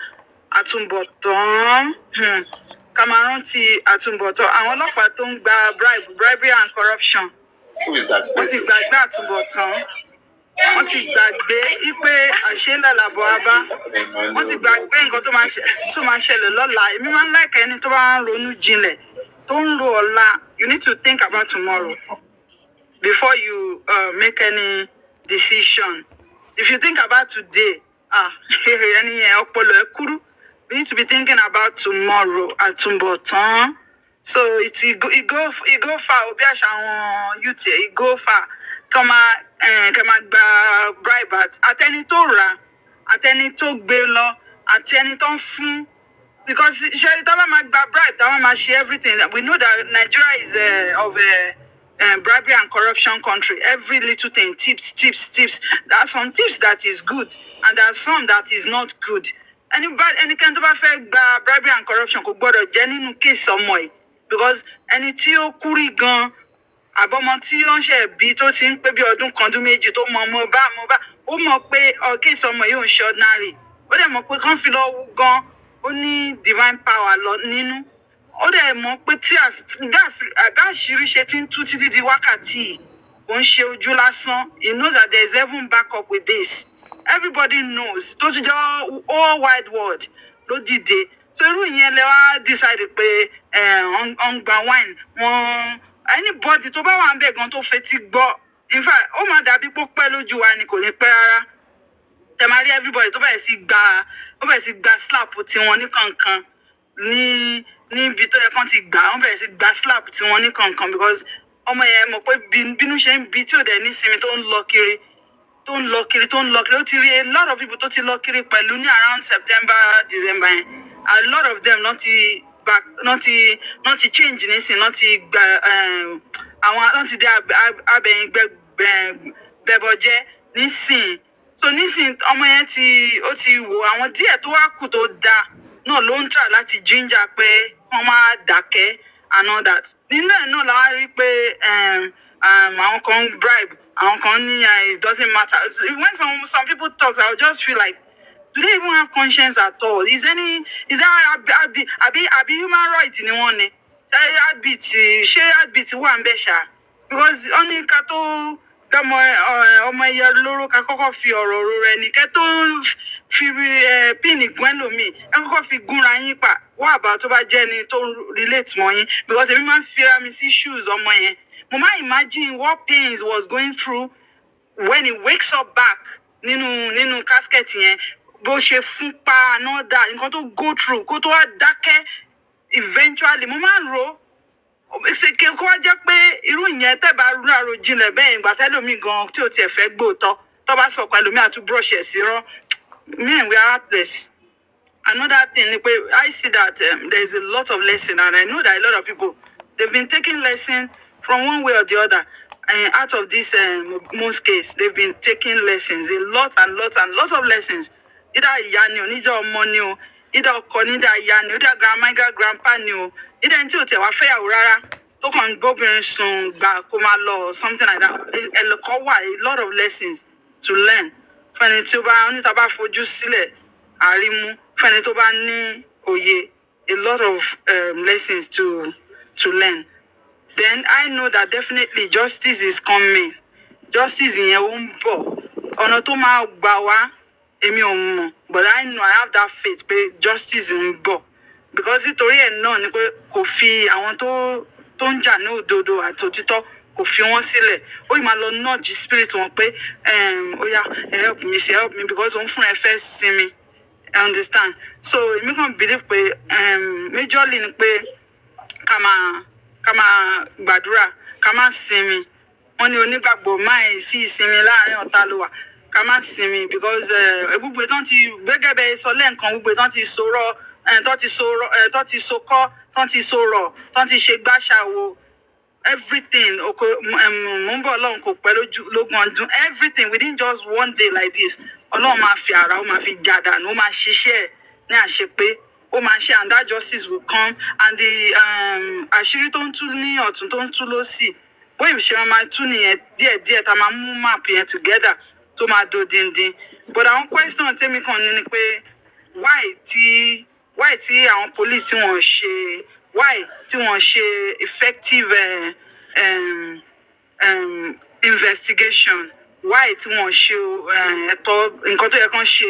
àtúbọ̀tán. Ká máa rántí àtúbọ̀tán. Àwọn ọlọ́pàá tó ń gba bribe, bribery and corruption, Who is that wọ́n ti person? gbàgbé àtúbọ̀tán. Wọ́n ti gbàgbé wípé àṣẹ làbọ̀ abá. Wọ́n ti gbàgbé nǹkan tó máa ṣẹlẹ̀ lọ́la. Èmi máa ń like ẹni tó bá ń ronú jinlẹ̀, tó ń ro ọ̀la. You need to think about tomorrow before you make any decision. If you think about today, ah, ẹni yẹn ọpọlọ ẹ kúrú. You need to be thinking about tomorrow, àtúbọ̀tán. So it go far o. Bí àṣà àwọn youth ẹ̀, it go far. Kọ́ máa kẹ́ máa gba bribe, àtẹni tó rà á, àtẹni tó gbé lọ, àti ẹni tó ń fún, because ṣe tá bá máa gba bribe, tá bá máa ṣe everything, we know that Nigeria is of a bribery and corruption country. Every little thing, tips, tips, tips. There are some tips that is good and there are some that is not good. Ẹni bá ẹnikẹ́ni tó bá fẹ́ gba bribery and corruption, kò gbọ́dọ̀ jẹ́ nínú case ọmọ ẹ̀, because ẹni tí ó kú rí gan, àbọ̀mọ tí ó ń ṣe bí tó ti ń pé bí ọdún kan, ọdún 2, tó mọ ọmọ bá ọmọ bá, ó mọ̀ pé case ọmọ yìí ò ń ṣe ordinary. Ó dẹ̀ mọ̀ pé kán fi lọ wú gan, ó ní divine power lọ nínú. Ó dẹ̀ mọ̀ pé tí àbá àṣírí ṣe ti ń tú títí di wákàtí yìí, kò ń ṣe ojú lásán. He knows that there is even backup with this. Everybody knows, tó ti jẹ́ all wide world ló dìde. So irú ìyẹn lẹ wá decide pé ọ̀n gba wine wọn. Anybody tó bá wà ń bẹ̀ gan tó fetí gbọ́, in fact, ó máa dàbí pé ó pẹ́ lójú wa ni, kò ní pẹ́ rárá. Tẹ máa rí everybody tó bẹ̀rẹ̀ sí gba, ó bẹ̀rẹ̀ sí gba slap tiwọn ní kankan ní níbi tó yẹ kán ti gbà. Wọ́n bẹ̀rẹ̀ sí gba slap tiwọn ní kankan, because ọmọ yẹn mọ̀ pé bínú ṣe ń bí tí ò dẹ̀ ní sinmi, tó ń lọ kiri, tó ń lọ kiri, tó ń lọ kiri. Ó ti rí a lot of people tó ti lọ kiri pẹ̀lú ní around September, December yẹn. A lot of them not ti back, not ti change nísìn, not ti gba àwọn not ti dé abẹ̀yìn bẹbọjẹ́ nísìn. So nísìn, ọmọ yẹn ti, ó ti wò àwọn díẹ̀ tó wá kù tó dáa náà ló ń try láti ginger pé wọ́n máa dákẹ́ and all that. Nínú ẹ̀ náà la wá rí pé àwọn kan ń bribe, àwọn kan ní it doesn't matter. When some people talk, I just feel like, do they even have conscience at all? Is there àbí human right ni wọ́n ní? Ṣé heartbeat, ṣé heartbeat wà ń bẹ̀ ṣá? Because wọ́n ní ká tó dọ́mọ ọmọ ẹyẹ lóró, ká kọ́kọ́ fi ọ̀rọ̀ ro rẹ ní kẹ́ tó fi pin gún ẹlòmíì, ẹ kọ́kọ́ fi gúnra yín pa wá àbá tó bá jẹ́ ẹni tó relate mọ́ yín, because èmi máa ń fira mi sí shoes ọmọ yẹn. Mo máa imagine what pains was going through when he wakes up back nínú casket yẹn, bó ṣe fún pa another nǹkan tó go through kó tó wá dákẹ́ eventually. Mo máa ń ro ṣe kí kó wá jẹ́ pé irú ìyẹn tẹ́ bá rú àròjinlẹ̀ bẹ́ẹ̀, ìgbà tẹ́lòmíì gan tí ò tiẹ̀ fẹ́ gbóòótọ́, tó bá sọ̀kan, ẹlòmíì àtún brush ẹ̀ sí rọ́. Me, we are heartless. Another thing ni pé I see that there is a lot of lesson, and I know that a lot of people, they've been taking lesson from one way or the other out of this most case. They've been taking lessons, a lot and lot and lot of lessons, either ìyá ni o, níjọ́ ọmọ ni o, either ọkọ ní, either ìyá ni o, either grandma, either grandpa ni o, either ẹni tí ò tẹ̀ wá fẹ́yàwó rárá tó kàn ń gbóbìnrin sùn gbà kó máa lọ or something like that. Ẹ̀lọ́kọ́ wà, a lot of lessons to learn fẹ́ni tí ó bá oníta bá fojú sílẹ̀ àrímú, fẹ́ni tó bá ní òye, a lot of lessons to learn. Then I know that definitely justice is coming. Justice yẹn, ó ń bọ̀. Ọ̀nà tó máa gbà wá, èmi ò mọ̀, but I know, I have that faith pé justice ń bọ̀, because nítorí ẹ̀ náà ni pé kò fi àwọn tó ń jà ní òdodo àti òtítọ́, kò fi wọ́n sílẹ̀. Ó yìí máa lọ nudge spirit wọn pé ó yá, ẹ help me, say help me, because òun fúnra ẹ fẹ́ sinmi. I understand. So èmi kàn believe pé majorly ni pé ká máa gbàdúrà, ká má sinmi. Wọ́n ní onígbàgbọ́ máa sí ìsinmi, láàrin ọ̀tá ló wà. Ká má sinmi, because gbogbo ìtàn ti gẹ́gẹ́ bẹ́ẹ̀ sọ lẹ́ẹ̀kan, gbogbo ìtàn ti sọ̀rọ̀, tán ti sọ̀rọ̀, tán ti sọkọ́, tán ti sọ̀rọ̀, tán ti ṣe gbàṣàwò, everything oko mò ń bọ̀. Ọlọ́run kò pẹ́ lójú lógún ọdún. Everything within just one day like this, Ọlọ́run máa fi àrà, ó máa fi jà dànù, ó máa ṣiṣẹ́ ẹ̀ ní àṣepé, ó máa ṣe, and that justice will come, and the àṣírí tó ń tú ní ọ̀tún, tó ń tú lósì, bóyá ìṣe máa máa tú nìyẹn díẹ̀díẹ̀, tá a máa mú map yẹn together tó máa dodindin. But àwọn question tèmi kàn ní ni pé why tí why tí Why tí àwọn police tí wọ́n ṣe, why tí wọ́n ṣe effective investigation? Why tí wọ́n ṣe ẹ̀tọ́ nǹkan tó yẹ kán ṣe,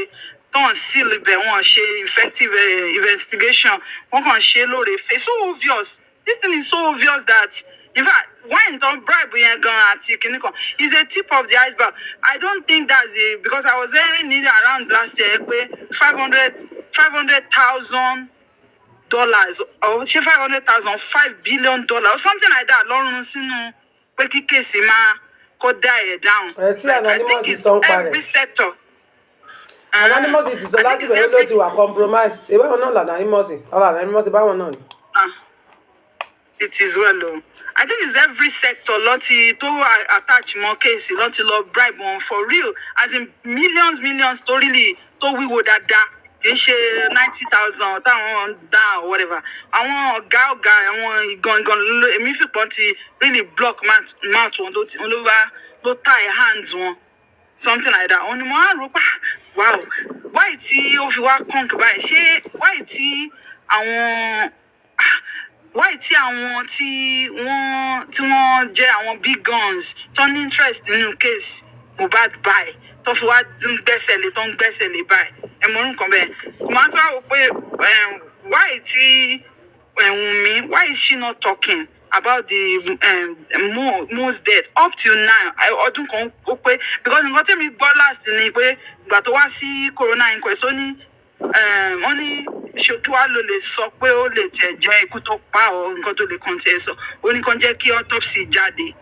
tán seal ibẹ̀, wọ́n ṣe effective investigation, wọ́n kàn ṣe lóòrèfé? So obvious, this thing is so obvious that, in fact, wine tán bribe yẹn gan àti kinní kan is a tip of the iceberg. I don't think that's it, because I was hearing it around last year pé $500,000 or ṣé 500,000, $5 billion or something like that lọ́rùn sínú pé kí case máa kó die ẹ̀ down. Ẹ tí Like, I think Anonymous it's sọ ń pa rẹ̀. every sector. Anonymous ti sọ I think láti it's bẹ̀rẹ̀ ló every ti wà compromise. Ṣé báwọn náà là Anonymous ọ̀rọ̀ Anonymous báwọn náà ni. Ah, it is well o. I think it's every sector ló ti tó attach mọ́ case, ló ti lọ bribe wọn for real, as in millions, millions tó really tó wíwo dáadáa, kì í ṣe 90,000 táwọn ń dá or whatever. Àwọn ọ̀gá ọ̀gá, àwọn ìgangan ló èmi fìpọ́n ti really block mouth wọn, ló ti ló bá ló tie hands wọn, something like that. Òun ni mo á rò pa, wow, why tí ó fi wá conk báyìí? Ṣé why tí àwọn, ah, why tí àwọn tí wọ́n jẹ́ àwọn big guns tó ní interest nínú case Mohbad báyìí tó fi wá ń gbẹ́sẹ̀ lé, tó ń gbẹ́sẹ̀ lé báyìí? Ẹ mọ orúkọ bẹ́ẹ̀. Mo máa tún wá wò pé why tí Wunmi, why is she not talking about the Mo's death up till now? Ọdún kan ó pé, because nǹkan tẹ́mi gbọ́ last ni pé ìgbà tó wá sí coroner inquest, ó ní wọ́n ní ṣé kí wàá ló lè sọ pé ó lè tẹ̀ jẹ́ ikú tó pa ọ́, nǹkan tó lè kàn tiẹ̀ sọ, ó ní kàn jẹ́ kí autopsy jáde.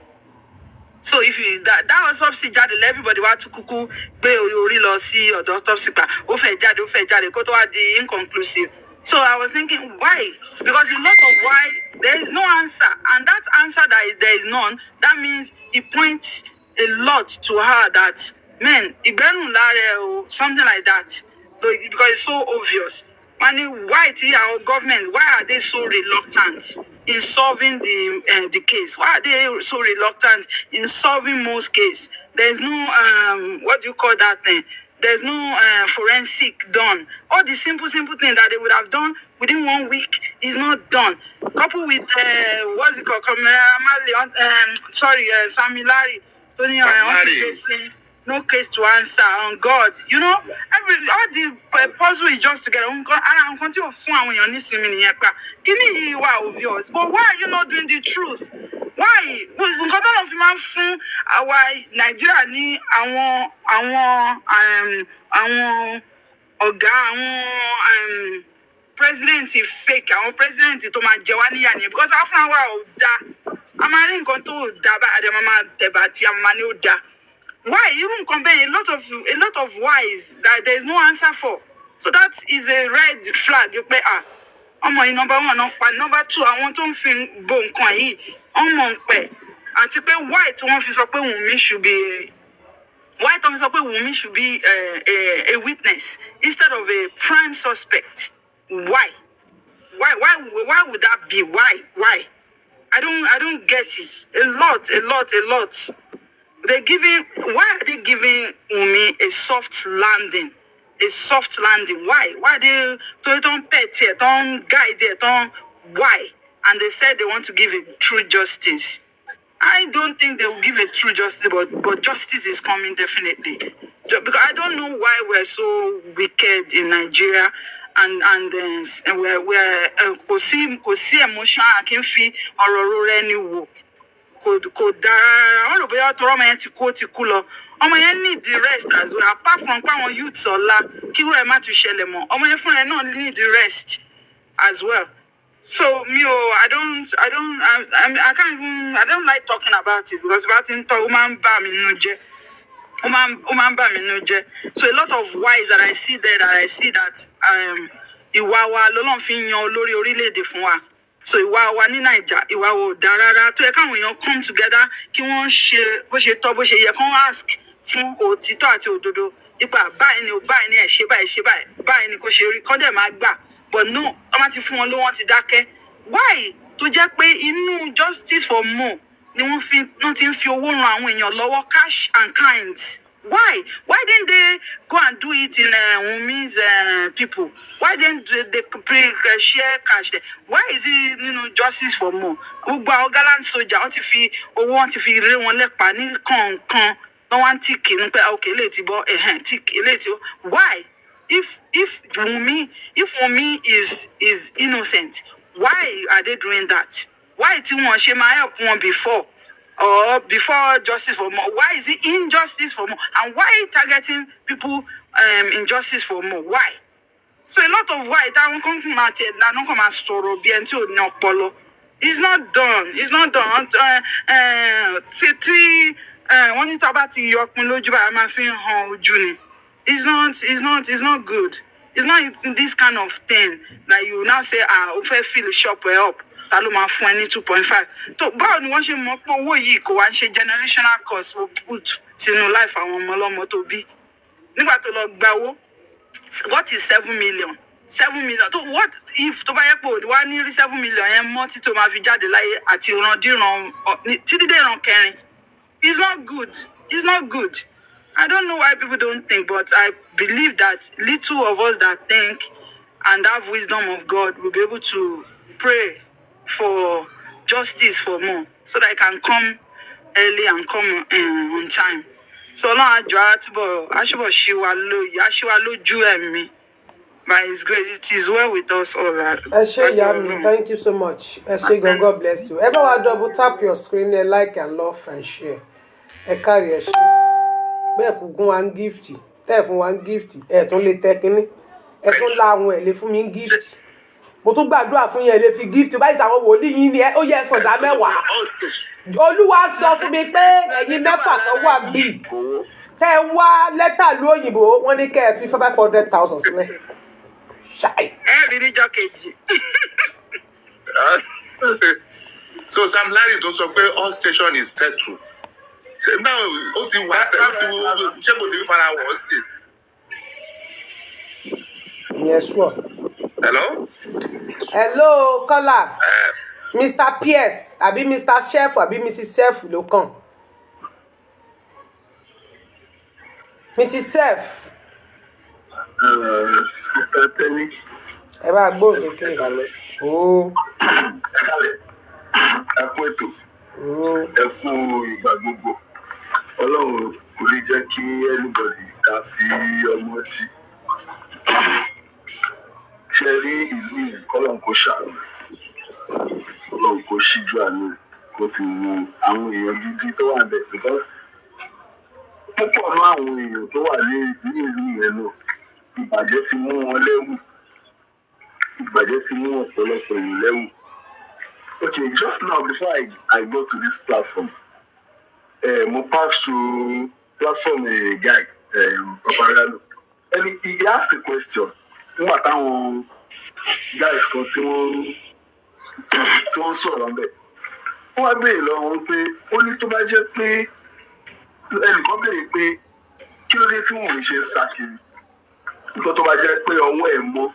So if you that autopsy jáde, let everybody wá tún kúkú gbé orí lọ sí ọ̀dọ̀ autopsy pa, ó fẹ́ jáde, ó fẹ́ jáde kó tó wá di inconclusive. So I was thinking, why? Because a lot of why, there is no answer, and that answer that there is none, that means it points a lot to her that, man, ìgbẹ́rùn lára ẹ o, something like that. So, because it's so obvious. Wọ́n ní why tí our government, why are they so reluctant in solving the case? Why are they so reluctant in solving most case? There is no what do you call that thing, there's no forensic done. All the simple simple thing that they would have done within one week is not done, coupled with what's it called, Marley, sorry, Sammy Larry tó ní wọ́n ti Larry. gbé sí no case to answer on God. Every all the puzzle is just together. Nǹkan ara nǹkan tí ò fún àwọn èèyàn nísinmi nìyẹn pa. Kíní yìí wà obvious, but why are you not doing the truth? Why? Nǹkan tó lọ́n fi máa ń fún àwa Nàìjíríà ní àwọn ọ̀gá, àwọn president fake, àwọn president tó máa jẹ wá níyà nìyẹn, because àwọn fúnra wa ò dáa. A máa rí nǹkan tó dáa báyìí, àdé máa máa tẹ̀bà tí a máa ní ó dáa. Why irú nǹkan bẹ́ẹ̀? A lot of whys that there is no answer for. So that is a red flag pé, ah, ọmọ yìí, number one, náà pa, number two, àwọn tó ń fi bo nǹkan yìí, wọ́n mọ̀ ń pẹ̀, àti pé why tí wọ́n fi sọ pé Wunmi should be, why tó fi sọ pé Wunmi should be a witness instead of a prime suspect? Why would that be? Why? I don't get it. A lot, a lot, a lot. They're giving, why are they giving Wunmi a soft landing? A soft landing. Why? Why they don't pet here, don't guide it, don't, why? And they said they want to give it true justice. I don't think they will give a true justice, but justice is coming definitely. Because I don't know why we're so wicked in Nigeria, and we're kò sí emotion, a kì í fi ọ̀rọ̀ ro rẹ ni wò, kò dáa rárá. Wọ́n rò bóyá tọrọ ọmọ yẹn ti kú, ó ti kú lọ. Ọmọ yẹn need the rest as well, apart from pé àwọn youths ọ̀la kí irú ẹ̀ má tún ṣẹlẹ̀ mọ́. Ọmọ yẹn fúnra ẹ̀ náà need the rest as well. So mi ò, I don't I can't even, I don't like talking about it, because bá ti ń tọ́, ó máa ń bà mí nínú jẹ́, ó máa ń bà mí nínú jẹ́. So a lot of whys that I see there, that I see that ìwà wa lọ́lọ́run fi ń yan olórí orílẹ̀-èdè fún wa. So ìwà wa ní Naija, ìwà wa ò dáa rárá, tó yẹ káwọn èèyàn come together kí wọ́n ṣe bó ṣe tọ́, bó ṣe yẹ, kán ask fún òtítọ́ àti òdodo ipa báyìí ni ò báyìí ni ẹ̀ ṣe báyìí, ṣe báyìí, báyìí ni kò ṣe rí, kán dẹ̀ máa gbà. But no, wọ́n máa ti fún wọn ló, wọ́n ti dákẹ́. Why tó jẹ́ pé inú justice for Mo ni wọ́n fi wọ́n ti ń fi owó ran àwọn èèyàn lọ́wọ́, cash and kinds? Why? Why didn't they go and do it in Wunmi's people? Why didn't they share cash there? Why is it justice for Mo? Gbogbo àwọn gallant soldier, wọ́n ti fi owó, wọ́n ti fi ré wọn lẹ́pàá ní kọ̀ọ̀kan. Wọ́n wá ń tick ní pé, "Okay, eléyìí ti bọ́, ẹ̀hẹ́n, tick, eléyìí ti bọ́." Why? If Wunmi is innocent, why are they doing that? Why tí wọ́n ṣe máa help wọn before? Or before justice for Mo? Why is it injustice for Mo? And why targeting people in justice for Mo? Why? So a lot of why táwọn kan kàn máa tiẹ̀ lànà kan máa sọ̀rọ̀ bí ẹni tí ò ní ọpọlọ. It's not done. It's not done. Tí wọ́n ní tá a bá ti yọpin lójú báyìí, a máa fi ń han ojú ni. It's not good. It's not this kind of thing that you now say, "Ah, o fẹ́ fill shop ẹ up, ta ló máa fún ẹ ní 2.5?" Tó báwo ni wọ́n ṣe mọ̀ pé owó yìí kò wá ń ṣe generational curse o put sínú life àwọn ọmọ ọlọ́mọ tó bí nígbà tó lọ gba owó? What is 7 million? 7 million tó, what if tó bá yẹ pé òní wá ní rí 7 million yẹn mọ́ títí tó máa fi jáde láyé àti ìrandíran títí dé ìran kẹrin? It's not good. It's not good. I don't know why people don't think, but I believe that little of us that think and have wisdom of God will be able to pray for justice for Mo so that it can come early and come on time. So Ọlọ́run àjọ àtúbọ̀ àṣùbọ̀ ṣí wa lóye, àṣì wa lójú ẹ̀mí. By his grace, it is well with us all. Ẹ ṣé, ìyá mi, thank you so much. Ẹ ṣé gan, God bless you. Ẹ bá wa double tap your screen, ẹ like and love and share. Ẹ kárí, ẹ ṣé. Bẹ́ẹ̀ kú gún wa ń gift, tẹ́ ẹ̀ fún wa ń gift, ẹ tún lè tẹ kínní, ẹ tún la àwọn ẹ̀ lè fún mi ń gift. Mo tún gbàdúrà fún yẹn, lè fi gift báyìí sàwọn wòlíì yín ni ẹ ó yẹ ẹ sọ̀dá mẹ́wàá. Olúwa sọ fún mi pé ẹ̀yin mẹ́fà kan wà bíi tẹ́ ẹ wá lẹ́tà lú òyìnbó, wọ́n ní kẹ́ ẹ fi 500,000 sílẹ̀ ṣáì. Ẹ rí níjọ́ kejì. So Sam Larry tó sọ pé all station is settled, ṣe náà ó ti wà sẹ, ó ti ṣé kò ti fi fara wọ̀ ọ́ sí? Ìyẹn sure. Hello. Hello, Kọ́lá. Mr Pierce àbí Mr Chef àbí Mrs Chef ló kàn, Mrs Chef. Sister Tẹ́ni. Ẹ bá gbóhùn sókè ooo. Ẹ kú ètò, ẹ kú ìgbà gbogbo. Ọlọ́run kò ní jẹ́ kí anybody ká fi ọmọ tí ṣe rí ìlú yìí. Kọ́lọ́n kó ṣàánú, Ọlọ́run kó ṣíjú àánú rẹ̀, kó fi wo àwọn èèyàn gidi tó wà bẹ̀, because púpọ̀ náà àwọn èèyàn tó wà ní ìlú yẹn náà, ìbàjẹ́ ti mú wọn lẹ́wù, ìbàjẹ́ ti mú ọ̀pọ̀lọpọ̀ èèyàn lẹ́wù. Okay, just now before I go to this platform, mo pass through platform a guy, Paparano, and he asked a question nígbà táwọn guys kan tí wọ́n sọ̀rọ̀ ńbẹ̀. Wọ́n wá béèrè lọ́wọ́ wọn pé ó ní tó bá jẹ́ pé ẹnìkan béèrè pé kí ló dé tí wọ́n ń ṣe sá kiri, nítorí tó bá jẹ́ pé ọwọ́ ẹ̀ mọ́,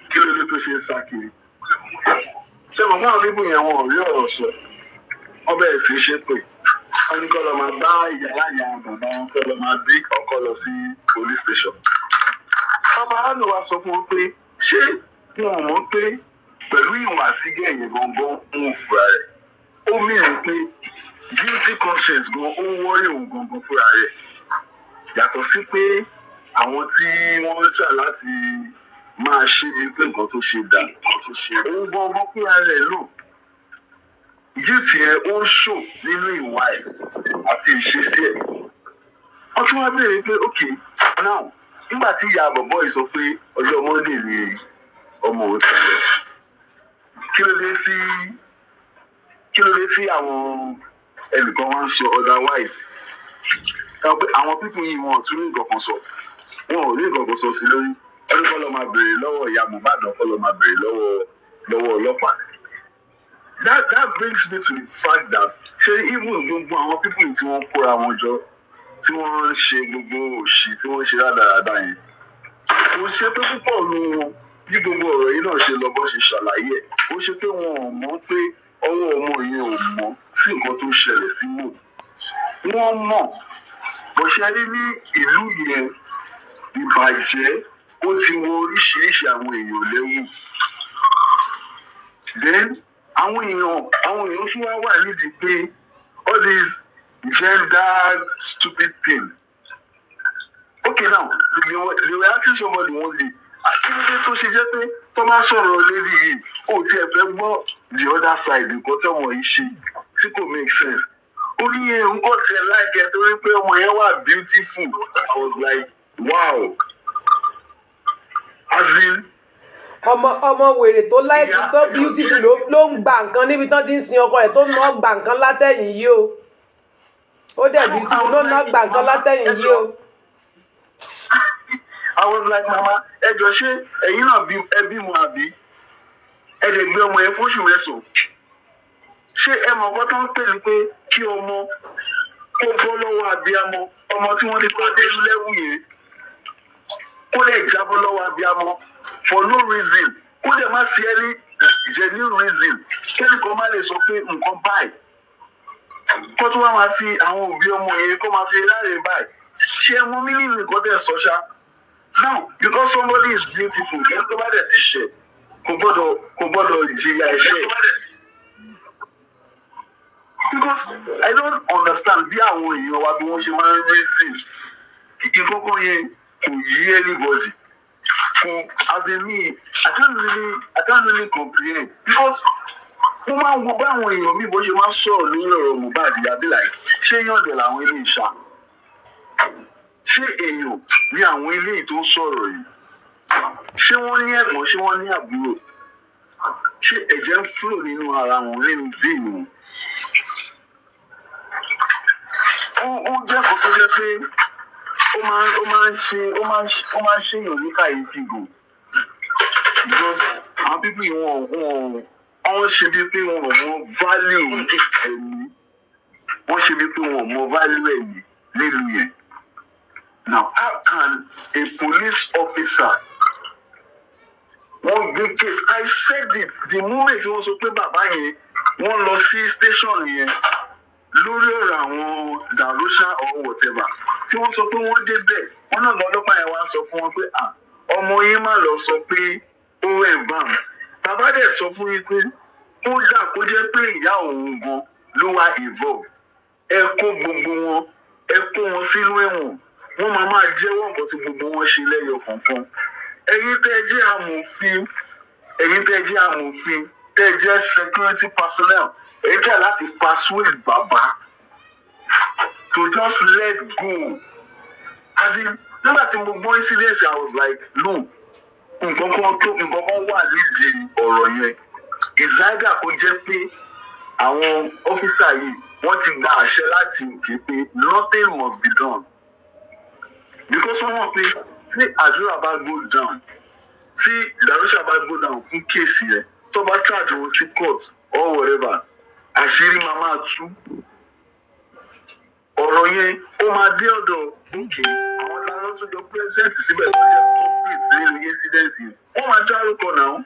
kí ló dé tó ṣe sá kiri? Ṣé mo fún àwọn bíbù yẹn, wọn ò rí ọ̀rọ̀ sọ, wọ́n bẹ̀rẹ̀ sí í ṣe pé wọ́n ní kọ́ lọ máa bá ìyá ìyá bàbá wọn, kọ́ lọ máa bí ọkọ lọ sí police station. Bàbá ló wá sọ fún wọn pé ṣé wọn ò mọ̀ pé pẹ̀lú ìwà tí gẹ̀yìn gangan ń wò fúnra rẹ̀, ó mìíràn pé guilty conscience gan ó ń worry òun gangan fúnra rẹ̀, yàtọ̀ sí pé àwọn tí wọ́n ń tà láti máa ṣe bíi pé nǹkan tó ṣe dà, òun gangan fúnra rẹ̀ náà, guilt yẹn ó ń ṣò nínú ìwà ẹ̀ àti ìṣesí ẹ̀. Wọ́n tún wá béèrè pé, ok, now nígbà tí ìyá bọ̀bọ́ yìí sọ pé ọjọ́ Monday ni ọmọ òun ti lọ, kí ló dé tí àwọn ẹnìkan wá ń sọ otherwise? Ká pé àwọn people yìí, wọn ò tún ní nǹkan kan sọ, wọn ò rí nǹkan kan sọ sí lórí. Ẹni kọ́ lọ máa béèrè lọ́wọ́ ìyá Mohbad, kọ́ lọ máa béèrè lọ́wọ́ ọlọ́pàá. That brings me to the fact that, ṣé even gbogbo àwọn people yìí tí wọ́n kóra wọn jọ, tí wọ́n ń ṣe gbogbo òṣì, tí wọ́n ń ṣe rádaràda yẹn, kò ṣe pé púpọ̀ nu wọn, bí gbogbo ọ̀rọ̀ yìí náà ṣe lọ, bó ṣe ṣàlàyé ẹ̀, ó ṣe pé wọn ò mọ̀ pé ọwọ́ ọmọ yẹn ò mọ́ sí nǹkan tó ṣẹlẹ̀ sí mò. Wọ́n mọ̀. Bó ṣe rí ní ìlú yẹn, ìbàjẹ́ ó ti wọ oríṣiríṣi àwọn èèyàn lẹ́wù. Then àwọn èèyàn tún wá wà nídìí pé all these gender stupid thing. Okay, now they were asking somebody one day, kí ló dé tó ṣe jẹ́ pé tó bá sọ̀rọ̀ lady yìí, ó tiẹ̀ fẹ́ gbọ́ the other side, nǹkan tí ọmọ yìí ṣe tí kò make sense? Ó ní ẹ̀ ń kọ́ tiẹ̀ like ẹ̀ torí pé ọmọ yẹn wà beautiful. I was like, wow, as in Ọmọ wèrè tó like tó beautiful ló ń gba nǹkan níbi tán ti ń sin ọkọ rẹ̀, tó ń ná gba nǹkan látẹ̀yìn yìí o. Ó dẹ̀ beautiful, ló ń ná gba nǹkan látẹ̀yìn yìí o. I was like, "Mama, ẹ jọ, ṣé ẹ̀yin náà bí ẹ bímọ, àbí ẹ lè gbé ọmọ yẹn fóṣù 9? Ṣé ẹ mọ̀ nǹkan tó ń pè ní pé kí ọmọ kó bọ́ lọ́wọ́ abiyamọ, ọmọ tí wọ́n ti kọ́ dé lẹ́wù yẹn, kó lè jábọ́ lọ́wọ́ abiyamọ for no reason, kó dẹ̀ má sí any genuine reason, kẹ́nìkan má lè sọ pé nǹkan báyìí, kó tó wá máa fi àwọn òbí ọmọ yẹn kó máa fi ráre báyìí? Ṣé ẹ mọ mílíọ̀nù nǹkan tẹ̀ sọ ṣá?" Now, because somebody is beautiful, ẹni tó bá dẹ̀ ti ṣẹ̀ kò gbọ́dọ̀ jìyà ẹ̀ṣẹ̀. Because I don't understand bí àwọn èèyàn wa, bí wọ́n ṣe máa ń reason. Ìkọ́kọ́ yẹn kò yí anybody fún. As in me, I can't really comprehend, because mo máa ń wo báwọn èèyàn mi bó ṣe máa ń sọ̀rọ̀ lórí ọ̀rọ̀ Mohbad, yàbí like, ṣé yànjẹ̀ làwọn ilé ìṣá? Ṣé èèyàn ní àwọn ilé tó ń sọ̀rọ̀ yìí? Ṣé wọ́n ní ẹ̀gbọ́n? Ṣé wọ́n ní àbúrò? Ṣé ẹ̀jẹ̀ ń flow nínú ara wọn, nínú vein wọn? Ó jẹ́ kó tó jẹ́ pé ó máa ń ṣèyàn ní kàyéfì gan, because àwọn people yìí, wọn ṣe bíi pé wọn ò mọ value ẹ̀mí. Wọ́n ṣe bíi pé wọn ò mọ value ẹ̀mí nílùú yẹn. Now, how can a police officer, wọ́n gbé case? I said it the moment wọ́n sọ pé bàbá yẹn, wọ́n lọ sí station yẹn lórí ọ̀rọ̀ àwọn Darosha or whatever, tí wọ́n sọ pé wọ́n débẹ̀, wọ́n náà lọ, ọlọ́pàá yẹn wá sọ fún wọn pé, "Ah, ọmọ yín má lọ sọ pé ó rẹ̀ bam." Bàbá dẹ̀ sọ fún yín pé kódà kó jẹ́ pé ìyá òun gan ló wá involve, ẹ kó gbogbo wọn, ẹ kó wọn sínú ẹ̀wọ̀n, wọ́n máa máa jẹ́wọ́ nǹkan tí gbogbo wọn ṣe lẹ́yọ kọ̀ọ̀kan. Ẹ̀yin tẹ́ ẹ jẹ́ amòfin, ẹ̀yin tẹ́ ẹ jẹ́ amòfin, tẹ́ ẹ jẹ́ security personnel, ẹ̀yin tẹ́ ẹ láti persuade bàbá to just let go. As in, nígbà tí mo gbọ́ incident, I was like, no, nǹkan kan tó nǹkan kan wà nídìí ọ̀rọ̀ yẹn. Ìzágà kó jẹ́ pé àwọn officer yìí, wọ́n ti gba àṣẹ láti òkè pé nothing must be done, because wọ́n mọ̀ pé tí àdúrà bá go down, tí Darosha bá go down fún case yẹn, tó bá charge wọn sí court or whatever, àṣírí máa máa tú. Ọ̀rọ̀ yẹn ó máa dé ọ̀dọ̀ òkè. Àwọn táwọn tó jọ present síbẹ̀ tó jẹ́ culprit nínú incident yẹn, wọ́n máa dárúkọ náà.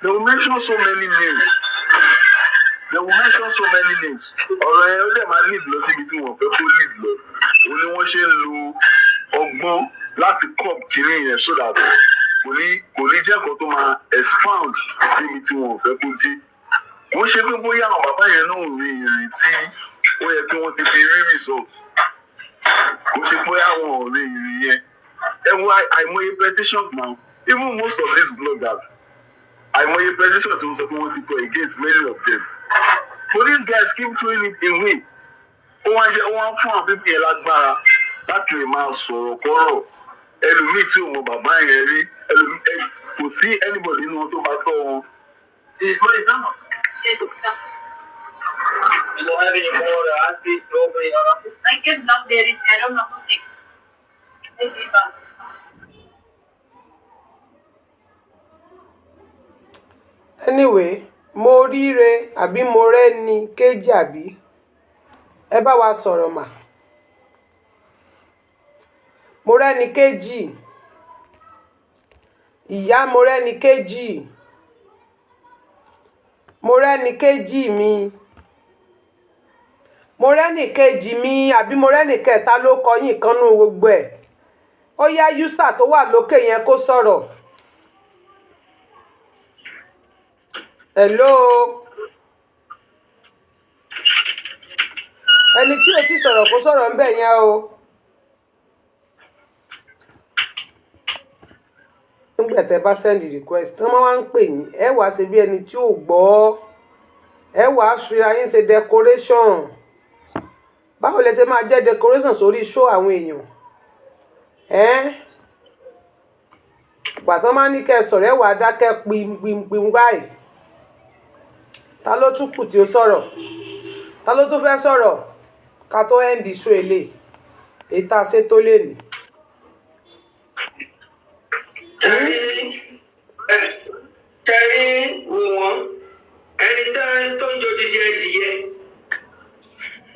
They will mention so many names, they will mention so many names. Ọ̀rọ̀ yẹn ó lè máa lead lọ síbi tí wọ́n fẹ́ kó lead lọ. Òun ni wọ́n ṣe ń lo ọgbọ́n láti curb kínní yẹn so that kò ní jẹ́ nǹkan tó máa expound débi tí wọ́n fẹ́ kó dé. Kò ń ṣe pé bóyá àwọn bàbá yẹn náà rí ìrìn tí ó yẹ kí wọ́n ti fi rí result. Kò ṣe pé àwọn ò rí ìrìn yẹn. Ẹ wo àìmọye petitions now, even most of these bloggers, àìmọye petitions tí wọ́n sọ pé wọ́n ti kọ against many of them. Police guys keep throwing it away. Ó wá jẹ́ wọ́n fún àwọn people yẹn lágbára láti lè máa sọ̀rọ̀ kọ́rọ̀. Ẹlòmíì tí ò mọ bàbá yẹn rí, ẹlòmíì kò sí anybody nínú wọn tó bá tọ́ wọn. You don't have any more raspberry, strawberry, or I give love there is I don't know nothing. I give up. Anyway, mo ríre àbí mo rẹ́ni kejì, àbí ẹ bá wa sọ̀rọ̀ mà. Mo rẹ́ni kejì, ìyá, mo rẹ́ni kejì, mo rẹ́ni kejì mi. Mo rẹ́nì kejì mi àbí mo rẹ́nì kẹta ló kọ yín kan nú gbogbo ẹ̀. Ó yá, user tó wà lókè yẹn kó sọ̀rọ̀. Hello, ẹni tí ò ti sọ̀rọ̀ kó sọ̀rọ̀ ńbẹ̀ yẹn o. Nígbà tẹ́ bá send request, wọ́n máa ń pè yín, ẹ wàá ṣe bí ẹni tí ò gbọ́, ẹ wàá fira yín ṣe decoration. Báwo lẹ ṣe máa jẹ́ decoration sórí show àwọn èèyàn? Ẹ́ ìgbà tán máa ní kẹ́ ẹ sọ̀rọ̀, ẹ wàá dákẹ́ pimpimpim báyìí. Ta ló tún kù tí ó sọ̀rọ̀? Ta ló tún fẹ́ sọ̀rọ̀ ká tó end show eléyìí, èyí tá a ṣe tó lè ní? Tẹ̀rí wò wọ́n, ẹni tó ń jó dídí ẹdìyẹ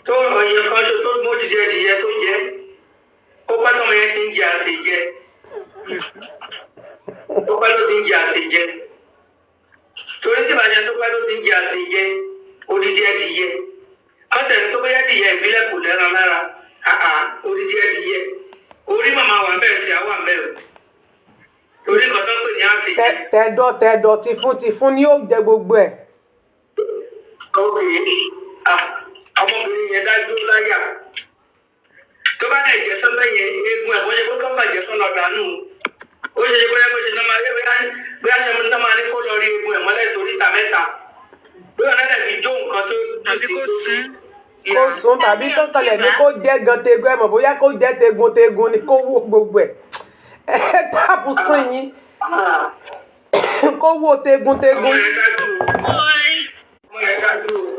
tó ọ̀yàn kan ṣo tó mú dídí ẹdìyẹ tó jẹ ó pẹ́, tọmọ yẹn ti ń jẹ àṣejẹ, ó pẹ́ ló ti ń jẹ àṣejẹ, torí tí ìbàjẹ́ tó pẹ́ ló ti ń jẹ àṣejẹ odidi ẹdìyẹ. Kọ́tẹ̀ni tó bóyá ẹdìyẹ ìbílẹ̀ kò lẹ́ran lára àà odidi ẹdìyẹ orí màmá wà bẹ́ẹ̀ sí àwọn àbẹ̀ o, torí nǹkan tó ń pè ní àṣejẹ. Tẹ̀dọ̀ tẹ̀dọ̀, tìfun tìfun ni ó jẹ gbogbo ẹ̀. Ok, ah, ọmọbìnrin yẹn dájú láyà. Tó bá dẹ̀ jẹ́ sọ́bẹ̀ yẹn, eegun ẹ̀ bó ṣe kó kọ́ bàjẹ́ sọ́nà dànù, ó ṣe ṣe bóyá bó ṣe náà máa bóyá bóyá ṣe náà máa ní kó lọ rí eegun ẹ̀ mọ́lẹ̀ sórí ìta mẹ́ta, bóyá ọ̀nà dẹ̀ fi jó nǹkan tó Tàbí kó sún. Kó sùn tàbí kó kalẹ̀ ní kó jẹ́ gan tegun, ẹ mọ̀ bóyá kó jẹ́ tegun tegun ni kó wó gbogbo ẹ̀. Ẹ tap screen yín kó wó tegun Ọmọ tegun. yẹn dájú o, ọmọ yẹn dájú o.